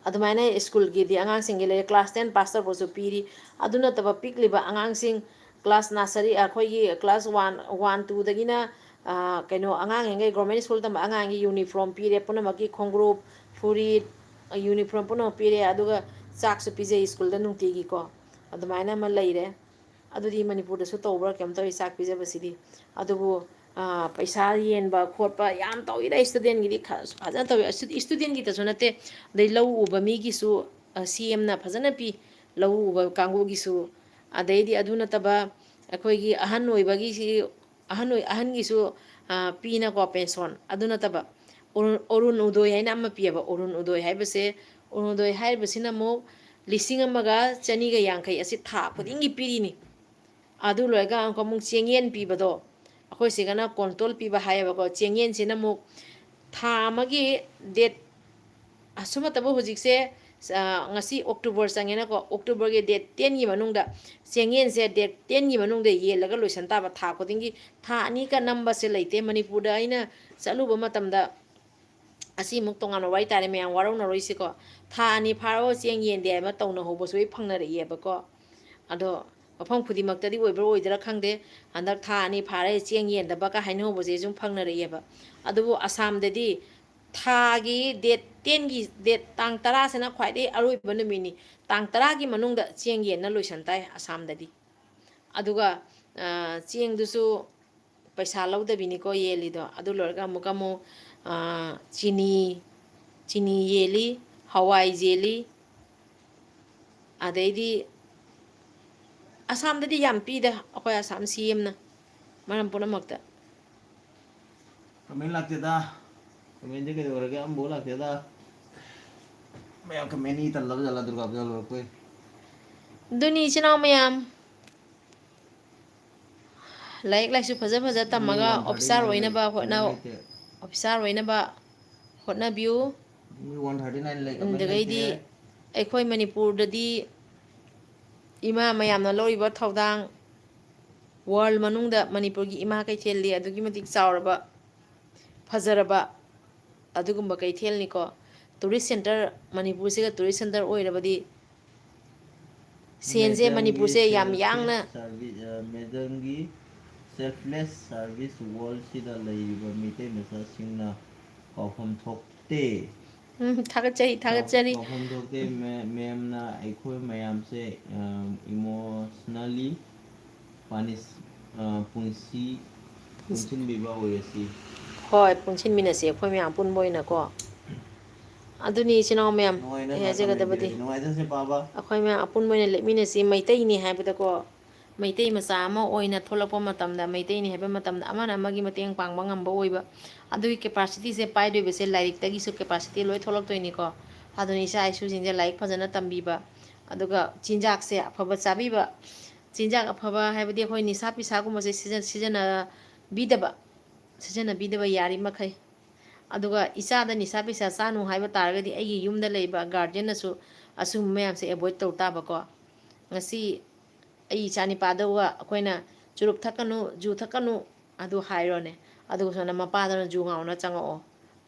ꯑꯗꯨꯃꯥꯏꯅ ꯁ꯭ꯀꯨꯜꯒꯤꯗꯤ ꯑꯉꯥꯡꯁꯤꯡꯒꯤ ꯂꯩꯔꯦ, ꯀ꯭ꯂꯥꯁ ꯇꯦꯟ ꯄꯥꯁ ꯇꯧꯕꯁꯨ ꯄꯤꯔꯤ꯫ ꯑꯗꯨ ꯅꯠꯇꯕ ꯄꯤꯛꯂꯤꯕ ꯑꯉꯥꯡꯁꯤꯡ ꯀ꯭ꯂꯥꯁ ꯅꯔꯁꯔꯤ, ꯑꯩꯈꯣꯏꯒꯤ ꯀ꯭ꯂꯥꯁ ꯋꯥꯟ, ꯋꯥꯟ, ꯇꯨꯗꯒꯤꯅ, ꯑ, ꯀꯩꯅꯣ, ꯑꯉꯥꯡꯈꯩ ꯒꯣꯔꯃꯦꯟ ꯁ꯭ꯀꯨꯜ ꯇꯝꯕ ꯑꯉꯥꯡꯒꯤ ꯌꯨꯅꯤꯐꯣꯔꯝ ꯄꯤꯔꯦ, ꯄꯨꯝꯅꯃꯛꯀꯤ ꯈꯣꯡꯒ꯭ꯔꯨꯞ, ꯐꯨꯔꯤꯠ, ꯌꯨꯅꯤꯐꯣꯔꯝ ꯄꯨꯝꯅꯃꯛ ꯄꯤꯔꯦ, ꯑꯗꯨꯒ ꯆꯥꯛꯁꯨ ꯄꯤꯖꯩ ꯁ꯭ꯀꯨꯜꯗ ꯅꯨꯡꯇꯤꯒꯤꯀꯣ꯫ ꯑꯗꯨꯃꯥꯏꯅ ꯑꯃ ꯂꯩꯔꯦ꯫ ꯑꯗꯨꯗꯤ ꯃꯅꯤꯄꯨꯔꯗꯁꯨ ꯇꯧꯕ꯭ꯔꯥ ꯀꯩꯅꯣꯝ ꯇꯧꯏ ꯆꯥꯛ ꯄꯤꯖꯕꯁꯤꯗꯤ꯫ ꯑꯗꯨꯕꯨ, ꯑꯥ, ꯄꯩꯁꯥ ꯌꯦꯟꯕ ꯈꯣꯠꯄ ꯌꯥꯝ ꯇꯧꯏꯗ ꯏꯁꯇꯨꯗꯦꯟꯒꯤꯗꯤ ꯈ-, ꯐꯖꯅ ꯇꯧꯏ꯫ ꯏꯁꯇꯨ-, ꯏꯁꯇꯨꯗꯦꯟꯒꯤꯗꯁꯨ ꯅꯠꯇꯦ, ꯑꯗꯩ ꯂꯧ ꯎꯕ ꯃꯤꯒꯤꯁꯨ, ꯑ, ꯁꯤ ꯑꯦꯝꯅ ꯐꯖꯅ ꯄꯤ꯫ ꯂꯧ ꯎꯕ ꯀꯥꯡꯕꯨꯒꯤꯁꯨ꯫ ꯑꯗꯩꯗꯤ ꯑꯗꯨ ꯅꯠꯇꯕ ꯑꯩꯈꯣꯏꯒꯤ ꯑꯍꯟ ꯑꯣꯏꯕꯒꯤꯁꯤ, ꯑꯍꯟ ꯑꯣꯏ-, ꯑꯍꯟꯒꯤꯁꯨ, ꯑ, ꯄꯤꯅꯀꯣ ꯄꯦꯟꯁꯣꯟ꯫ ꯑꯗꯨ ꯅꯠꯇꯕ ꯑꯔꯨ-, ꯑꯔꯨꯟ ꯎꯗꯣꯏ ꯍꯥꯏꯅ ꯑꯃ ꯄꯤꯌꯦꯕ꯫ ꯑꯔꯨꯟ ꯎꯗꯣꯏ ꯍꯥꯏꯕꯁꯦ, ꯑꯔꯨꯟ ꯎꯗꯣꯏ ꯍꯥꯏꯔꯤꯕꯁꯤꯅ ꯑꯃꯨꯛ ꯂꯤꯁꯤꯡ ꯑꯃꯒ ꯆꯅꯤꯒ ꯌꯥꯡꯈꯩ ꯑꯁꯤ ꯊꯥ ꯈꯨꯗꯤꯡꯒꯤ ꯄꯤꯔꯤꯅꯤ꯫ ꯑꯗꯨ ꯂꯣꯏꯔꯒ ꯑꯃꯨꯛꯀ ꯑꯃꯨꯛ ꯆꯦꯡꯌꯦꯟ ꯄꯤꯕꯗꯣ, ꯑꯩꯈꯣꯏ ꯁꯤꯒꯅ ꯀꯣꯟꯇꯣꯜ ꯄꯤꯕ ꯍꯥꯏꯌꯦꯕꯀꯣ꯫ ꯆꯦꯡꯌꯦꯟꯁꯤꯅ ꯑꯃꯨꯛ ꯊꯥ ꯑꯃꯒꯤ ꯗꯦꯠ, ꯑꯁꯨꯝ ꯅꯠꯇꯕ ꯍꯧꯖꯤꯛꯁꯦ, ꯑ, ꯉꯁꯤ ꯑꯣꯛꯇꯣꯕꯔ ꯆꯪꯉꯦꯅꯀꯣ, ꯑꯣꯛꯇꯣꯕꯔꯒꯤ ꯗꯦꯠ ꯇꯦꯟꯒꯤ ꯃꯅꯨꯡꯗ, ꯆꯦꯡꯌꯦꯟꯁꯦ ꯗꯦꯠ ꯇꯦꯟꯒꯤ ꯃꯅꯨꯡꯗ ꯌꯦꯜꯂꯒ ꯂꯣꯏꯁꯟ ꯇꯥꯕ꯫ ꯊꯥ ꯈꯨꯗꯤꯡꯒꯤ, ꯊꯥ ꯑꯅꯤꯒ ꯅꯝꯕꯁꯦ ꯂꯩꯇꯦ꯫ ꯃꯅꯤꯄꯨꯔꯗ ꯑꯩꯅ ꯆꯠꯂꯨꯕ ꯃꯇꯝꯗ, ꯑꯁꯤ ꯑꯃꯨꯛ ꯇꯣꯉꯥꯟꯕ ꯋꯥꯔꯤ ꯇꯥꯔꯦ, ꯃꯌꯥꯝ ꯋꯥꯔꯧꯅꯔꯣꯏꯁꯤꯀꯣ꯫ ꯊꯥ ꯑꯅꯤ ꯐꯥꯔꯣ ꯆꯦꯡ ꯌꯦꯟꯗꯦ ꯍꯥꯏꯕ ꯇꯧꯅꯍꯧꯕꯁꯨ ꯑꯩ ꯐꯪꯅꯔꯛꯑꯦꯕꯀꯣ꯫ ꯑꯗꯣ ꯃꯐꯝ ꯈꯨꯗꯤꯡꯃꯛꯇꯗꯤ ꯑꯣꯏꯕ꯭ꯔꯥ ꯑꯣꯏꯗ꯭ꯔꯥ ꯈꯪꯗꯦ꯫ ꯍꯟꯗꯛ ꯊꯥ ꯑꯅꯤ ꯐꯥꯔꯦ ꯆꯦꯡ ꯌꯦꯟꯗꯕꯒ ꯍꯥꯏꯅꯍꯧꯕꯁꯦ ꯁꯨꯝ ꯐꯪꯅꯔꯛꯑꯦꯕ꯫ ꯑꯗꯨꯕꯨ ꯑꯁꯥꯝꯗꯗꯤ ꯊꯥꯒꯤ ꯗꯦꯠ ꯇꯦꯟꯒꯤ, ꯗꯦꯠ ꯇꯥꯡ ꯇꯔꯥꯁꯤꯅ ꯈ꯭ꯋꯥꯏꯗꯒꯤ ꯑꯔꯣꯏꯕ ꯅꯨꯃꯤꯠꯅꯤ꯫ ꯇꯥꯡ ꯇꯔꯥꯒꯤ ꯃꯅꯨꯡꯗ ꯆꯦꯡ ꯌꯦꯟꯅ ꯂꯣꯏꯁꯟ ꯇꯥꯏ ꯑꯁꯥꯝꯗꯗꯤ꯫ ꯑꯗꯨꯒ, ꯑ, ꯆꯦꯡꯗꯨꯁꯨ ꯄꯩꯁꯥ ꯂꯧꯗꯕꯤꯅꯤꯀꯣ ꯌꯦꯜꯂꯤꯗꯣ꯫ ꯑꯗꯨ ꯂꯣꯏꯔꯒ ꯑꯃꯨꯛꯀ ꯑꯃꯨꯛ, ꯑ, ꯆꯤꯅꯤ, ꯆꯤꯅꯤ ꯌꯦꯜꯂꯤ, ꯍꯋꯥꯏ ꯌꯦꯜꯂꯤ꯫ ꯑꯗꯩꯗꯤ ꯑꯁꯥꯝꯗꯗꯤ ꯌꯥꯝ ꯄꯤꯗ, ꯑꯩꯈꯣꯏ ꯑꯁꯥꯝ ꯁꯤ ꯑꯦꯝꯅ ꯃꯔꯝ ꯄꯨꯝꯅꯃꯛꯇ꯫ ꯀꯃꯦꯟ ꯂꯥꯛꯇꯦꯗ꯫ ꯀꯃꯦꯟꯁꯦ ꯀꯩꯗꯧꯔꯒꯦ? ꯑꯝꯐꯥꯎ ꯂꯥꯛꯇꯦꯗ꯫ ꯃꯌꯥꯝ ꯀꯃꯦꯟ ꯏ ꯇꯜꯂꯕ ꯖꯥꯠꯂ ꯗꯨꯔꯒꯥ ꯄꯨꯖꯥ ꯂꯣꯏꯔꯛꯄꯩ? ꯑꯗꯨꯅꯤ, ꯏꯆꯤꯟ ꯏꯅꯥꯎ ꯃꯌꯥꯝ, ꯂꯥꯏꯔꯤꯛ ꯂꯥꯏꯁꯨ ꯐꯖ ꯐꯖ ꯃꯤ ꯇꯝꯃꯒ one thirty ꯑꯣꯐꯤꯁꯥꯔ nine ꯑꯣꯏꯅꯕ ꯂꯩ, ꯍꯣꯠꯅꯧ꯫ Comment ꯂꯩꯇꯦ꯫ ꯑꯣꯐꯤꯁꯥꯔ ꯑꯣꯏꯅꯕ ꯍꯣꯠꯅꯕꯤꯌꯨ꯫ ꯃꯤ one thirty nine ꯂꯩ, comment ꯑꯗꯨꯗꯒꯤꯗꯤ ꯂꯩꯇꯦ꯫ ꯑꯩꯈꯣꯏ ꯃꯅꯤꯄꯨꯔꯗꯗꯤ ꯏꯃꯥ ꯃꯌꯥꯝꯅ ꯂꯧꯔꯤꯕ ꯊꯧꯗꯥꯡ, ꯋꯥꯔꯜ ꯃꯅꯨꯡꯗ ꯃꯅꯤꯄꯨꯔꯒꯤ ꯏꯃꯥ ꯀꯩꯊꯦꯜꯗꯤ ꯑꯗꯨꯛꯀꯤ ꯃꯇꯤꯛ ꯆꯥꯎꯔꯕ, ꯐꯖꯔꯕ ꯑꯗꯨꯒꯨꯝꯕ ꯀꯩꯊꯦꯜꯅꯤꯀꯣ꯫ Tourist centre, ꯃꯅꯤꯄꯨꯔꯁꯤꯒ tourist centre ꯑꯣꯏꯔꯕꯗꯤ ꯁꯦꯟꯁꯦ ꯃꯦꯗꯝꯒꯤ ꯃꯅꯤꯄꯨꯔꯁꯦ ꯌꯥꯝ selfless ꯌꯥꯡꯅ service, ꯑ, ꯃꯦꯗꯝꯒꯤ selfless service worldꯁꯤꯗ ꯂꯩꯔꯤꯕ ꯃꯤꯇꯩ ꯃꯆꯥꯁꯤꯡꯅ ꯀꯥꯎꯐꯝ ꯊꯣꯛꯇꯦ꯫ ꯎꯝ, ꯊꯥꯒꯠꯆꯔꯤ, ꯊꯥꯒꯠꯆꯔꯤ꯫ ꯇꯧꯐꯝ ꯊꯣꯛꯇꯦ꯫ ꯃꯦꯝꯅ ꯑꯩꯈꯣꯏ ꯃꯌꯥꯝꯁꯦ ꯏꯃꯣꯁꯅꯦꯜꯂꯤ ꯄꯥꯅꯤꯁ ꯄꯨꯟꯁꯤ ꯄꯨꯟꯁꯤꯟꯕꯤꯕ ꯑꯣꯏꯔꯁꯤ꯫ ꯍꯣꯏ, ꯄꯨꯟꯁꯤꯟꯃꯤꯟꯅꯁꯤ ꯑꯩꯈꯣꯏ ꯃꯌꯥꯝ ꯑꯄꯨꯟꯕ ꯑꯣꯏꯅꯀꯣ꯫ ꯑꯗꯨꯅꯤ ꯏꯆꯤꯟ ꯏꯅꯥꯎ ꯃꯌꯥꯝ, ꯑꯩ ꯍꯥꯏꯖꯒꯗꯕꯗꯤ ꯅꯨꯡꯉꯥꯏꯖꯁꯦ ꯄꯥꯕ꯫ ꯑꯩꯈꯣꯏ ꯃꯌꯥꯝ ꯑꯄꯨꯟꯕ ꯑꯣꯏꯅ ꯂꯦꯞꯃꯤꯟꯅꯁꯤ꯫ ꯃꯩꯇꯩꯅꯤ ꯍꯥꯏꯕꯗꯀꯣ, ꯃꯩꯇꯩ ꯃꯆꯥ ꯑꯃ ꯑꯣꯏꯅ ꯊꯣꯛꯂꯛꯄ ꯃꯇꯝꯗ, ꯃꯩꯇꯩꯅꯤ ꯍꯥꯏꯕ ꯃꯇꯝꯗ ꯑꯃꯅ ꯑꯃꯒꯤ ꯃꯇꯦꯡ ꯄꯥꯡꯕ ꯉꯝꯕ ꯑꯣꯏꯕ, ꯑꯗꯨꯒꯤ capacityꯁꯦ ꯄꯥꯏꯗꯣꯏꯕꯁꯦ ꯂꯥꯏꯔꯤꯛꯇꯒꯤꯁꯨ capacity ꯂꯣꯏ ꯊꯣꯛꯂꯛꯇꯣꯏꯅꯤꯀꯣ꯫ ꯑꯗꯨꯅ ꯏꯆꯥ ꯏꯁꯨꯁꯤꯡꯁꯦ ꯂꯥꯏꯔꯤꯛ ꯐꯖꯅ ꯇꯝꯕꯤꯕ, ꯑꯗꯨꯒ ꯆꯤꯟꯖꯥꯛꯁꯦ ꯑꯐꯕ ꯆꯥꯕꯤꯕ꯫ ꯆꯤꯟꯖꯥꯛ ꯑꯐꯕ ꯍꯥꯏꯕꯗꯤ ꯑꯩꯈꯣꯏ ꯅꯤꯁꯥ ꯄꯤꯁꯥꯒꯨꯝꯕꯁꯦ ꯁꯤꯖꯟ-, ꯁꯤꯖꯤꯟꯅꯕꯤꯗꯕ, ꯁꯤꯖꯤꯟꯅꯕꯤꯗꯕ ꯌꯥꯔꯤ ꯃꯈꯩ꯫ ꯑꯗꯨꯒ ꯏꯆꯥꯗ ꯅꯤꯁꯥ ꯄꯤꯁꯥ ꯆꯥꯅꯨ ꯍꯥꯏꯕ ꯇꯥꯔꯒꯗꯤ ꯑꯩꯒꯤ ꯌꯨꯝꯗ ꯂꯩꯕ guardianꯅꯁꯨ ꯑꯁꯤꯒꯨꯝꯕ ꯃꯌꯥꯝꯁꯦ avoid ꯇꯧ ꯇꯥꯕꯀꯣ꯫ ꯉꯁꯤ ꯑꯩ ꯏꯆꯥ ꯅꯤꯄꯥꯗꯨꯒ ꯑꯩꯈꯣꯏꯅ "ꯆꯨꯔꯨꯞ ꯊꯛꯀꯅꯨ, ꯖꯨ ꯊꯛꯀꯅꯨ" ꯑꯗꯨ ꯍꯥꯏꯔꯣꯅꯦ, ꯑꯗꯨꯒ ꯁꯣꯝꯗ ꯃꯄꯥꯗꯨꯅ ꯖꯨ ꯉꯥꯎꯅ ꯆꯪꯉꯛꯑꯣ,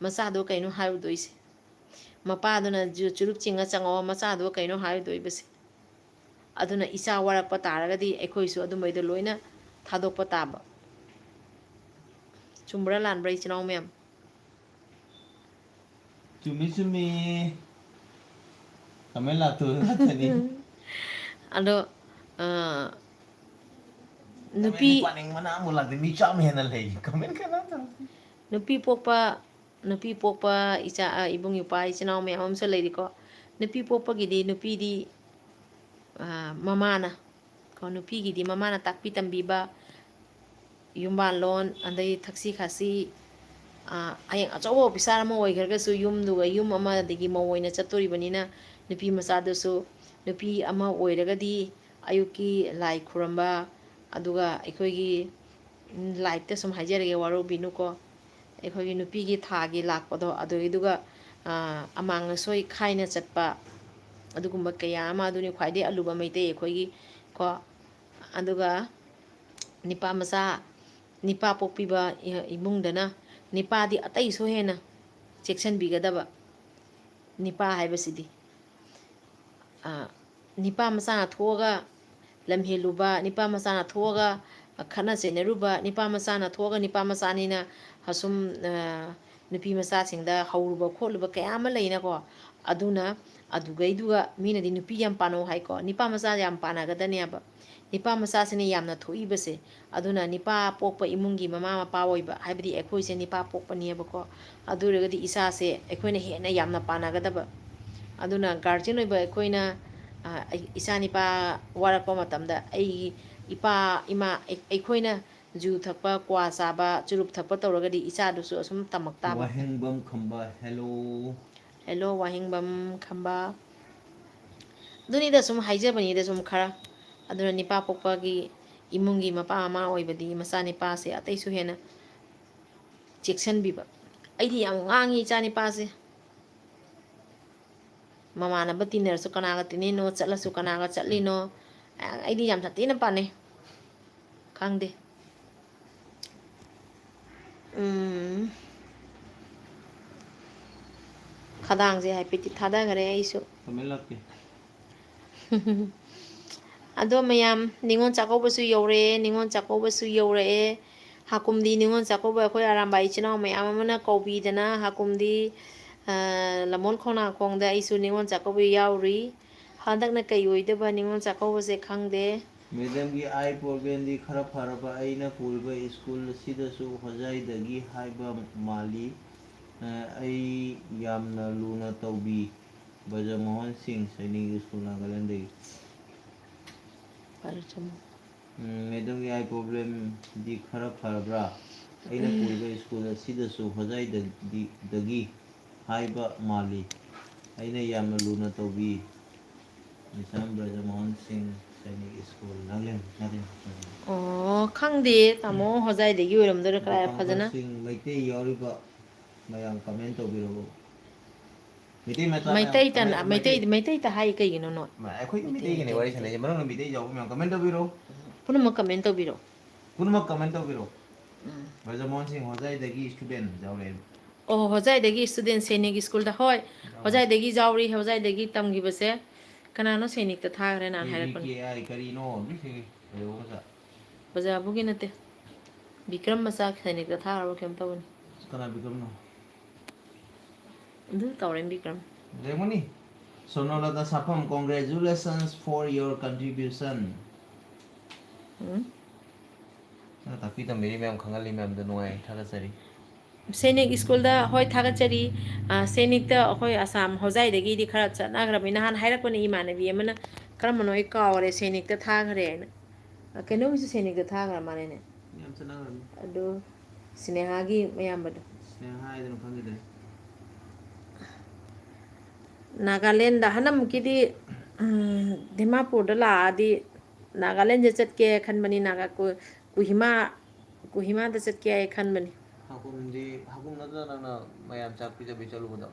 ꯃꯆꯥꯗꯣ ꯀꯩꯅꯣ ꯍꯥꯏꯔꯨꯗꯣꯏꯁꯦ? ꯃꯄꯥꯗꯨꯅ ꯖꯨ-, ꯆꯨꯔꯨꯞ ꯆꯤꯡꯉ ꯆꯪꯉꯛꯑꯣ, ꯃꯆꯥꯗꯣ ꯀꯩꯅꯣ ꯍꯥꯏꯔꯨꯗꯣꯏꯕꯁꯦ? ꯑꯗꯨꯅ ꯏꯆꯥ ꯋꯥꯔꯛꯄ ꯇꯥꯔꯒꯗꯤ ꯑꯩꯈꯣꯏꯁꯨ ꯑꯗꯨꯝꯕꯩꯗꯣ ꯂꯣꯏꯅ ꯊꯥꯗꯣꯛꯄ ꯇꯥꯕ꯫ ꯆꯨꯝꯕ꯭ꯔꯥ ꯂꯥꯟꯕ꯭ꯔꯥ, ꯏꯆꯤꯟ ꯏꯅꯥꯎ ꯃꯌꯥꯝ? ꯆꯨꯝꯃꯤ, ꯆꯨꯝꯃꯤ꯫ Comment ꯂꯥꯛꯇꯕ ꯉꯥꯛꯇꯅꯤ꯫ ꯑꯗꯣ, ꯑ, Comment ꯅꯨꯄꯤ ꯄꯥꯅꯤꯡꯕꯅ ꯑꯃꯨꯛ ꯂꯥꯛꯇꯦ, ꯃꯤ ꯆꯥꯝꯃ ꯍꯦꯟꯅ ꯂꯩ comment ꯀꯅꯥꯝꯇ ꯂꯥꯛꯇꯦ꯫ ꯅꯨꯄꯤ ꯄꯣꯛꯄ, ꯅꯨꯄꯤ ꯄꯣꯛꯄ ꯏꯆꯥ, ꯑ, ꯏꯕꯨꯡ ꯏꯄ꯭ꯋꯥ ꯏꯆꯤꯟ ꯏꯅꯥꯎ ꯃꯌꯥꯝ ꯑꯃꯁꯨ ꯂꯩꯔꯤꯀꯣ꯫ ꯅꯨꯄꯤ ꯄꯣꯛꯄꯒꯤꯗꯤ ꯅꯨꯄꯤꯗꯤ, ꯑ, ꯃꯃꯥꯅ ꯀꯣ, ꯅꯨꯄꯤꯒꯤꯗꯤ ꯃꯃꯥꯅ ꯇꯥꯛꯄꯤ ꯇꯝꯕꯤꯕ, ꯌꯨꯝꯕꯥꯜꯂꯣꯟ, ꯑꯗꯩ ꯊꯛꯁꯤ ꯈꯥꯁꯤ, ꯑ, ꯍꯌꯦꯡ ꯑꯆꯧꯕ officer ꯑꯃ ꯑꯣꯏꯈ꯭ꯔꯒꯁꯨ ꯌꯨꯝꯗꯨꯒ ꯌꯨꯝ ꯑꯃꯗꯒꯤ ꯃꯧ ꯑꯣꯏꯅ ꯆꯠꯇꯣꯔꯤꯕꯅꯤꯅ ꯅꯨꯄꯤ ꯃꯆꯥꯗꯨꯁꯨ ꯅꯨꯄꯤ ꯑꯃ ꯑꯣꯏꯔꯒꯗꯤ ꯑꯌꯨꯛꯀꯤ ꯂꯥꯏ ꯈꯨꯔꯝꯕ, ꯑꯗꯨꯒ ꯑꯩꯈꯣꯏꯒꯤ, ꯎꯝ, ꯂꯥꯏꯔꯤꯛꯇ ꯁꯨꯝ ꯍꯥꯏꯖꯔꯒꯦ, ꯋꯥꯔꯧꯕꯤꯅꯨꯀꯣ꯫ ꯑꯩꯈꯣꯏꯒꯤ ꯅꯨꯄꯤꯒꯤ ꯊꯥꯒꯤ ꯂꯥꯛꯄꯗꯣ ꯑꯗꯨꯒꯤꯗꯨꯒ, ꯑ, ꯑꯃꯥꯡ ꯑꯁꯣꯏ ꯈꯥꯏꯅ ꯆꯠꯄ, ꯑꯗꯨꯒꯨꯝꯕ ꯀꯌꯥ ꯑꯃ, ꯑꯗꯨꯅꯤ ꯈ꯭ꯋꯥꯏꯗꯒꯤ ꯑꯂꯨꯕ ꯃꯩꯇꯩ ꯑꯩꯈꯣꯏꯒꯤ ꯀꯣ꯫ ꯑꯗꯨꯒ ꯅꯤꯄꯥ ꯃꯆꯥ, ꯅꯤꯄꯥ ꯄꯣꯛꯄꯤꯕ ꯏ-, ꯏꯃꯨꯡꯗꯅ ꯅꯤꯄꯥꯗꯤ ꯑꯇꯩꯁꯨ ꯍꯦꯟꯅ ꯆꯦꯛꯁꯤꯟꯕꯤꯒꯗꯕ꯫ ꯅꯤꯄꯥ ꯍꯥꯏꯕꯁꯤꯗꯤ, ꯑ, ꯅꯤꯄꯥ ꯃꯆꯥꯅ ꯊꯣꯛꯑꯒ ꯂꯝ ꯍꯦꯜꯂꯨꯕ, ꯅꯤꯄꯥ ꯃꯆꯥꯅ ꯊꯣꯛꯑꯒ ꯈꯠꯅ ꯆꯩꯅꯔꯨꯕ, ꯅꯤꯄꯥ ꯃꯆꯥꯅ ꯊꯣꯛꯑꯒ ꯅꯤꯄꯥ ꯃꯆꯥꯅꯤꯅ ꯑꯁꯨꯝ, ꯑ, ꯅꯨꯄꯤ ꯃꯆꯥꯁꯤꯡꯗ ꯍꯧꯔꯨꯕ ꯈꯣꯠꯂꯨꯕ ꯀꯌꯥ ꯑꯃ ꯂꯩꯅꯀꯣ꯫ ꯑꯗꯨꯅ ꯑꯗꯨꯒꯩꯗꯨꯒ ꯃꯤꯅꯗꯤ ꯅꯨꯄꯤ ꯌꯥꯝ ꯄꯥꯟꯅꯧ ꯍꯥꯏꯀꯣ, ꯅꯤꯄꯥ ꯃꯆꯥ ꯌꯥꯝ ꯄꯥꯟꯅꯒꯗꯅꯦꯕ꯫ ꯅꯤꯄꯥ ꯃꯆꯥꯁꯤꯅ ꯌꯥꯝꯅ ꯊꯣꯛꯏꯕꯁꯦ꯫ ꯑꯗꯨꯅ ꯅꯤꯄꯥ ꯄꯣꯛꯄ ꯏꯃꯨꯡꯒꯤ ꯃꯃꯥ ꯃꯄꯥ ꯑꯣꯏꯕ, ꯍꯥꯏꯕꯗꯤ ꯑꯩꯈꯣꯏꯁꯦ ꯅꯤꯄꯥ ꯄꯣꯛꯄꯅꯦꯕꯀꯣ꯫ ꯑꯗꯨ ꯑꯣꯏꯔꯒꯗꯤ ꯏꯆꯥꯁꯦ ꯑꯩꯈꯣꯏꯅ ꯍꯦꯟꯅ ꯌꯥꯝꯅ ꯄꯥꯟꯅꯒꯗꯕ꯫ ꯑꯗꯨꯅ ꯒꯥꯔꯖꯤꯌꯟ ꯑꯣꯏꯕ ꯑꯩꯈꯣꯏꯅ, ꯑ, ꯑꯩ, ꯏꯆꯥ ꯅꯤꯄꯥ ꯋꯥꯔꯛꯄ ꯃꯇꯝꯗ ꯑꯩꯒꯤ ꯏꯄꯥ, ꯏꯃꯥ, ꯑꯩ-, ꯑꯩꯈꯣꯏꯅ ꯖꯨ ꯊꯛꯄ, ꯀ꯭ꯋꯥ ꯆꯥꯕ, ꯆꯨꯔꯨꯞ ꯊꯛꯄ ꯇꯧꯔꯒꯗꯤ ꯏꯆꯥꯗꯨꯁꯨ ꯑꯁꯨꯝ ꯇꯝꯃꯛ ꯇꯥꯕ꯫ ꯋꯥꯍꯦꯡꯕꯝ ꯈꯝꯕ, hello꯫ Hello, ꯋꯥꯍꯦꯡꯕꯝ ꯈꯝꯕ꯫ ꯑꯗꯨꯅꯤꯗ ꯁꯨꯝ ꯍꯥꯏꯖꯕꯅꯤꯗ ꯁꯨꯝ ꯈꯔ꯫ ꯑꯗꯨꯅ ꯅꯤꯄꯥ ꯄꯣꯛꯄꯒꯤ ꯏꯃꯨꯡꯒꯤ ꯃꯄꯥ ꯃꯃꯥ ꯑꯣꯏꯕꯗꯤ ꯃꯆꯥꯅꯤꯄꯥꯁꯦ ꯑꯇꯩꯁꯨ ꯍꯦꯟꯅ ꯆꯦꯛꯁꯤꯟꯕꯤꯕ꯫ ꯑꯩꯗꯤ ꯌꯥꯝ ꯉꯥꯡꯉꯤ ꯏꯆꯥꯅꯤꯄꯥꯁꯦ꯫ ꯃꯃꯥꯟꯅꯕ ꯇꯤꯟꯅꯔꯁꯨ ꯀꯅꯥꯒ ꯇꯤꯟꯅꯩꯅꯣ, ꯆꯠꯂꯁꯨ ꯀꯅꯥꯒ ꯆꯠꯂꯤꯅꯣ, ꯑꯩꯗꯤ ꯌꯥꯝ ꯁꯥꯊꯤꯅ ꯄꯥꯅꯩ꯫ ꯈꯪꯗꯦ꯫ ꯎꯝ꯫ ꯈꯗꯥꯡꯁꯦ ꯍꯥꯏꯐꯦꯠꯇꯤ ꯊꯥꯗꯈꯔꯦ ꯑꯩꯁꯨ꯫ Comment ꯂꯥꯛꯇꯦ꯫ ꯑꯗꯣ ꯃꯌꯥꯝ, ꯅꯤꯉꯣꯜ ꯆꯥꯛꯀꯧꯕꯁꯨ ꯌꯧꯔꯛꯑꯦ, ꯅꯤꯉꯣꯜ ꯆꯥꯛꯀꯧꯕꯁꯨ ꯌꯧꯔꯛꯑꯦ꯫ ꯍꯥꯀꯨꯝꯗꯤ ꯅꯤꯉꯣꯜ ꯆꯥꯛꯀꯧꯕ ꯑꯩꯈꯣꯏ ꯑꯔꯥꯝꯕꯥꯏ ꯏꯆꯤꯟ ꯏꯅꯥꯎ ꯃꯌꯥꯝ ꯑꯃꯅ ꯀꯧꯕꯤꯗꯅ ꯍꯥꯀꯨꯝꯗꯤ, ꯑ, ꯂꯝꯃꯣꯟ ꯈꯣꯡꯅꯥꯡꯈꯣꯡꯗ ꯑꯩꯁꯨ ꯅꯤꯉꯣꯜ ꯆꯥꯛꯀꯧꯕ ꯌꯥꯎꯔꯨꯏ꯫ ꯍꯟꯗꯛꯅ ꯀꯩ ꯑꯣꯏꯗꯣꯏꯕ ꯅꯤꯉꯣꯜ ꯆꯥꯛꯀꯧꯕꯁꯦ ꯈꯪꯗꯦ꯫ Madamꯒꯤ eye problemꯗꯤ ꯈꯔ ꯐꯔꯕ? ꯑꯩꯅ ꯄꯨꯔꯤꯕ school ꯑꯁꯤꯗꯁꯨ ꯍꯣꯖꯥꯏꯗꯒꯤ ꯍꯥꯏꯕ ꯃꯥꯜꯂꯤ꯫ ꯑ, ꯑꯩ ꯌꯥꯝꯅ ꯂꯨꯅ ꯇꯧꯕꯤ꯫ ꯕ꯭ꯔꯖꯃꯣꯍꯟ ꯁꯤꯡ, ꯁꯩꯅꯤꯛ school, ꯅꯥꯒꯥꯂꯦꯟꯗꯒꯤ꯫ ꯕ꯭ꯔꯖꯃꯣꯍꯟ꯫ ꯎꯝ, Madamꯒꯤ eye problemꯗꯤ ꯈꯔ ꯐꯔꯕ꯭ꯔꯥ? ꯑꯩꯅ ꯄꯨꯔꯤꯕ school ꯑꯁꯤꯗꯁꯨ ꯍꯣꯖꯥꯏꯗꯒꯤ, ꯗꯒꯤ ꯍꯥꯏꯕ ꯃꯥꯜꯂꯤ꯫ ꯑꯩꯅ ꯌꯥꯝꯅ ꯂꯨꯅ ꯇꯧꯕꯤ꯫ ꯃꯤꯁꯝ ꯕ꯭ꯔꯖꯃꯣꯍꯟ ꯁꯤꯡ, ꯁꯩꯅꯤꯛ school, ꯅꯥꯒꯥꯂꯦꯟ, ꯅꯥꯒꯥꯂꯦꯟ꯫ ꯑꯣ, ꯈꯪꯗꯦ, ꯇꯥꯃꯣ, ꯍꯣꯖꯥꯏꯗꯒꯤ ꯑꯣꯏꯔꯝꯗꯣꯏꯔꯥ, ꯀꯔꯥꯏ ꯐꯖꯅ? ꯒꯣꯄꯥꯜ ꯁꯤꯡ, ꯃꯩꯇꯩ ꯌꯥꯎꯔꯤꯕ ꯃꯌꯥꯝ comment ꯇꯧꯕꯤꯔꯛꯎ꯫ ꯃꯩꯇꯩ ꯃꯆꯥ ꯃꯌꯥꯝ ꯃꯩꯇꯩꯇ-, comment, ꯃꯩꯇꯩ, ꯃꯩꯇꯩ꯫ ꯃꯩꯇꯩꯇ ꯍꯥꯏ ꯀꯩꯒꯤꯅꯣ ꯅꯣꯏ? ꯃ-, ꯑꯩꯈꯣꯏꯗꯤ ꯃꯩꯇꯩ, ꯃꯩꯇꯩꯒꯤꯅꯦ ꯃꯩꯇꯩ, ꯋꯥꯔꯤ ꯃꯩꯇꯩ꯫ ꯁꯥꯟꯅꯩꯁꯦ꯫ ꯃꯅꯨꯡꯗ ꯃꯩꯇꯩ ꯌꯥꯎꯕ ꯃꯌꯥꯝ comment ꯇꯧꯕꯤꯔꯛꯎ꯫ ꯄꯨꯝꯅꯃꯛ comment ꯇꯧꯕꯤꯔꯛꯎ꯫ ꯄꯨꯝꯅꯃꯛ comment ꯇꯧꯕꯤꯔꯛꯎ꯫ ꯎꯝ꯫ ꯕ꯭ꯔꯖꯃꯣꯍꯟ ꯁꯤꯡ ꯍꯣꯖꯥꯏꯗꯒꯤ student ꯌꯥꯎꯔꯛꯑꯦ꯫ ꯑꯣ, ꯍꯣꯖꯥꯏꯗꯒꯤ student ꯁꯩꯅꯤꯛ schoolꯗ꯫ ꯍꯣꯏ, ꯌꯥꯎꯔꯦ꯫ ꯍꯣꯖꯥꯏꯗꯒꯤ ꯌꯥꯎꯔꯤ, ꯍꯣꯖꯥꯏꯗꯒꯤ ꯇꯝꯈꯤꯕꯁꯦ꯫ ꯀꯅꯥꯅꯣ ꯁꯩꯅꯤꯛꯇ ꯊꯥꯈ꯭ꯔꯦ ꯅꯍꯥꯟ ꯍꯥꯏꯔꯛꯄꯅꯦ꯫ ꯀꯦ ꯕꯤ ꯀꯦ ꯑꯥꯏ ꯀꯔꯤꯅꯣ? ꯃꯤꯁꯤꯡ ꯀꯩꯗꯧꯕ ꯃꯆꯥ? ꯕꯖꯥꯕꯨꯒꯤ ꯅꯠꯇꯦ꯫ ꯕꯤꯀ꯭ꯔꯝ ꯃꯆꯥ ꯁꯩꯅꯤꯛꯇ ꯊꯥꯈ꯭ꯔꯕ ꯀꯩꯅꯣꯝ ꯇꯧꯕꯅꯤ꯫ ꯀꯅꯥ ꯕꯤꯀ꯭ꯔꯝꯅꯣ? ꯑꯗꯨ ꯇꯧꯔꯦ ꯕꯤꯀ꯭ꯔꯝ꯫ ꯂꯩꯔꯝꯒꯅꯤ꯫ ꯁꯣꯅꯣꯂꯇꯥ ꯁꯥꯐꯝ, congratulations for your contribution. ꯎꯝ꯫ ꯅꯪ ꯇꯥꯛꯄꯤ ꯇꯝꯕꯤꯔꯤ ꯃꯌꯥꯝ, ꯈꯪꯍꯜꯂꯤ ꯃꯌꯥꯝꯗꯣ ꯅꯨꯡꯉꯥꯏ, ꯊꯥꯒꯠꯆꯔꯤ꯫ ꯁꯦꯅꯤꯛ ꯁ꯭ꯀꯨꯜꯗ ꯍꯣꯏ ꯊꯥꯒꯠꯆꯔꯤ꯫ ꯑ, ꯁꯦꯅꯤꯛꯇ ꯑꯩꯈꯣꯏ ꯑꯁꯥꯝ ꯍꯣꯖꯥꯏꯗꯒꯤꯗꯤ ꯈꯔ ꯆꯠꯅꯈ꯭ꯔꯕꯅꯤ꯫ ꯅꯍꯥꯟ ꯍꯥꯏꯔꯛꯄꯅꯦ ꯏꯃꯥꯟꯅꯕꯤ ꯑꯃꯅ, ꯀꯔꯝꯕꯅꯣ ꯑꯩ ꯀꯥꯎꯔꯦ, ꯁꯦꯅꯤꯛꯇ ꯊꯥꯈ꯭ꯔꯦꯅ꯫ ꯑ, ꯀꯩꯅꯣꯒꯤꯁꯨ ꯁꯦꯅꯤꯛꯇ ꯊꯥꯈ꯭ꯔ ꯃꯥꯜꯂꯦꯅꯦ꯫ ꯌꯥꯝ ꯆꯠꯅꯈ꯭ꯔꯕꯅꯤ꯫ ꯑꯗꯨ ꯁ꯭ꯅꯦꯍꯥꯒꯤ ꯃꯌꯥꯝꯕꯗꯣ꯫ ꯁ꯭ꯅꯦꯍꯥ ꯍꯥꯏꯗꯅ ꯈꯪꯈꯤꯗ꯭ꯔꯦ꯫ ꯅꯥꯒꯥꯂꯦꯟꯗ ꯍꯟꯗꯛꯃꯨꯛꯀꯤꯗꯤ, ꯎꯝ, ꯗꯤꯃꯥꯄꯨꯔꯗ ꯂꯥꯛꯑꯗꯤ ꯅꯥꯒꯥꯂꯦꯟꯗ ꯆꯠꯀꯦ ꯈꯟꯕꯅꯤ꯫ ꯅꯥꯒꯥ-, ꯀꯣ-, ꯀꯣꯍꯤꯃꯥ, ꯀꯣꯍꯤꯃꯥꯗ ꯆꯠꯀꯦ ꯍꯥꯏ ꯈꯟꯕꯅꯤ꯫ ꯍꯥꯀꯨꯝꯗꯤ, ꯍꯥꯀꯨꯝ ꯅꯠꯇ꯭ꯔ ꯅꯪꯅ ꯃꯌꯥꯝ ꯆꯥꯛ ꯄꯤꯖꯕꯤ ꯆꯠꯂꯨꯕꯗꯣ?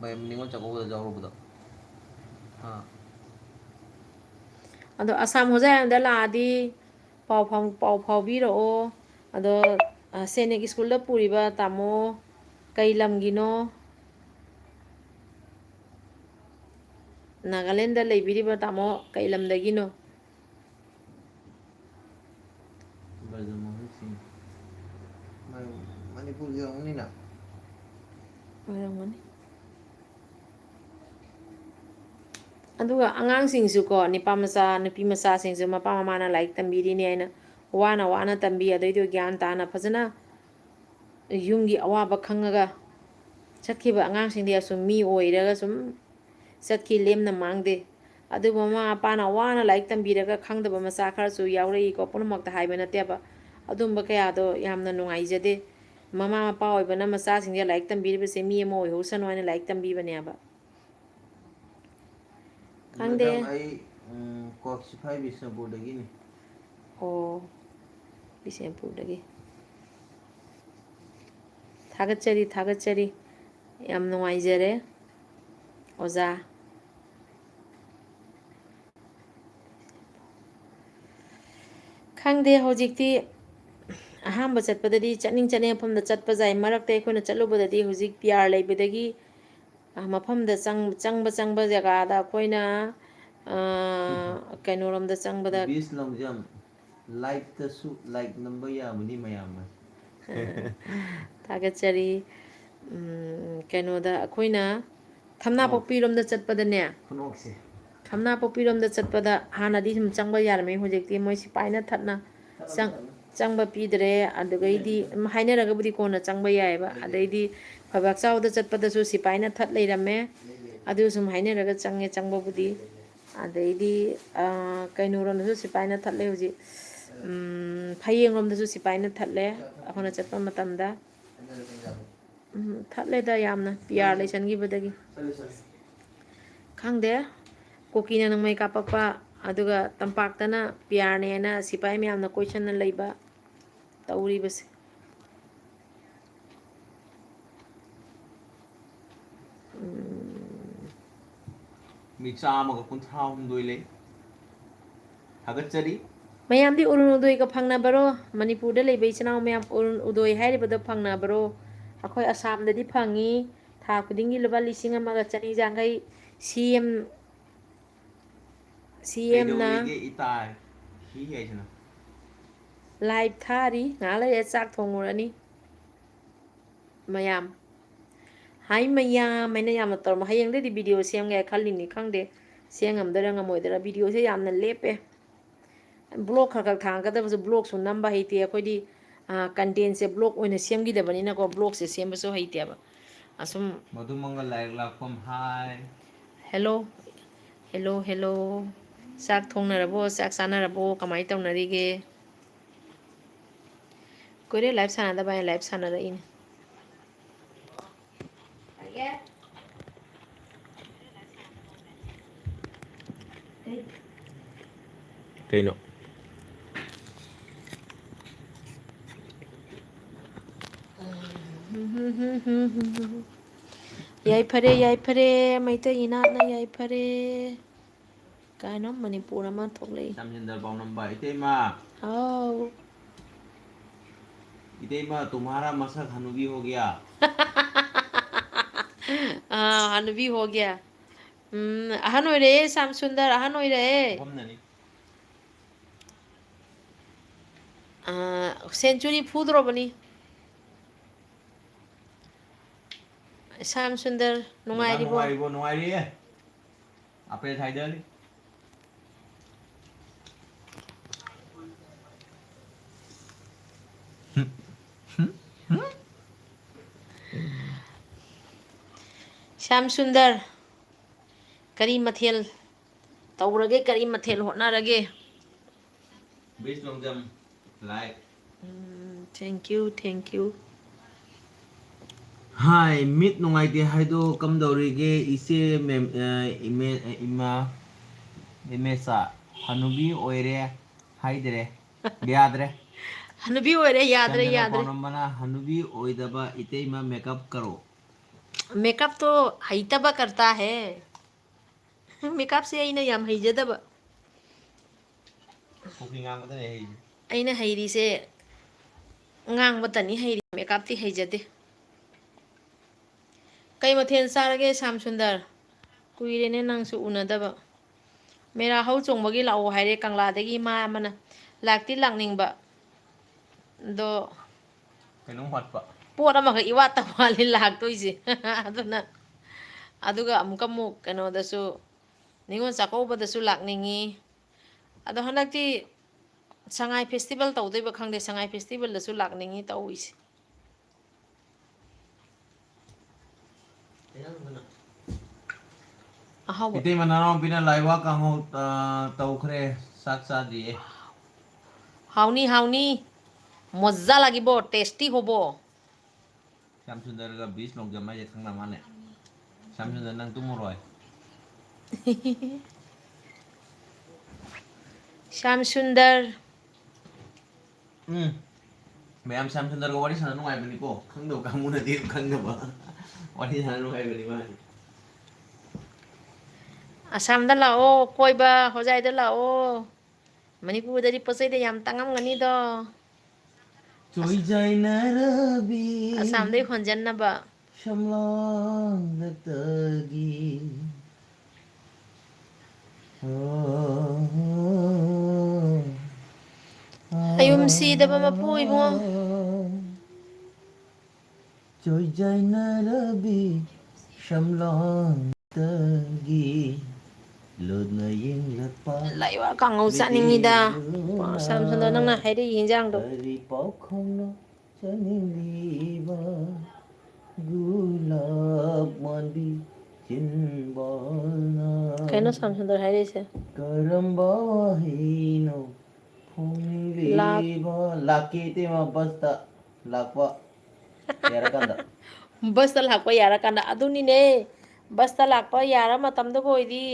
ꯃꯌꯥꯝ ꯅꯤꯉꯣꯜ ꯆꯥꯛꯀꯧꯕꯗ ꯌꯥꯎꯔꯨꯕꯗꯣ? ꯑꯥ꯫ ꯑꯗꯣ ꯑꯁꯥꯝ ꯍꯣꯖꯥꯏꯔꯣꯝꯗ ꯂꯥꯛꯑꯗꯤ ꯄꯥꯎ ꯐꯥꯎ-, ꯄꯥꯎ ꯐꯥꯎꯕꯤꯔꯛꯑꯣ꯫ ꯑꯗꯣ, ꯑ, ꯁꯦꯅꯤꯛ ꯁ꯭ꯀꯨꯜꯗ ꯄꯨꯔꯤꯕ ꯇꯥꯃꯣ ꯀꯩ ꯂꯝꯒꯤꯅꯣ? ꯅꯥꯒꯥꯂꯦꯟꯗ ꯂꯩꯕꯤꯔꯤꯕ ꯇꯥꯃꯣ ꯀꯩ ꯂꯝꯗꯒꯤꯅꯣ? ꯕ꯭ꯔꯖꯃꯣꯍꯟ ꯁꯤꯡ꯫ ꯃꯥꯏ ꯃꯅꯤꯄꯨꯔꯒꯤ ꯑꯣꯏꯔꯝꯒꯅꯤꯅ꯫ ꯑꯣꯏꯔꯝꯒꯅꯤ꯫ ꯑꯗꯨꯒ ꯑꯉꯥꯡꯁꯤꯡꯁꯨꯀꯣ, ꯅꯤꯄꯥ ꯃꯆꯥ, ꯅꯨꯄꯤ ꯃꯆꯥꯁꯤꯡꯁꯨ ꯃꯄꯥ ꯃꯃꯥꯅ ꯂꯥꯏꯔꯤꯛ ꯇꯝꯕꯤꯔꯤꯅꯦ ꯍꯥꯏꯅ ꯋꯥꯅ ꯋꯥꯅ ꯇꯝꯕꯤ, ꯑꯗꯩꯗꯨ ꯒ꯭ꯌꯥꯟ ꯇꯥꯅ ꯐꯖꯅ ꯌꯨꯝꯒꯤ ꯑꯋꯥꯕ ꯈꯪꯉꯒ ꯆꯠꯈꯤꯕ ꯑꯉꯥꯡꯁꯤꯡꯗꯤ ꯑꯁꯨꯝ ꯃꯤ ꯑꯣꯏꯔꯒ ꯁꯨꯝ ꯆꯠꯈꯤ, ꯂꯦꯝꯅ ꯃꯥꯡꯗꯦ꯫ ꯑꯗꯨꯕꯨ ꯃꯃꯥ ꯃꯄꯥꯅ ꯋꯥꯅ ꯂꯥꯏꯔꯤꯛ ꯇꯝꯕꯤꯔꯒ ꯈꯪꯗꯕ ꯃꯆꯥ ꯈꯔꯁꯨ ꯌꯥꯎꯔꯛꯏꯀꯣ, ꯄꯨꯝꯅꯃꯛꯇ ꯍꯥꯏꯕ ꯅꯠꯇꯦꯕ꯫ ꯑꯗꯨꯝꯕ ꯀꯌꯥꯗꯣ ꯌꯥꯝꯅ ꯅꯨꯡꯉꯥꯏꯖꯗꯦ꯫ ꯃꯃꯥ ꯃꯄꯥ ꯑꯣꯏꯕꯅ ꯃꯆꯥꯁꯤꯡꯁꯦ ꯂꯥꯏꯔꯤꯛ ꯇꯝꯕꯤꯔꯤꯕꯁꯦ ꯃꯤ ꯑꯃ ꯑꯣꯏꯍꯧꯁꯅꯨ ꯍꯥꯏꯅ ꯂꯥꯏꯔꯤꯛ ꯇꯝꯕꯤꯕꯅꯦꯕ꯫ ꯈꯪꯗꯦ꯫ ꯃꯦꯗꯥꯝ, ꯑꯩ, ꯎꯝ, ꯀ꯭ꯋꯥꯛ ꯆꯤꯡꯈꯥꯏ ꯕꯤꯁꯅꯨꯄꯨꯔꯗꯒꯤꯅꯤ꯫ ꯑꯣ, ꯕꯤꯁꯦꯝꯄꯨꯔꯗꯒꯤ꯫ ꯊꯥꯒꯠꯆꯔꯤ, ꯊꯥꯒꯠꯆꯔꯤ꯫ ꯌꯥꯝ ꯅꯨꯡꯉꯥꯏꯖꯔꯦ, ꯑꯣꯖꯥ꯫ ꯈꯪꯗꯦ, ꯍꯧꯖꯤꯛꯇꯤ ꯑꯍꯥꯟꯕ ꯆꯠꯄꯗꯗꯤ ꯆꯠꯅꯤꯡ ꯆꯠꯅꯤꯡ ꯃꯐꯝꯗ ꯆꯠꯄ ꯌꯥꯏ꯫ ꯃꯔꯛꯇ ꯑꯩꯈꯣꯏꯅ ꯆꯠꯂꯨꯕꯗꯗꯤ ꯍꯧꯖꯤꯛ ꯄꯤ ꯑꯥꯔ ꯂꯩꯕꯗꯒꯤ, ꯑ, ꯃꯐꯝꯗ ꯆꯪ-, ꯆꯪꯕ ꯆꯪꯕ ꯖꯒꯥꯗ ꯑꯩꯈꯣꯏꯅ, ꯑ, ꯀꯩꯅꯣꯔꯣꯝꯗ ꯆꯪꯕꯗ ꯕꯤꯁ ꯂꯝꯖꯝ, ꯂꯥꯏꯛꯇꯁꯨ ꯂꯥꯏꯛ ꯅꯝꯕ ꯌꯥꯕꯅꯤ ꯃꯌꯥꯝꯅ꯫ ꯊꯥꯒꯠꯆꯔꯤ꯫ ꯎꯝ, ꯀꯩꯅꯣꯗ ꯑꯩꯈꯣꯏꯅ ꯊꯝꯅꯥꯄꯣꯛꯄꯤꯔꯣꯝꯗ ꯆꯠꯄꯗꯅꯦ, ꯈꯨꯅꯣꯛꯁꯦ꯫ ꯊꯝꯅꯥꯄꯣꯛꯄꯤꯔꯣꯝꯗ ꯆꯠꯄꯗ ꯍꯥꯟꯅꯗꯤ ꯁꯨꯝ ꯆꯪꯕ ꯌꯥꯔꯝꯃꯦ, ꯍꯧꯖꯤꯛꯇꯤ ꯃꯣꯏ ꯁꯤꯐꯥꯏꯅ ꯊꯠꯅ ꯆꯪ-, ꯆꯪꯕ ꯄꯤꯗ꯭ꯔꯦ꯫ ꯑꯗꯨꯒꯩꯗꯤ ꯍꯥꯏꯅꯔꯒꯕꯨꯗꯤ ꯀꯣꯟꯅ ꯆꯪꯕ ꯌꯥꯏꯑꯕ꯫ ꯑꯗꯩꯗꯤ ꯐꯩꯕꯥꯛ ꯆꯥꯎꯗ ꯆꯠꯄꯗꯁꯨ ꯁꯤꯐꯥꯏꯅ ꯊꯠ ꯂꯩꯔꯝꯃꯦ꯫ ꯑꯗꯨ ꯁꯨꯝ ꯍꯥꯏꯅꯔꯒ ꯆꯪꯉꯦ ꯆꯪꯕꯕꯨꯗꯤ꯫ ꯑꯗꯩꯗꯤ, ꯑ, ꯀꯩꯅꯣꯔꯣꯝꯗꯁꯨ ꯁꯤꯐꯥꯏꯅ ꯊꯠꯂꯦ ꯍꯧꯖꯤꯛ꯫ ꯎꯝ, ꯐꯌꯦꯡꯔꯣꯝꯗꯁꯨ ꯁꯤꯐꯥꯏꯅ ꯊꯠꯂꯦ ꯑꯩꯈꯣꯏꯅ ꯆꯠꯄ ꯃꯇꯝꯗ꯫ ꯎꯝ, ꯊꯠꯂꯦꯗ ꯌꯥꯝꯅ, ꯄꯤ ꯑꯥꯔ ꯂꯩꯁꯟꯈꯤꯕꯗꯒꯤ꯫ ꯈꯪꯗꯦ, ꯀꯨꯀꯤꯅ ꯅꯣꯡꯃꯩ ꯀꯥꯞꯄꯛꯄ, ꯑꯗꯨꯒ ꯇꯝꯄꯥꯛꯇꯅ ꯄꯤ ꯑꯥꯔꯅꯦꯅ ꯁꯤꯐꯥꯏ ꯃꯌꯥꯝꯅ ꯀꯣꯏꯁꯟꯅ ꯂꯩꯕ ꯇꯧꯔꯤꯕꯁꯦ꯫ ꯎꯝ꯫ ꯃꯤ ꯆꯥꯝꯃꯒ ꯀꯨꯟꯊ꯭ꯔꯥ ꯍꯨꯝꯗꯣꯏ ꯂꯩ꯫ ꯊꯥꯒꯠꯆꯔꯤ꯫ ꯃꯌꯥꯝꯗꯤ ꯑꯔꯨꯟ ꯎꯗꯣꯏꯒ ꯐꯪꯅꯕꯔꯣ? ꯃꯅꯤꯄꯨꯔꯗ ꯂꯩꯕ ꯏꯆꯤꯟ ꯏꯅꯥꯎ ꯃꯌꯥꯝ ꯑꯔꯨꯟ ꯎꯗꯣꯏ ꯍꯥꯏꯔꯤꯕꯗꯣ ꯐꯪꯅꯕꯔꯣ? ꯑꯩꯈꯣꯏ ꯑꯁꯥꯝꯗꯗꯤ ꯐꯪꯉꯤ꯫ ꯊꯥ ꯈꯨꯗꯤꯡꯒꯤ ꯂꯨꯄꯥ ꯂꯤꯁꯤꯡ ꯑꯃꯒ ꯆꯅꯤ ꯌꯥꯡꯈꯩ ꯁꯤ ꯑꯦꯝ, ꯁꯤ ꯑꯦꯝꯅ ꯀꯩꯗꯧꯔꯤꯒꯦ ꯏꯇꯥꯏ? ꯍꯤ ꯍꯥꯏꯁꯤꯅ꯫ ꯂꯥꯏꯚ ꯊꯥꯔꯤ꯫ ꯉꯥꯏꯍꯥꯛ ꯂꯩꯔ ꯆꯥꯛ ꯊꯣꯡꯉꯨꯔꯅꯤ꯫ ꯃꯌꯥꯝ꯫ ꯍꯥꯏ ꯃꯌꯥꯝ ꯍꯥꯏꯅ ꯌꯥꯝꯅ ꯇꯧꯔꯝꯃꯣ꯫ ꯍꯌꯦꯡꯗꯩꯗꯤ ꯚꯤꯗꯤꯑꯣ ꯁꯦꯝꯒꯦ ꯈꯜꯂꯤꯅꯤ, ꯈꯪꯗꯦ꯫ ꯁꯦꯝ ꯉꯝꯗꯣꯏꯔꯥ ꯉꯝꯃꯣꯏꯗꯣꯏꯔꯥ꯫ ꯚꯤꯗꯤꯑꯣꯁꯦ ꯌꯥꯝꯅ ꯂꯦꯞꯄꯦ꯫ ꯕ꯭ꯂꯣꯛ ꯈꯔ ꯈꯔ ꯊꯥꯡꯒꯗꯕꯁꯨ ꯕ꯭ꯂꯣꯛꯁꯨ ꯅꯝꯕ ꯍꯩꯇꯦ꯫ ꯑꯩꯈꯣꯏꯗꯤ, ꯑ, ꯀꯟꯇꯦꯟꯁꯦ ꯕ꯭ꯂꯣꯛ ꯑꯣꯏꯅ ꯁꯦꯝꯈꯤꯗꯕꯅꯤꯅꯀꯣ, ꯕ꯭ꯂꯣꯛꯁꯦ ꯁꯦꯝꯕꯁꯨ ꯍꯩꯇꯦꯕ꯫ ꯑꯁꯨꯝ ꯃꯗꯨꯃꯒ ꯂꯥꯏꯔꯤꯛ ꯂꯥꯛꯐꯝ ꯍꯥꯏ꯫ ꯍꯦꯜꯂꯣ꯫ Hello, hello. ꯆꯥꯛ ꯊꯣꯡꯅꯔꯕꯣ? ꯆꯥꯛ ꯆꯥꯅꯔꯕꯣ? ꯀꯃꯥꯏꯅ ꯇꯧꯅꯔꯤꯒꯦ? ꯀꯨꯏꯔꯦ ꯂꯥꯏꯞ ꯁꯥꯟꯅꯗꯕ ꯍꯥꯏꯅ ꯂꯥꯏꯞ ꯁꯥꯟꯅꯔꯛꯏꯅꯦ꯫ ꯀꯩꯅꯣ? ꯌꯥꯏꯐꯔꯦ, ꯌꯥꯏꯐꯔꯦ, ꯃꯩꯇꯩ ꯏꯅꯥꯠꯅ ꯌꯥꯏꯐꯔꯦ꯫ ꯀꯥꯏꯅꯣ ꯃꯅꯤꯄꯨꯔ ꯑꯃ ꯊꯣꯛꯂꯛꯏ꯫ ꯁꯝꯖꯤꯟꯗꯔ ꯄꯥꯎꯅꯝꯕ ꯏꯇꯩꯃ꯫ ꯍꯥꯎ꯫ ꯏꯇꯩꯃ, तुम्हारा मसक हनूबी हो गया। ꯑꯥ, हनूबी हो गया꯫ ꯎꯝ, ꯑꯍꯟ ꯑꯣꯏꯔꯛꯑꯦ, ꯁ꯭ꯌꯥꯝ ꯁꯨꯟꯗꯔ, ꯑꯍꯟ ꯑꯣꯏꯔꯛꯑꯦ꯫ ꯐꯝꯅꯅꯤ꯫ ꯑꯥ, century ꯐꯨꯗ꯭ꯔꯣꯕꯅꯤ꯫ ꯁ꯭ꯌꯥꯝ ꯁꯨꯟꯗꯔ, ꯅꯨꯡꯉꯥꯏꯔꯤꯕꯣ? ꯅꯨꯡꯉꯥꯏꯔꯤꯕꯣ? ꯅꯨꯡꯉꯥꯏꯔꯤꯌꯦ꯫ ꯑꯄ꯭ꯔꯦ ꯊꯥꯏꯗꯔꯤ꯫ ꯁ꯭ꯌꯥꯝ ꯁꯨꯟꯗꯔ, ꯀꯔꯤ ꯃꯊꯦꯜ ꯇꯧꯔꯒꯦ? ꯀꯔꯤ ꯃꯊꯦꯜ ꯍꯣꯠꯅꯔꯒꯦ? ꯕꯤꯁ Longjam, like꯫ Um, thank you, thank you꯫ ꯍꯥꯏ, ꯃꯤꯠ ꯅꯨꯡꯉꯥꯏꯇꯦ ꯍꯥꯏꯗꯣ ꯀꯝꯗꯧꯔꯤꯒꯦ? ꯏꯆꯦ ꯃꯦꯝ-, ꯑ, ꯏꯃꯦ-, ꯑ, ꯏꯃꯥ, ꯏꯃꯦꯆꯥ, ꯍꯅꯨꯕꯤ ꯑꯣꯏꯔꯦ ꯍꯥꯏꯗ꯭ꯔꯦ꯫ ꯌꯥꯗ꯭ꯔꯦ꯫ ꯍꯅꯨꯕꯤ ꯑꯣꯏꯔꯦ, ꯌꯥꯗ꯭ꯔꯦ, ꯆꯟꯗꯅ ꯌꯥꯗ꯭ꯔꯦ꯫ ꯄꯥꯎꯅꯝꯕꯅ ꯍꯅꯨꯕꯤ ꯑꯣꯏꯗꯕ ꯏꯇꯩꯃ makeup ꯀꯔꯣ꯫ Makeupꯇꯣ ꯍꯩꯇꯕ ꯀꯔꯇꯥ ꯍꯦ꯫ Makeupꯁꯦ ꯑꯩꯅ ꯌꯥꯝ ꯍꯩꯖꯗꯕ꯫ ꯀꯨꯀꯤ ꯉꯥꯡꯕꯗꯅꯦ ꯍꯩꯔꯤꯁꯦ꯫ ꯑꯩꯅ ꯍꯩꯔꯤꯁꯦ ꯉꯥꯡꯕꯇꯅꯤ ꯍꯩꯔꯤ, makeupꯇꯤ ꯍꯩꯖꯗꯦ꯫ ꯀꯩ ꯃꯊꯦꯜ ꯆꯥꯔꯒꯦ, ꯁ꯭ꯌꯥꯝ ꯁꯨꯟꯗꯔ? ꯀꯨꯏꯔꯦꯅꯦ ꯅꯪꯁꯨ ꯎꯅꯗꯕ꯫ ꯃꯦꯔꯥ ꯍꯧ ꯆꯣꯡꯕꯒꯤ ꯂꯥꯛꯑꯣ ꯍꯥꯏꯔꯦ ꯀꯪꯂꯥꯗꯒꯤ ꯏꯃꯥ ꯑꯃꯅ꯫ ꯂꯥꯛꯇꯤ ꯂꯥꯛꯅꯤꯡꯕ꯫ ꯑꯗꯣ ꯀꯩꯅꯣꯝ ꯋꯥꯠꯄ꯫ ꯄꯣꯠ ꯑꯃꯈꯛ ꯏꯋꯥꯠꯇ ꯋꯥꯠꯂꯤ ꯂꯥꯛꯇꯣꯏꯁꯦ꯫ ꯑꯗꯨꯅ, ꯑꯗꯨꯒ ꯑꯃꯨꯛꯀ ꯑꯃꯨꯛ ꯀꯩꯅꯣꯗꯁꯨ, ꯅꯤꯉꯣꯜ ꯆꯥꯛꯀꯧꯕꯗꯁꯨ ꯂꯥꯛꯅꯤꯡꯉꯤ꯫ ꯑꯗꯣ ꯍꯟꯗꯛꯇꯤ ꯁꯉꯥꯏ festival ꯇꯧꯗꯣꯏꯕ ꯈꯪꯗꯦ, ꯁꯉꯥꯏ festivalꯗꯁꯨ ꯂꯥꯛꯅꯤꯡꯉꯤ ꯇꯧꯔꯤꯁꯦ꯫ ꯑꯍꯥꯎꯕ꯫ ꯏꯇꯩꯃ ꯅꯅꯥꯎꯄꯤꯅ ꯂꯥꯏꯋꯥ ꯀꯥꯡꯍꯧ, ꯑ, ꯇꯧꯈ꯭ꯔꯦ, ꯆꯥꯛ ꯆꯥꯗ꯭ꯔꯤꯌꯦ꯫ ꯍꯥꯎꯅꯤ, ꯍꯥꯎꯅꯤ꯫ ꯃꯖꯥ ꯂꯥꯒꯤꯕꯣ, tasty ꯍꯣꯕꯣ꯫ ꯁ꯭ꯌꯥꯝ ꯁꯨꯟꯗꯔꯒ ꯕꯤꯁ ꯂꯣꯡꯖꯝ ꯍꯥꯏꯁꯦ ꯈꯪꯅ ꯃꯥꯜꯂꯦ꯫ ꯁ꯭ꯌꯥꯝ ꯁꯨꯟꯗꯔ, ꯅꯪ ꯇꯨꯝꯃꯔꯣꯏ꯫ ꯁ꯭ꯌꯥꯝ ꯁꯨꯟꯗꯔ꯫ ꯎꯝ꯫ ꯃꯌꯥꯝ ꯁ꯭ꯌꯥꯝ ꯁꯨꯟꯗꯔꯒ ꯋꯥꯔꯤ ꯁꯥꯟꯅ ꯅꯨꯡꯉꯥꯏꯕꯅꯤꯀꯣ꯫ ꯈꯪꯗꯕ ꯀꯥꯡꯕꯨꯅꯗꯤ ꯑꯗꯨꯝ ꯈꯪꯗꯕ꯫ ꯋꯥꯔꯤ ꯁꯥꯟꯅ ꯅꯨꯡꯉꯥꯏꯕꯅꯤ ꯃꯥꯗꯤ꯫ ꯑꯁꯥꯝꯗ ꯂꯥꯛꯑꯣ ꯀꯣꯏꯕ, ꯍꯣꯖꯥꯏꯗ ꯂꯥꯛꯑꯣ꯫ ꯃꯅꯤꯄꯨꯔꯗꯗꯤ ꯄꯣꯠ ꯆꯩꯗ ꯌꯥꯝ ꯇꯥꯡꯉꯝꯒꯅꯤꯗꯣ꯫ ꯆꯣꯏꯖꯥꯏꯅꯔꯕꯤ ꯑꯁꯥꯝꯗꯩ ꯍꯣꯟꯖꯟꯅꯕ꯫ ꯁꯝꯂꯥꯡꯗꯇꯒꯤ꯫ ꯑꯣ, ꯑꯌꯨꯝ ꯁꯤꯗꯕ ꯃꯄꯨ ꯏꯕꯨꯡꯉꯣ꯫ ꯆꯣꯏꯖꯥꯏꯅꯔꯕꯤ ꯁꯝꯂꯥꯡꯗꯒꯤ ꯂꯨꯅ ꯌꯦꯡꯂꯛꯄ ꯂꯩꯕꯥꯛ ꯀꯥꯡꯉꯧ ꯆꯥꯅꯤꯡꯉꯤꯗ꯫ ꯁ꯭ꯌꯥꯝ ꯁꯨꯟꯗꯔ, ꯅꯪꯅ ꯍꯥꯏꯔꯛꯏ ꯌꯦꯟꯖꯥꯡꯗꯣ꯫ ꯀꯔꯤ ꯄꯥꯎꯈꯣꯝꯅꯣ ꯆꯥꯅꯤꯡꯂꯤꯕ ꯒꯨꯂꯥꯞ ꯃꯥꯟꯕꯤ ꯆꯤꯟꯕꯥꯜꯅ ꯀꯩꯅꯣ ꯁ꯭ꯌꯥꯝ ꯁꯨꯟꯗꯔ ꯍꯥꯏꯔꯛꯏꯁꯦ? ꯀꯔꯝꯕ ꯋꯥꯍꯩꯅꯣ ꯐꯣꯡꯅꯤꯡꯂꯤꯕ? ꯂꯥꯛ- ꯂꯥꯛꯀꯦ ꯏꯇꯩꯃ, ꯕꯁꯇ ꯂꯥꯛꯄ ꯌꯥꯔꯀꯥꯟꯗ꯫ ꯕꯁꯇ ꯂꯥꯛꯄ ꯌꯥꯔꯀꯥꯟꯗ꯫ ꯑꯗꯨꯅꯤꯅꯦ, ꯕꯁꯇ ꯂꯥꯛꯄ ꯌꯥꯔ ꯃꯇꯝꯗꯨꯕꯨ ꯑꯣꯏꯗꯤ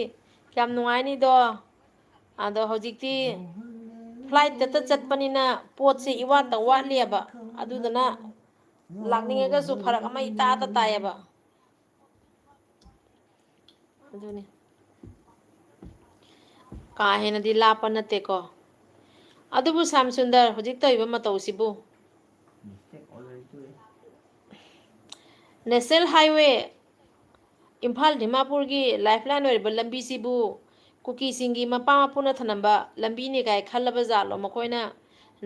ꯀꯌꯥꯝ ꯅꯨꯡꯉꯥꯏꯅꯤꯗꯣ꯫ ꯑꯗꯣ ꯍꯧꯖꯤꯛꯇꯤ ꯐ꯭ꯂꯥꯏꯠꯇꯇ ꯆꯠꯄꯅꯤꯅ ꯄꯣꯠꯁꯦ ꯏꯋꯥꯠꯇ ꯋꯥꯠꯂꯤꯑꯕ꯫ ꯑꯗꯨꯗꯨꯅ ꯂꯥꯛꯅꯤꯡꯉꯒꯁꯨ ꯐꯔꯛ ꯑꯃ ꯏꯇꯥꯇ ꯇꯥꯏꯌꯦꯕ꯫ ꯑꯗꯨꯅꯤ꯫ ꯀꯥ ꯍꯦꯟꯅꯗꯤ ꯂꯥꯞꯄ ꯅꯠꯇꯦꯀꯣ꯫ ꯑꯗꯨꯕꯨ ꯁ꯭ꯌꯥꯝ ꯁꯨꯟꯗꯔ, ꯍꯧꯖꯤꯛ ꯇꯧꯔꯤꯕ ꯃꯇꯧꯁꯤꯕꯨ? ꯅꯦꯁꯅꯦꯜ ꯍꯥꯏꯋꯦ ꯏꯝꯐꯥꯜ ꯗꯤꯃꯥꯄꯨꯔꯒꯤ ꯂꯥꯏꯐ ꯂꯥꯏꯟ ꯑꯣꯏꯔꯤꯕ ꯂꯝꯕꯤꯁꯤꯕꯨ ꯀꯨꯀꯤꯁꯤꯡꯒꯤ ꯃꯄꯥ ꯃꯄꯨꯅ ꯊꯅꯝꯕ ꯂꯝꯕꯤꯅꯤ ꯀꯥꯏ ꯈꯜꯂꯕ ꯖꯥꯠꯂꯣ ꯃꯈꯣꯏꯅ?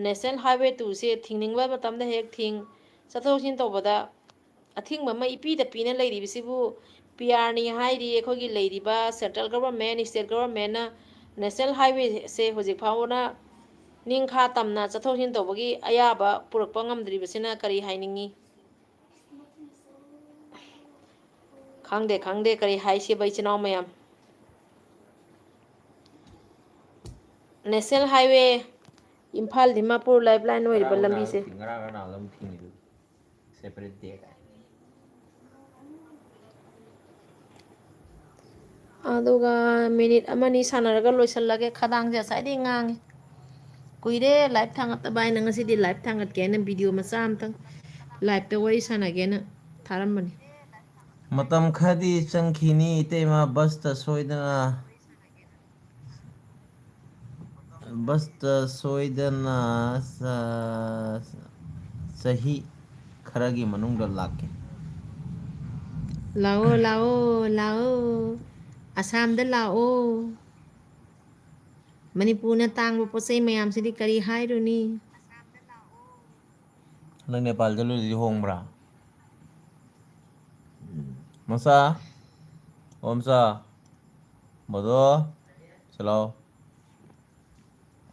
ꯅꯦꯁꯅꯦꯜ ꯍꯥꯏꯋꯦ ꯇꯨꯁꯦ ꯊꯤꯡꯅꯤꯡꯕ ꯃꯇꯝꯗ ꯍꯦꯛ ꯊꯤꯡ, ꯆꯠꯊꯣꯛ ꯆꯠꯁꯤꯟ ꯇꯧꯕꯗ ꯑꯊꯤꯡꯕ ꯑꯃ ꯏꯄꯤꯗ ꯄꯤꯅ ꯂꯩꯔꯤꯕꯁꯤꯕꯨ ꯄꯤ ꯑꯥꯔꯅꯤ ꯍꯥꯏꯔꯤ, ꯑꯩꯈꯣꯏꯒꯤ ꯂꯩꯔꯤꯕ ꯁꯦꯟꯇ꯭ꯔꯦꯜ ꯒꯕꯔꯃꯦꯟ, ꯁ꯭ꯇꯦꯠ ꯒꯕꯔꯃꯦꯟꯅ ꯅꯦꯁꯅꯦꯜ ꯍꯥꯏꯋꯦꯁꯦ ꯍꯧꯖꯤꯛ ꯐꯥꯎꯕꯅ ꯅꯤꯡꯈꯥ ꯇꯝꯅ ꯆꯠꯊꯣꯛ ꯆꯠꯁꯤꯟ ꯇꯧꯕꯒꯤ ꯑꯌꯥꯕ ꯄꯨꯔꯛꯄ ꯉꯝꯗ꯭ꯔꯤꯕꯁꯤꯅ ꯀꯔꯤ ꯍꯥꯏꯅꯤꯡꯉꯤ? ꯈꯪꯗꯦ, ꯈꯪꯗꯦ, ꯀꯔꯤ ꯍꯥꯏꯁꯤꯕ ꯏꯆꯤꯟ ꯏꯅꯥꯎ ꯃꯌꯥꯝ? National highway Imphal Dimapur life line ꯑꯣꯏꯔꯤꯕ ꯉꯔꯥꯡ ꯂꯝꯕꯤꯁꯦ꯫ ꯅꯨꯡꯗꯥꯡ, ꯉꯔꯥꯡ ꯅꯨꯡꯗꯥꯡ ꯑꯗꯨꯝ ꯊꯤꯡꯉꯤꯗꯨꯗꯤ, separate day ꯀꯥꯏ꯫ ꯑꯗꯨꯒ ꯃꯤꯅꯤꯠ ꯑꯃꯅꯤ ꯁꯥꯟꯅꯔꯒ ꯂꯣꯏꯁꯤꯜꯂꯒꯦ꯫ ꯈꯗꯥꯡꯁꯦ ꯉꯁꯥꯏꯗꯩ ꯉꯥꯡꯉꯤ꯫ ꯀꯨꯏꯔꯦ ꯂꯥꯏꯐ ꯊꯥꯡꯒꯠꯇꯕ ꯍꯥꯏꯅ ꯉꯁꯤꯗꯤ ꯂꯥꯏꯐ ꯊꯥꯡꯒꯠꯀꯦ ꯍꯥꯏꯅ ꯚꯤꯗꯤꯑꯣ ꯃꯆꯥ ꯑꯝꯇꯪ ꯂꯥꯏꯐꯇ ꯋꯥꯔꯤ ꯁꯥꯟꯅꯒꯦꯅ ꯊꯥꯔꯝꯕꯅꯤ꯫ ꯃꯇꯝ ꯈꯔꯗꯤ ꯆꯪꯈꯤꯅꯤ ꯏꯇꯩꯃ, ꯕꯁꯇ ꯁꯣꯏꯗꯅ, ꯕꯁꯇ ꯁꯣꯏꯗꯅ ꯆ-, ꯆꯍꯤ ꯈꯔꯒꯤ ꯃꯅꯨꯡꯗ ꯂꯥꯛꯀꯦ꯫ ꯂꯥꯛꯑꯣ, ꯂꯥꯛꯑꯣ, ꯂꯥꯛꯑꯣ꯫ ꯑꯁꯥꯝꯗ ꯂꯥꯛꯑꯣ꯫ ꯃꯅꯤꯄꯨꯔꯅ ꯇꯥꯡꯕ ꯄꯣꯠ ꯆꯩ ꯃꯌꯥꯝꯁꯤꯗꯤ ꯀꯔꯤ ꯍꯥꯏꯔꯨꯅꯤ? ꯅꯪ ꯅꯦꯄꯥꯜ ꯆꯠꯂꯨꯏꯗꯨꯗꯤ ꯍꯣꯡꯕ꯭ꯔꯥ? ꯃꯆꯥ, ꯑꯣ ꯃꯆꯥ, ꯃꯗꯣ, ꯁꯤ ꯂꯥꯎ꯫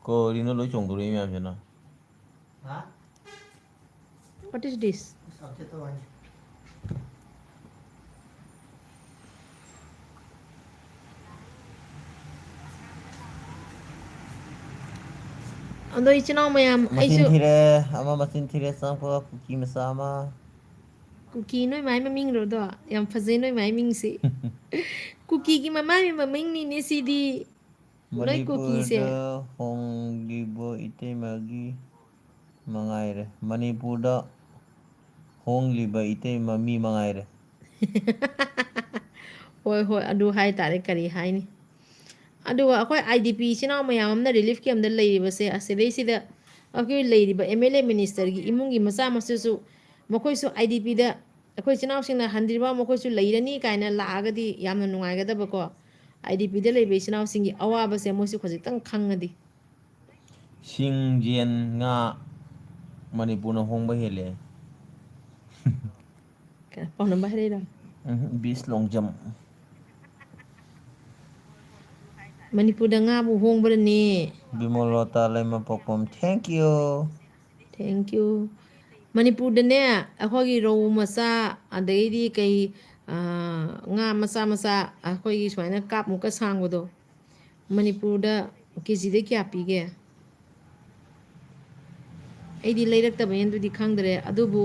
ꯀꯔꯤꯅꯣ ꯂꯣꯏ ꯆꯣꯡꯊꯣꯔꯛꯏ ꯃꯌꯥꯝꯁꯤꯅ? ꯍꯥ? What is this? ꯑꯁ, ꯑꯝꯇ ꯇꯧꯍꯟꯒꯦ꯫ ꯑꯗꯣ ꯏꯆꯤꯟ ꯏꯅꯥꯎ ꯃꯌꯥꯝ, ꯃꯆꯤꯟ ꯑꯩꯁꯨ ꯊꯤꯔꯦ, ꯑꯃ ꯃꯆꯤꯟ ꯊꯤꯔꯦ, ꯆꯪꯉꯛꯄꯒ ꯀꯨꯀꯤ ꯃꯆꯥ ꯑꯃ꯫ ꯀꯨꯀꯤ ꯅꯣꯏ ꯃꯥꯏ ꯃꯃꯤꯡꯔꯣ ꯑꯗꯣ? ꯌꯥꯝ ꯐꯖꯩ ꯅꯣꯏ ꯃꯥꯏ ꯃꯤꯡꯁꯤ꯫ ꯀꯨꯀꯤꯒꯤ ꯃꯃꯥꯏ ꯃꯃꯤꯡꯅꯤꯅꯦ ꯁꯤꯗꯤ꯫ ꯂꯣꯏ ꯀꯨꯀꯤꯁꯦ꯫ ꯃꯅꯤꯄꯨꯔꯗ ꯍꯣꯡꯂꯤꯕ ꯏꯇꯩꯃꯒꯤ ꯃꯉꯥꯏꯔꯦ꯫ ꯃꯅꯤꯄꯨꯔꯗ ꯍꯣꯡꯂꯤꯕ ꯏꯇꯩꯃ ꯃꯤ ꯃꯉꯥꯏꯔꯦ꯫ ꯍꯣꯏ, ꯍꯣꯏ, ꯑꯗꯨ ꯍꯥꯏ ꯇꯥꯔꯦ, ꯀꯔꯤ ꯍꯥꯏꯅꯤ? ꯑꯗꯨꯒ ꯑꯩꯈꯣꯏ ꯑꯥꯏ ꯗꯤ ꯄꯤ ꯏꯆꯤꯟ ꯏꯅꯥꯎ ꯃꯌꯥꯝ ꯑꯃꯅ ꯔꯤꯂꯤꯐ ꯀꯦꯝꯗ ꯂꯩꯔꯤꯕꯁꯦ, ꯑꯁꯤꯗꯩꯁꯤꯗ ꯑꯩꯈꯣꯏ ꯂꯩꯔꯤꯕ ꯑꯦꯝ ꯑꯦꯜ ꯑꯦ ꯃꯤꯅꯤꯁꯇꯔꯒꯤ ꯏꯃꯨꯡꯒꯤ ꯃꯆꯥ ꯃꯁꯨꯁꯨ, ꯃꯈꯣꯏꯁꯨ ꯑꯥꯏ ꯗꯤ ꯄꯤꯗ, ꯑꯩꯈꯣꯏ ꯏꯆꯤꯟ ꯏꯅꯥꯎꯁꯤꯡꯅ ꯍꯟꯗ꯭ꯔꯤꯕ ꯃꯈꯣꯏꯁꯨ ꯂꯩꯔꯅꯤ ꯀꯥꯏꯅ ꯂꯥꯛꯑꯒꯗꯤ ꯌꯥꯝꯅ ꯅꯨꯡꯉꯥꯏꯒꯗꯕꯀꯣ꯫ ꯑꯥꯏ ꯗꯤ ꯄꯤꯗ ꯂꯩꯕ ꯏꯆꯤꯟ ꯏꯅꯥꯎꯁꯤꯡꯒꯤ ꯑꯋꯥꯕꯁꯦ ꯃꯣꯏꯁꯨ ꯈꯖꯤꯛꯇꯪ ꯈꯪꯉꯗꯤ꯫ ꯁꯤꯡꯖꯦꯟ ꯉꯥ ꯃꯅꯤꯄꯨꯔꯅ ꯍꯣꯡꯕ ꯍꯦꯜꯂꯦ꯫ ꯀꯩꯅꯣ, ꯄꯥꯎ ꯅꯝꯕ ꯍꯥꯏꯔꯛꯏꯔꯣ? ꯎꯝ, ꯕꯤꯁ ꯂꯣꯡꯖꯝ꯫ ꯃꯅꯤꯄꯨꯔꯗ ꯉꯥꯕꯨ ꯍꯣꯡꯕ꯭ꯔꯅꯦ? Bimol ꯂꯣꯇꯥ ꯂꯩꯃꯄꯣꯛꯄꯝ, thank you꯫ Thank you꯫ ꯃꯅꯤꯄꯨꯔꯗꯅꯦ, ꯑꯩꯈꯣꯏꯒꯤ ꯔꯧ ꯃꯆꯥ, ꯑꯗꯩꯗꯤ ꯀꯩ, ꯑꯥ, ꯉꯥ ꯃꯆꯥ ꯃꯆꯥ, ꯑꯩꯈꯣꯏꯒꯤ ꯁꯨꯃꯥꯏꯅ ꯀꯥꯞꯃꯨꯛꯀ ꯁꯥꯡꯕꯗꯣ, ꯃꯅꯤꯄꯨꯔꯗ ꯀꯦ ꯖꯤꯗ ꯀꯌꯥ ꯄꯤꯒꯦ? ꯑꯩꯗꯤ ꯂꯩꯔꯛꯇꯕꯅꯤꯅ ꯑꯗꯨꯗꯤ ꯈꯪꯗ꯭ꯔꯦ, ꯑꯗꯨꯕꯨ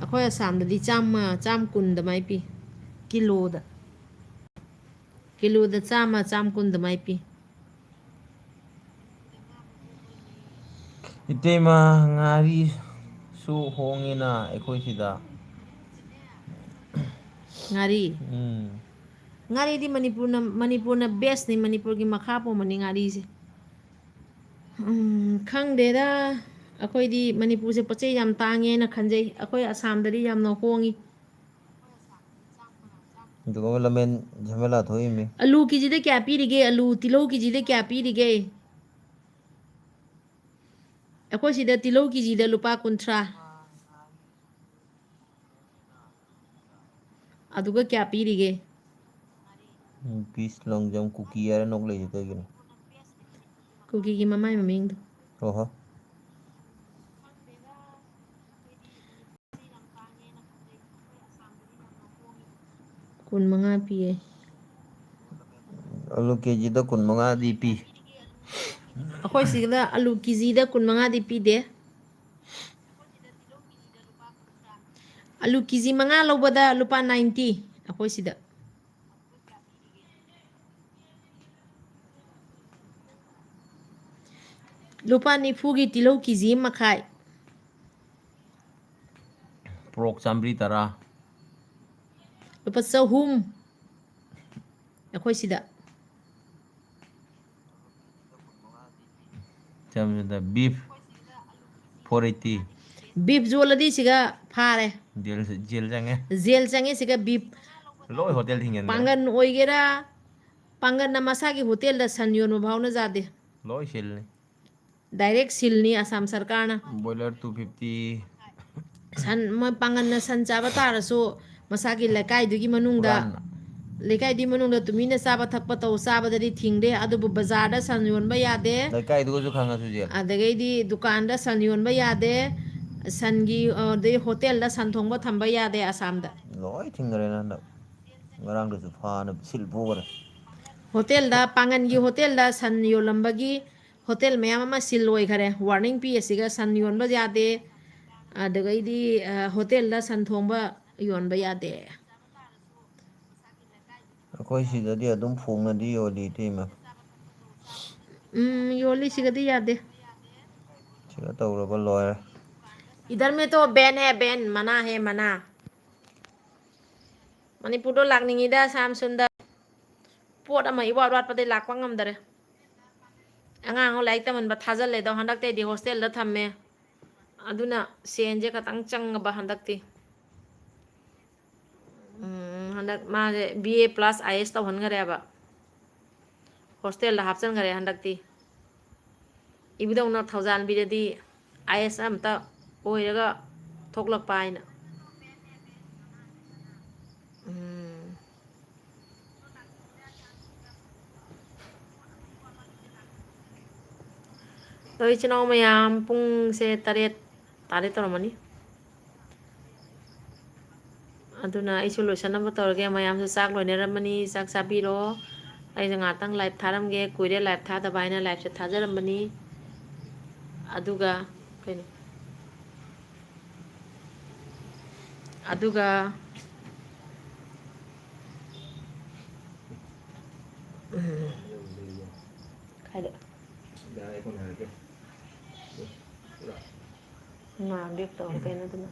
ꯑꯩꯈꯣꯏ ꯑꯁꯥꯝꯗꯗꯤ ꯆꯥꯝꯃ, ꯆꯥꯝ ꯀꯨꯟ ꯑꯗꯨꯃꯥꯏ ꯄꯤ, ꯀꯤꯂꯣꯗ꯫ ꯀꯤꯂꯣꯗ ꯆꯥꯝꯃ, ꯆꯥꯝ ꯀꯨꯟ ꯑꯗꯨꯃꯥꯏ ꯄꯤ꯫ ꯏꯇꯩꯃ, ꯉꯥꯔꯤꯁꯨ ꯍꯣꯡꯉꯤꯅ ꯑꯩꯈꯣꯏ ꯁꯤꯗ꯫ ꯉꯥꯔꯤ? ꯎꯝ꯫ ꯉꯥꯔꯤꯗꯤ ꯃꯅꯤꯄꯨꯔꯅ, ꯃꯅꯤꯄꯨꯔꯅ bestꯅꯤ, ꯃꯅꯤꯄꯨꯔꯒꯤ ꯃꯈꯥ ꯄꯣꯟꯕꯅꯤ ꯉꯥꯔꯤꯁꯦ꯫ ꯎꯝ, ꯈꯪꯗꯦꯗ, ꯑꯩꯈꯣꯏꯗꯤ ꯃꯅꯤꯄꯨꯔꯁꯦ ꯄꯣꯠ ꯆꯩ ꯌꯥꯝ ꯇꯥꯡꯉꯦꯅ ꯈꯟꯖꯩ, ꯑꯩꯈꯣꯏ ꯑꯁꯥꯝꯗꯗꯤ ꯌꯥꯝꯅ ꯍꯣꯡꯉꯤ꯫ ꯑꯗꯨꯒ ꯂꯃꯦꯟ ꯖꯃꯦꯂꯥ ꯊꯣꯛꯏꯃꯤ꯫ ꯑꯂꯨ ꯀꯦꯖꯤꯗ ꯀꯌꯥ ꯄꯤꯔꯤꯒꯦ? ꯑꯂꯨ, ꯇꯤꯜꯍꯧ ꯀꯦꯖꯤꯗ ꯀꯌꯥ ꯄꯤꯔꯤꯒꯦ? ꯑꯩꯈꯣꯏ ꯁꯤꯗ ꯇꯤꯜꯍꯧ ꯀꯦꯖꯤꯗ ꯂꯨꯄꯥ ꯀꯨꯟꯊ꯭ꯔꯥ꯫ ꯑꯗꯨꯒ ꯀꯌꯥ ꯄꯤꯔꯤꯒꯦ? ꯄꯤꯁ ꯂꯪꯖꯝ ꯀꯨꯀꯤ ꯍꯥꯏꯔ ꯅꯣꯛ ꯂꯩꯁꯦ ꯀꯩꯒꯤꯅꯣ? ꯀꯨꯀꯤꯒꯤ ꯃꯃꯥꯏ ꯃꯃꯤꯡꯗꯣ꯫ ꯑꯣꯍꯣ꯫ ꯀꯨꯟ ꯃꯉꯥ ꯄꯤꯌꯦ꯫ ꯑꯂꯨ ꯀꯦꯖꯤꯗ ꯀꯨꯟ ꯃꯉꯥꯗꯤ ꯄꯤ꯫ ꯑꯩꯈꯣꯏ ꯁꯤꯗ ꯑꯂꯨ ꯀꯦꯖꯤꯗ ꯀꯨꯟ ꯃꯉꯥꯗꯤ ꯄꯤꯗꯦ꯫ ꯑꯂꯨ ꯀꯦꯖꯤ ꯃꯉꯥ ꯂꯧꯕꯗ ꯂꯨꯄꯥ ꯅꯥꯏꯟꯇꯤ ꯑꯩꯈꯣꯏ ꯁꯤꯗ꯫ ꯂꯨꯄꯥ ꯅꯤꯐꯨꯒꯤ ꯇꯤꯜꯍꯧ ꯀꯦꯖꯤ ꯑꯃ ꯃꯈꯥꯏ꯫ ꯄꯣꯔꯣꯛ ꯆꯥꯝꯃꯔꯤ ꯇꯔꯥ꯫ ꯂꯨꯄꯥ ꯆꯍꯨꯝ ꯑꯩꯈꯣꯏ ꯁꯤꯗ꯫ ꯆꯥꯝꯃꯔꯤꯗ ꯕꯤꯐ ꯐꯣꯔ ꯑꯩꯠꯇꯤ꯫ ꯕꯤꯐ ꯌꯣꯜꯂꯗꯤ ꯁꯤꯒ ꯐꯥꯔꯦ꯫ ꯖꯦꯜ, ꯖꯦꯜ ꯆꯪꯉꯦ꯫ ꯖꯦꯜ ꯆꯪꯉꯦ ꯁꯤꯒ ꯕꯤꯐ꯫ ꯂꯣꯏ ꯍꯣꯇꯦꯜ ꯊꯤꯡꯖꯤꯟꯈ꯭ꯔꯦ꯫ ꯄꯥꯡꯒꯟ ꯑꯣꯏꯒꯦꯔꯥ, ꯄꯥꯡꯒꯟꯅ ꯃꯁꯥꯒꯤ ꯍꯣꯇꯦꯜꯗ ꯁꯟ ꯌꯣꯟꯕ ꯐꯥꯎꯅ ꯌꯥꯗꯦ꯫ ꯂꯣꯏ ꯁꯤꯜꯅꯤ꯫ ꯗꯥꯏꯔꯦꯛ ꯁꯤꯜꯅꯤ ꯑꯁꯥꯝ ꯁꯔꯀꯥꯔꯅ꯫ Boiler two fifty. ꯁꯟ, ꯃꯣꯏ ꯄꯥꯡꯒꯟꯅ ꯁꯟ ꯆꯥꯕ ꯇꯥꯔꯁꯨ ꯃꯁꯥꯒꯤ ꯂꯩꯀꯥꯏꯗꯨꯒꯤ ꯃꯅꯨꯡꯗ, ꯍꯨꯔꯥꯟꯅ꯫ ꯂꯩꯀꯥꯏꯗꯨꯒꯤ ꯃꯅꯨꯡꯗ ꯇꯨꯃꯤꯟꯅ ꯆꯥꯕ ꯊꯛꯄ ꯇꯧ, ꯆꯥꯕꯗꯗꯤ ꯊꯤꯡꯗꯦ, ꯑꯗꯨꯕꯨ ꯕꯖꯥꯔꯗ ꯁꯟ ꯌꯣꯟꯕ ꯌꯥꯗꯦ꯫ ꯂꯩꯀꯥꯏꯗꯨꯒꯁꯨ ꯈꯪꯉꯁꯨ ꯖꯦꯜ꯫ ꯑꯗꯒꯤꯗꯤ ꯗꯨꯀꯥꯟꯗ ꯁꯟ ꯌꯣꯟꯕ ꯌꯥꯗꯦ, ꯁꯟꯒꯤ, ꯑ, ꯑꯗꯩ ꯍꯣꯇꯦꯜꯗ ꯁꯟ ꯊꯣꯡꯕ ꯊꯝꯕ ꯌꯥꯗꯦ ꯑꯁꯥꯝꯗ꯫ ꯂꯣꯏ ꯊꯤꯡꯈ꯭ꯔꯦꯅ ꯍꯟꯗꯛ꯫ ꯉꯔꯥꯡꯗꯁꯨ ꯐꯥꯅ ꯁꯤꯜ ꯄꯨꯈ꯭ꯔꯦ꯫ ꯍꯣꯇꯦꯜꯗ, ꯄꯥꯡꯒꯟꯒꯤ ꯍꯣꯇꯦꯜꯗ ꯁꯟ ꯌꯣꯜꯂꯝꯕꯒꯤ ꯍꯣꯇꯦꯜ ꯃꯌꯥꯝ ꯑꯃ ꯁꯤꯜ ꯑꯣꯏꯈꯔꯦ꯫ ꯋꯥꯔꯅꯤꯡ ꯄꯤ ꯑꯁꯤꯒ ꯁꯟ ꯌꯣꯟꯕ ꯌꯥꯗꯦ, ꯑꯗꯨꯒꯩꯗꯤ, ꯑ, ꯍꯣꯇꯦꯜꯗ ꯁꯟ ꯊꯣꯡꯕ ꯌꯣꯟꯕ ꯌꯥꯗꯦ꯫ ꯑꯩꯈꯣꯏ ꯁꯤꯗꯗꯤ ꯑꯗꯨꯝ ꯐꯣꯡꯅꯗꯤ ꯌꯣꯜꯂꯤ, ꯏꯇꯩꯃ꯫ ꯎꯝ, ꯌꯣꯜꯂꯤ, ꯁꯤꯒꯗꯤ ꯌꯥꯗꯦ꯫ ꯁꯤꯒ ꯇꯧꯔꯕ ꯂꯣꯏꯔꯦ꯫ इधर में तो बैन है, बैन, मना है, मना। ꯃꯅꯤꯄꯨꯔꯗꯣ ꯂꯥꯛꯅꯤꯡꯉꯤꯗ, ꯁ꯭ꯌꯥꯝ ꯁꯨꯟꯗꯔ꯫ ꯄꯣꯠ ꯑꯃ ꯏꯋꯥꯠ ꯋꯥꯠꯄꯗꯩ ꯂꯥꯛꯄ ꯉꯝꯗꯔꯦ꯫ ꯑꯉꯥꯡ ꯑꯃ ꯂꯥꯏꯔꯤꯛ ꯇꯝꯍꯟꯕ ꯊꯥꯖꯤꯜꯂꯦ ꯑꯗꯣ, ꯍꯟꯗꯛꯇꯩꯗꯤ ꯍꯣꯁꯇꯦꯜꯗ ꯊꯝꯃꯦ꯫ ꯑꯗꯨꯅ ꯁꯦꯟꯁꯦ ꯈꯇꯪ ꯆꯪꯉꯕ ꯍꯟꯗꯛꯇꯤ꯫ ꯎꯝ, ꯍꯟꯗꯛ ꯃꯥꯁꯦ B A plus I A S ꯇꯧꯍꯟꯈꯔꯦꯕ꯫ ꯍꯣꯁꯇꯦꯜꯗ ꯍꯥꯞꯆꯤꯟꯈꯔꯦ ꯍꯟꯗꯛꯇꯤ꯫ ꯏꯕꯨꯙꯧꯅ ꯊꯧꯖꯥꯟꯕꯤꯔꯗꯤ I A S ꯑꯝꯇ ꯑꯣꯏꯔꯒ ꯊꯣꯛꯂꯛꯄ ꯍꯥꯏꯅ꯫ ꯑꯗꯣ ꯏꯆꯤꯟ ꯏꯅꯥꯎ ꯃꯌꯥꯝ, ꯄꯨꯡꯁꯦ ꯇꯔꯦꯠ ꯇꯥꯔꯦ ꯇꯧꯔꯝꯃꯅꯤ꯫ ꯑꯗꯨꯅ ꯑꯩꯁꯨ ꯂꯣꯏꯁꯟꯅꯕ ꯇꯧꯔꯒꯦ꯫ ꯃꯌꯥꯝꯁꯨ ꯆꯥꯛ ꯂꯣꯏꯅꯔꯝꯃꯅꯤ, ꯆꯥꯛ ꯆꯥꯕꯤꯔꯣ꯫ ꯑꯩꯁꯦ ꯉꯥꯏꯍꯥꯛꯇꯪ live ꯊꯥꯔꯝꯒꯦ, ꯀꯨꯏꯔꯦ live ꯊꯥꯗꯕ ꯍꯥꯏꯅ liveꯁꯦ ꯊꯥꯖꯔꯝꯕꯅꯤ꯫ ꯑꯗꯨꯒ ꯀꯩꯅꯣ, ꯑꯗꯨꯒ, ꯎꯝ, ꯀꯥꯏꯗ? ꯉꯥꯡꯒꯦ ꯇꯧꯔꯦ, ꯀꯩꯅꯣꯗꯨꯅ꯫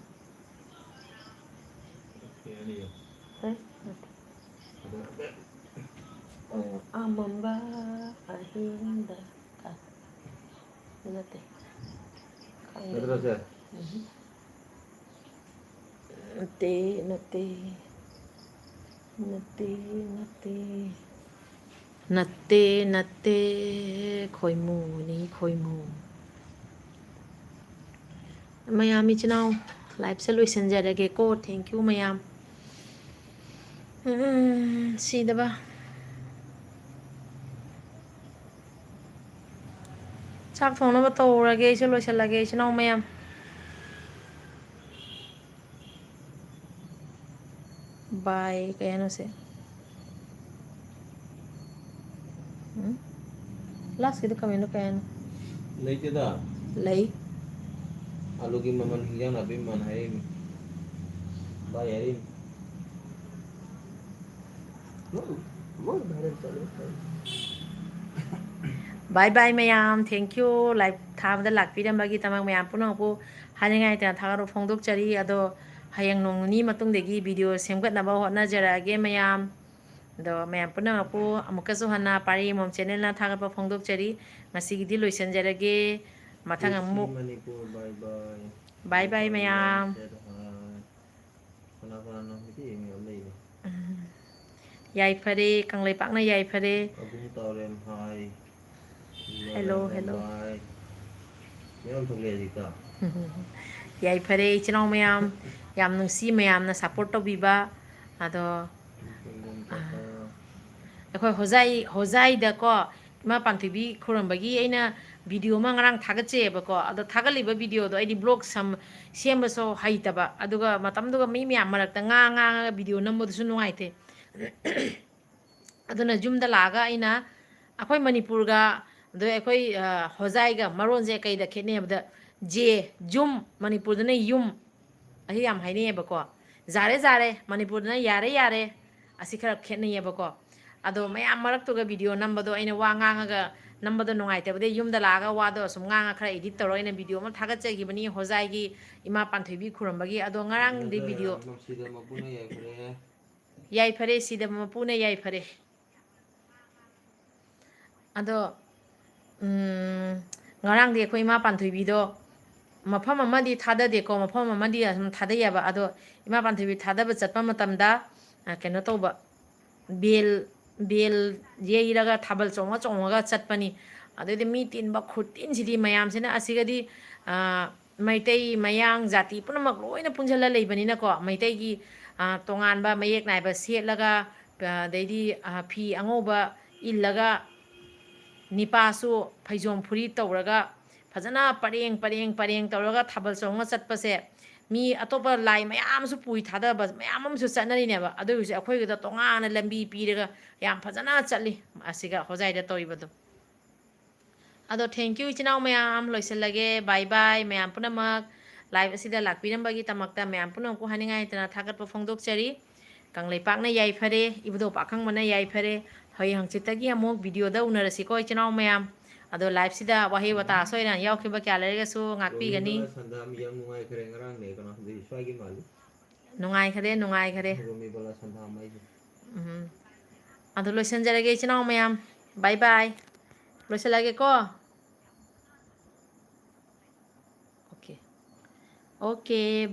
ꯍꯦ? ꯅꯠꯇꯦ꯫ ꯑꯣ, ꯑꯃꯝꯕ ꯑꯍꯤꯡꯗ ꯀ-, ꯅꯠꯇꯦ꯫ ꯈꯪꯗꯦ꯫ ꯅꯠꯇ꯭ꯔꯣ ꯁꯦ? ꯎꯝ꯫ ꯅꯠꯇꯦ, ꯅꯠꯇꯦ꯫ ꯅꯠꯇꯦ, ꯅꯠꯇꯦ꯫ ꯅꯠꯇꯦ, ꯅꯠꯇꯦ, ꯈꯣꯏꯃꯨꯅꯤ, ꯈꯣꯏꯃꯨ꯫ ꯃꯌꯥꯝ ꯏꯆꯤꯟ ꯏꯅꯥꯎ, liveꯁꯦ ꯂꯣꯏꯁꯤꯟꯖꯔꯒꯦꯀꯣ꯫ Thank you ꯃꯌꯥꯝ꯫ ꯎꯝ, ꯁꯤꯗꯕ꯫ ꯆꯥꯛ ꯊꯣꯡꯅꯕ ꯇꯧꯔꯒꯦ, ꯑꯩꯁꯨ ꯂꯣꯏꯁꯤꯜꯂꯒꯦ, ꯏꯆꯤꯟ ꯏꯅꯥꯎ ꯃꯌꯥꯝ꯫ Bye, ꯀꯩ ꯍꯥꯏꯅꯣ ꯁꯦ? ꯎꯝ? Lastꯀꯤꯗꯣ commentꯗꯣ ꯀꯩ ꯍꯥꯏꯅꯣ? ꯂꯩꯇꯦꯗ꯫ ꯂꯩ꯫ ꯑꯂꯨꯒꯤ ꯃꯃꯜ ꯍꯤꯟꯖꯥꯡ ꯅꯥꯄꯤ ꯃꯃꯜ ꯍꯥꯏꯔꯛꯏꯅꯤ꯫ Bye ꯍꯥꯏꯔꯛꯏꯅꯤ꯫ ꯂꯣꯏ, ꯂꯣꯏ viral ꯆꯠꯂꯦ ꯇꯧꯔꯤꯁꯦ꯫ Bye bye ꯃꯌꯥꯝ, thank you꯫ Live ꯊꯥꯕꯗ ꯂꯥꯛꯄꯤꯔꯝꯕꯒꯤꯗꯃꯛ ꯃꯌꯥꯝ ꯄꯨꯝꯅꯃꯛꯄꯨ ꯍꯥꯏꯅꯤꯡꯉꯥꯏ ꯂꯩꯇꯅ ꯊꯥꯒꯠꯄ ꯐꯣꯡꯗꯣꯛꯆꯔꯤ꯫ ꯑꯗꯣ ꯍꯌꯦꯡ ꯅꯣꯡ ꯅꯤꯅꯤ ꯃꯇꯨꯡꯗꯒꯤ video ꯁꯦꯝꯒꯠꯅꯕ ꯍꯣꯠꯅꯖꯔꯛꯑꯒꯦ ꯃꯌꯥꯝ꯫ ꯑꯗꯣ ꯃꯌꯥꯝ ꯄꯨꯝꯅꯃꯛꯄꯨ ꯑꯃꯨꯛꯀꯁꯨ ꯍꯟꯅ ꯄꯥꯔꯤ ꯃꯣꯝ channelꯅ ꯊꯥꯒꯠꯄ ꯐꯣꯡꯗꯣꯛꯆꯔꯤ꯫ ꯉꯁꯤꯒꯤꯗꯤ ꯂꯣꯏꯁꯤꯟꯖꯔꯒꯦ꯫ ꯃꯊꯪ ꯑꯃꯨꯛ꯫ Bye bye ꯃꯌꯥꯝ꯫ ꯀꯅꯥ ꯀꯅꯥꯅꯣ ꯃꯩꯇꯩ ꯃꯌꯥꯝ ꯂꯩꯔꯦ꯫ ꯎꯝ꯫ ꯌꯥꯏꯐꯔꯦ, ꯀꯪꯂꯩꯄꯥꯛꯅ ꯌꯥꯏꯐꯔꯦ꯫ ꯑꯕꯨꯡ ꯇꯥꯎꯔꯦꯝ ꯍꯥꯏ꯫ Hello, hello꯫ ꯃꯌꯥꯝ ꯊꯣꯛꯂꯛꯑꯦ ꯍꯧꯖꯤꯛꯇ꯫ ꯌꯥꯏꯐꯔꯦ, ꯏꯆꯤꯟ ꯏꯅꯥꯎ ꯃꯌꯥꯝ꯫ ꯌꯥꯝ ꯅꯨꯡꯁꯤ ꯃꯌꯥꯝꯅ support ꯇꯧꯕꯤꯕ꯫ ꯑꯗꯣ, ꯑꯩꯈꯣꯏ ꯍꯣꯖꯥꯏ, ꯍꯣꯖꯥꯏꯗꯀꯣ, ꯏꯃꯥ ꯄꯥꯟꯊꯣꯏꯕꯤ ꯈꯨꯔꯨꯝꯕꯒꯤ ꯑꯩꯅ ꯚꯤꯗꯤꯑꯣ ꯑꯃ ꯉꯔꯥꯡ ꯊꯥꯒꯠꯆꯩꯌꯦꯕꯀꯣ꯫ ꯑꯗꯣ ꯊꯥꯒꯠꯂꯤꯕ ꯚꯤꯗꯤꯑꯣꯗꯣ ꯑꯩꯗꯤ ꯕ꯭ꯂꯣꯒ ꯁꯦꯝꯕꯁꯨ ꯍꯩꯇꯕ, ꯑꯗꯨꯒ ꯃꯇꯝꯗꯨꯒ ꯃꯤ ꯃꯌꯥꯝ ꯃꯔꯛꯇ ꯉꯥ ꯉꯥꯡꯉꯒ ꯚꯤꯗꯤꯑꯣ ꯅꯝꯕꯗꯨꯁꯨ ꯅꯨꯡꯉꯥꯏꯇꯦ꯫ ꯑꯗꯨꯅ ꯌꯨꯝꯗ ꯂꯥꯛꯑꯒ ꯑꯩꯅ, ꯑꯩꯈꯣꯏ ꯃꯅꯤꯄꯨꯔꯒ ꯑꯗꯩ ꯑꯩꯈꯣꯏ ꯍꯣꯖꯥꯏꯒ ꯃꯔꯣꯟꯁꯦ ꯀꯩꯗ ꯈꯦꯠꯅꯩ ꯍꯥꯏꯕꯗ, ꯖꯦ, ꯌꯨꯝ, ꯃꯅꯤꯄꯨꯔꯗꯅ ꯌꯨꯝ, ꯑꯁꯤ ꯌꯥꯝ ꯍꯥꯏꯅꯩꯌꯦꯕꯀꯣ꯫ ꯖꯥꯔꯦ ꯖꯥꯔꯦ, ꯃꯅꯤꯄꯨꯔꯗꯅ ꯌꯥꯔꯦ ꯌꯥꯔꯦ, ꯑꯁꯤ ꯈꯔ ꯈꯦꯠꯅꯩꯌꯦꯕꯀꯣ꯫ ꯑꯗꯣ ꯃꯌꯥꯝ ꯃꯔꯛꯇꯨꯒ ꯚꯤꯗꯤꯑꯣ ꯅꯝꯕꯗꯣ, ꯑꯩꯅ ꯋꯥ ꯉꯥꯡꯉꯒ ꯅꯝꯕꯗꯣ ꯅꯨꯡꯉꯥꯏꯇꯕꯗꯒꯤ ꯌꯨꯝꯗ ꯂꯥꯛꯑꯒ ꯋꯥꯗꯣ ꯑꯁꯨꯝ ꯉꯥꯡꯉ ꯈꯔ ꯏꯗꯤꯠ ꯇꯧꯔꯒ ꯑꯩꯅ ꯚꯤꯗꯤꯑꯣ ꯑꯃ ꯊꯥꯒꯠꯆꯈꯤꯕꯅꯤ, ꯍꯣꯖꯥꯏꯒꯤ ꯏꯃꯥ ꯄꯥꯟꯊꯣꯏꯕꯤ ꯈꯨꯔꯨꯝꯕꯒꯤ꯫ ꯑꯗꯣ ꯉꯔꯥꯡꯗꯤ ꯚꯤꯗꯤꯑꯣ ꯁꯤꯗ ꯃꯄꯨꯅ ꯌꯥꯏꯐꯔꯦ꯫ ꯌꯥꯏꯐꯔꯦ, ꯁꯤꯗ ꯃꯄꯨꯅ ꯌꯥꯏꯐꯔꯦ꯫ ꯑꯗꯣ, ꯎꯝ, ꯉꯔꯥꯡꯗꯤ ꯑꯩꯈꯣꯏ ꯏꯃꯥ ꯄꯥꯟꯊꯣꯏꯕꯤꯗꯣ ꯃꯐꯝ ꯑꯃꯗꯤ ꯊꯥꯗꯗꯦꯀꯣ, ꯃꯐꯝ ꯑꯃꯗꯤ ꯑꯗꯨꯝ ꯊꯥꯗꯩꯌꯦꯕ꯫ ꯑꯗꯣ ꯏꯃꯥ ꯄꯥꯟꯊꯣꯏꯕꯤ ꯊꯥꯗꯕ ꯆꯠꯄ ꯃꯇꯝꯗ, ꯑ, ꯀꯩꯅꯣ ꯇꯧꯕ, ꯕꯦꯜ, ꯕꯦꯜ ꯌꯩꯔꯒ ꯊꯥꯕꯜ ꯆꯣꯡꯉ ꯆꯣꯡꯉꯒ ꯆꯠꯄꯅꯤ꯫ ꯑꯗꯩꯗꯤ ꯃꯤ ꯇꯤꯟꯕ ꯈꯨꯇꯤꯟꯁꯤꯗꯤ ꯃꯌꯥꯝꯁꯤꯅ꯫ ꯑꯁꯤꯒꯗꯤ, ꯑ, ꯃꯩꯇꯩ, ꯃꯌꯥꯡ ꯖꯥꯇꯤ ꯄꯨꯝꯅꯃꯛ ꯂꯣꯏꯅ ꯄꯨꯟꯁꯤꯜꯂ ꯂꯩꯕꯅꯤꯅꯀꯣ, ꯃꯩꯇꯩꯒꯤ, ꯑ, ꯇꯣꯉꯥꯟꯕ ꯃꯌꯦꯛ ꯅꯥꯏꯕ ꯁꯦꯠꯂꯒ, ꯑ, ꯑꯗꯩꯗꯤ, ꯑ, ꯐꯤ ꯑꯉꯧꯕ ꯏꯜꯂꯒ, ꯅꯤꯄꯥꯁꯨ ꯐꯩꯖꯣꯝ ꯐꯨꯔꯤꯠ ꯇꯧꯔꯒ, ꯐꯖꯅ ꯄꯔꯦꯡ, ꯄꯔꯦꯡ, ꯄꯔꯦꯡ ꯇꯧꯔꯒ ꯊꯥꯕꯜ ꯆꯣꯡꯉ ꯆꯠꯄꯁꯦ, ꯃꯤ ꯑꯇꯣꯞꯄ ꯂꯥꯏ ꯃꯌꯥꯝ ꯑꯃꯁꯨ ꯄꯨꯏ ꯊꯥꯗꯕ ꯃꯌꯥꯝ ꯑꯃꯁꯨ ꯆꯠꯅꯔꯤꯅꯦꯕ꯫ ꯑꯗꯨꯒꯤꯁꯨ ꯑꯩꯈꯣꯏꯒꯤꯗ ꯇꯣꯉꯥꯟꯅ ꯂꯝꯕꯤ ꯄꯤꯔꯒ ꯌꯥꯝ ꯐꯖꯅ ꯆꯠꯂꯤ ꯑꯁꯤꯒ ꯍꯣꯖꯥꯏꯗ ꯇꯧꯔꯤꯕꯗꯣ꯫ ꯑꯗꯣ thank you ꯏꯆꯤꯟ ꯏꯅꯥꯎ ꯃꯌꯥꯝ, ꯂꯣꯏꯁꯤꯜꯂꯒꯦ꯫ Bye bye ꯃꯌꯥꯝ ꯄꯨꯝꯅꯃꯛ꯫ Live ꯑꯁꯤꯗ ꯂꯥꯛꯄꯤꯔꯝꯕꯒꯤ ꯗꯃꯛꯇ ꯃꯌꯥꯝ ꯄꯨꯝꯅꯃꯛꯄꯨ ꯍꯥꯏꯅꯤꯡꯉꯥꯏ ꯂꯩꯇꯅ ꯊꯥꯒꯠꯄ ꯐꯣꯡꯗꯣꯛꯆꯔꯤ꯫ ꯀꯪꯂꯩꯄꯥꯛꯅ ꯌꯥꯏꯐꯔꯦ, ꯏꯕꯨꯙꯧ ꯄꯥꯈꯪꯕꯅ ꯌꯥꯏꯐꯔꯦ꯫ ꯍꯌꯦꯡ ꯍꯪꯆꯤꯠꯇꯒꯤ ꯑꯃꯨꯛ ꯚꯤꯗꯤꯑꯣꯗ ꯎꯅꯔꯁꯤꯀꯣ ꯏꯆꯤꯟ ꯏꯅꯥꯎ ꯃꯌꯥꯝ꯫ ꯑꯗꯣ live ꯁꯤꯗ ꯋꯥꯍꯩ ꯋꯥꯇꯥ ꯑꯁꯣꯏ ꯑꯔꯥꯟ ꯌꯥꯎꯈꯤꯕ ꯀꯌꯥ ꯂꯩꯔꯒꯁꯨ ꯉꯥꯛꯄꯤꯒꯅꯤ꯫ ꯔꯣꯃꯤꯕꯂꯥ ꯁꯟꯗꯥꯝ ꯌꯥꯝ ꯅꯨꯡꯉꯥꯏꯈ꯭ꯔꯦ ꯉꯔꯥꯡꯅꯦ ꯀꯩꯅꯣ, ꯍꯧꯖꯤꯛ ꯁ꯭ꯋꯥꯏꯒꯤ ꯃꯥꯜꯂꯤ꯫ ꯅꯨꯡꯉꯥꯏꯈꯔꯦ, ꯅꯨꯡꯉꯥꯏꯈꯔꯦ꯫ ꯔꯣꯃꯤꯕꯂꯥ ꯁꯟꯗꯥꯝ ꯍꯥꯏꯁꯦ꯫ ꯎꯝ꯫ ꯑꯗꯣ ꯂꯣꯏꯁꯤꯟꯖꯔꯒꯦ ꯏꯆꯤꯟ ꯏꯅꯥꯎ ꯃꯌꯥꯝ꯫ Bye bye꯫ ꯂꯣꯏꯁꯤꯜꯂꯒꯦꯀꯣ꯫ Okay꯫ Okay, bye꯫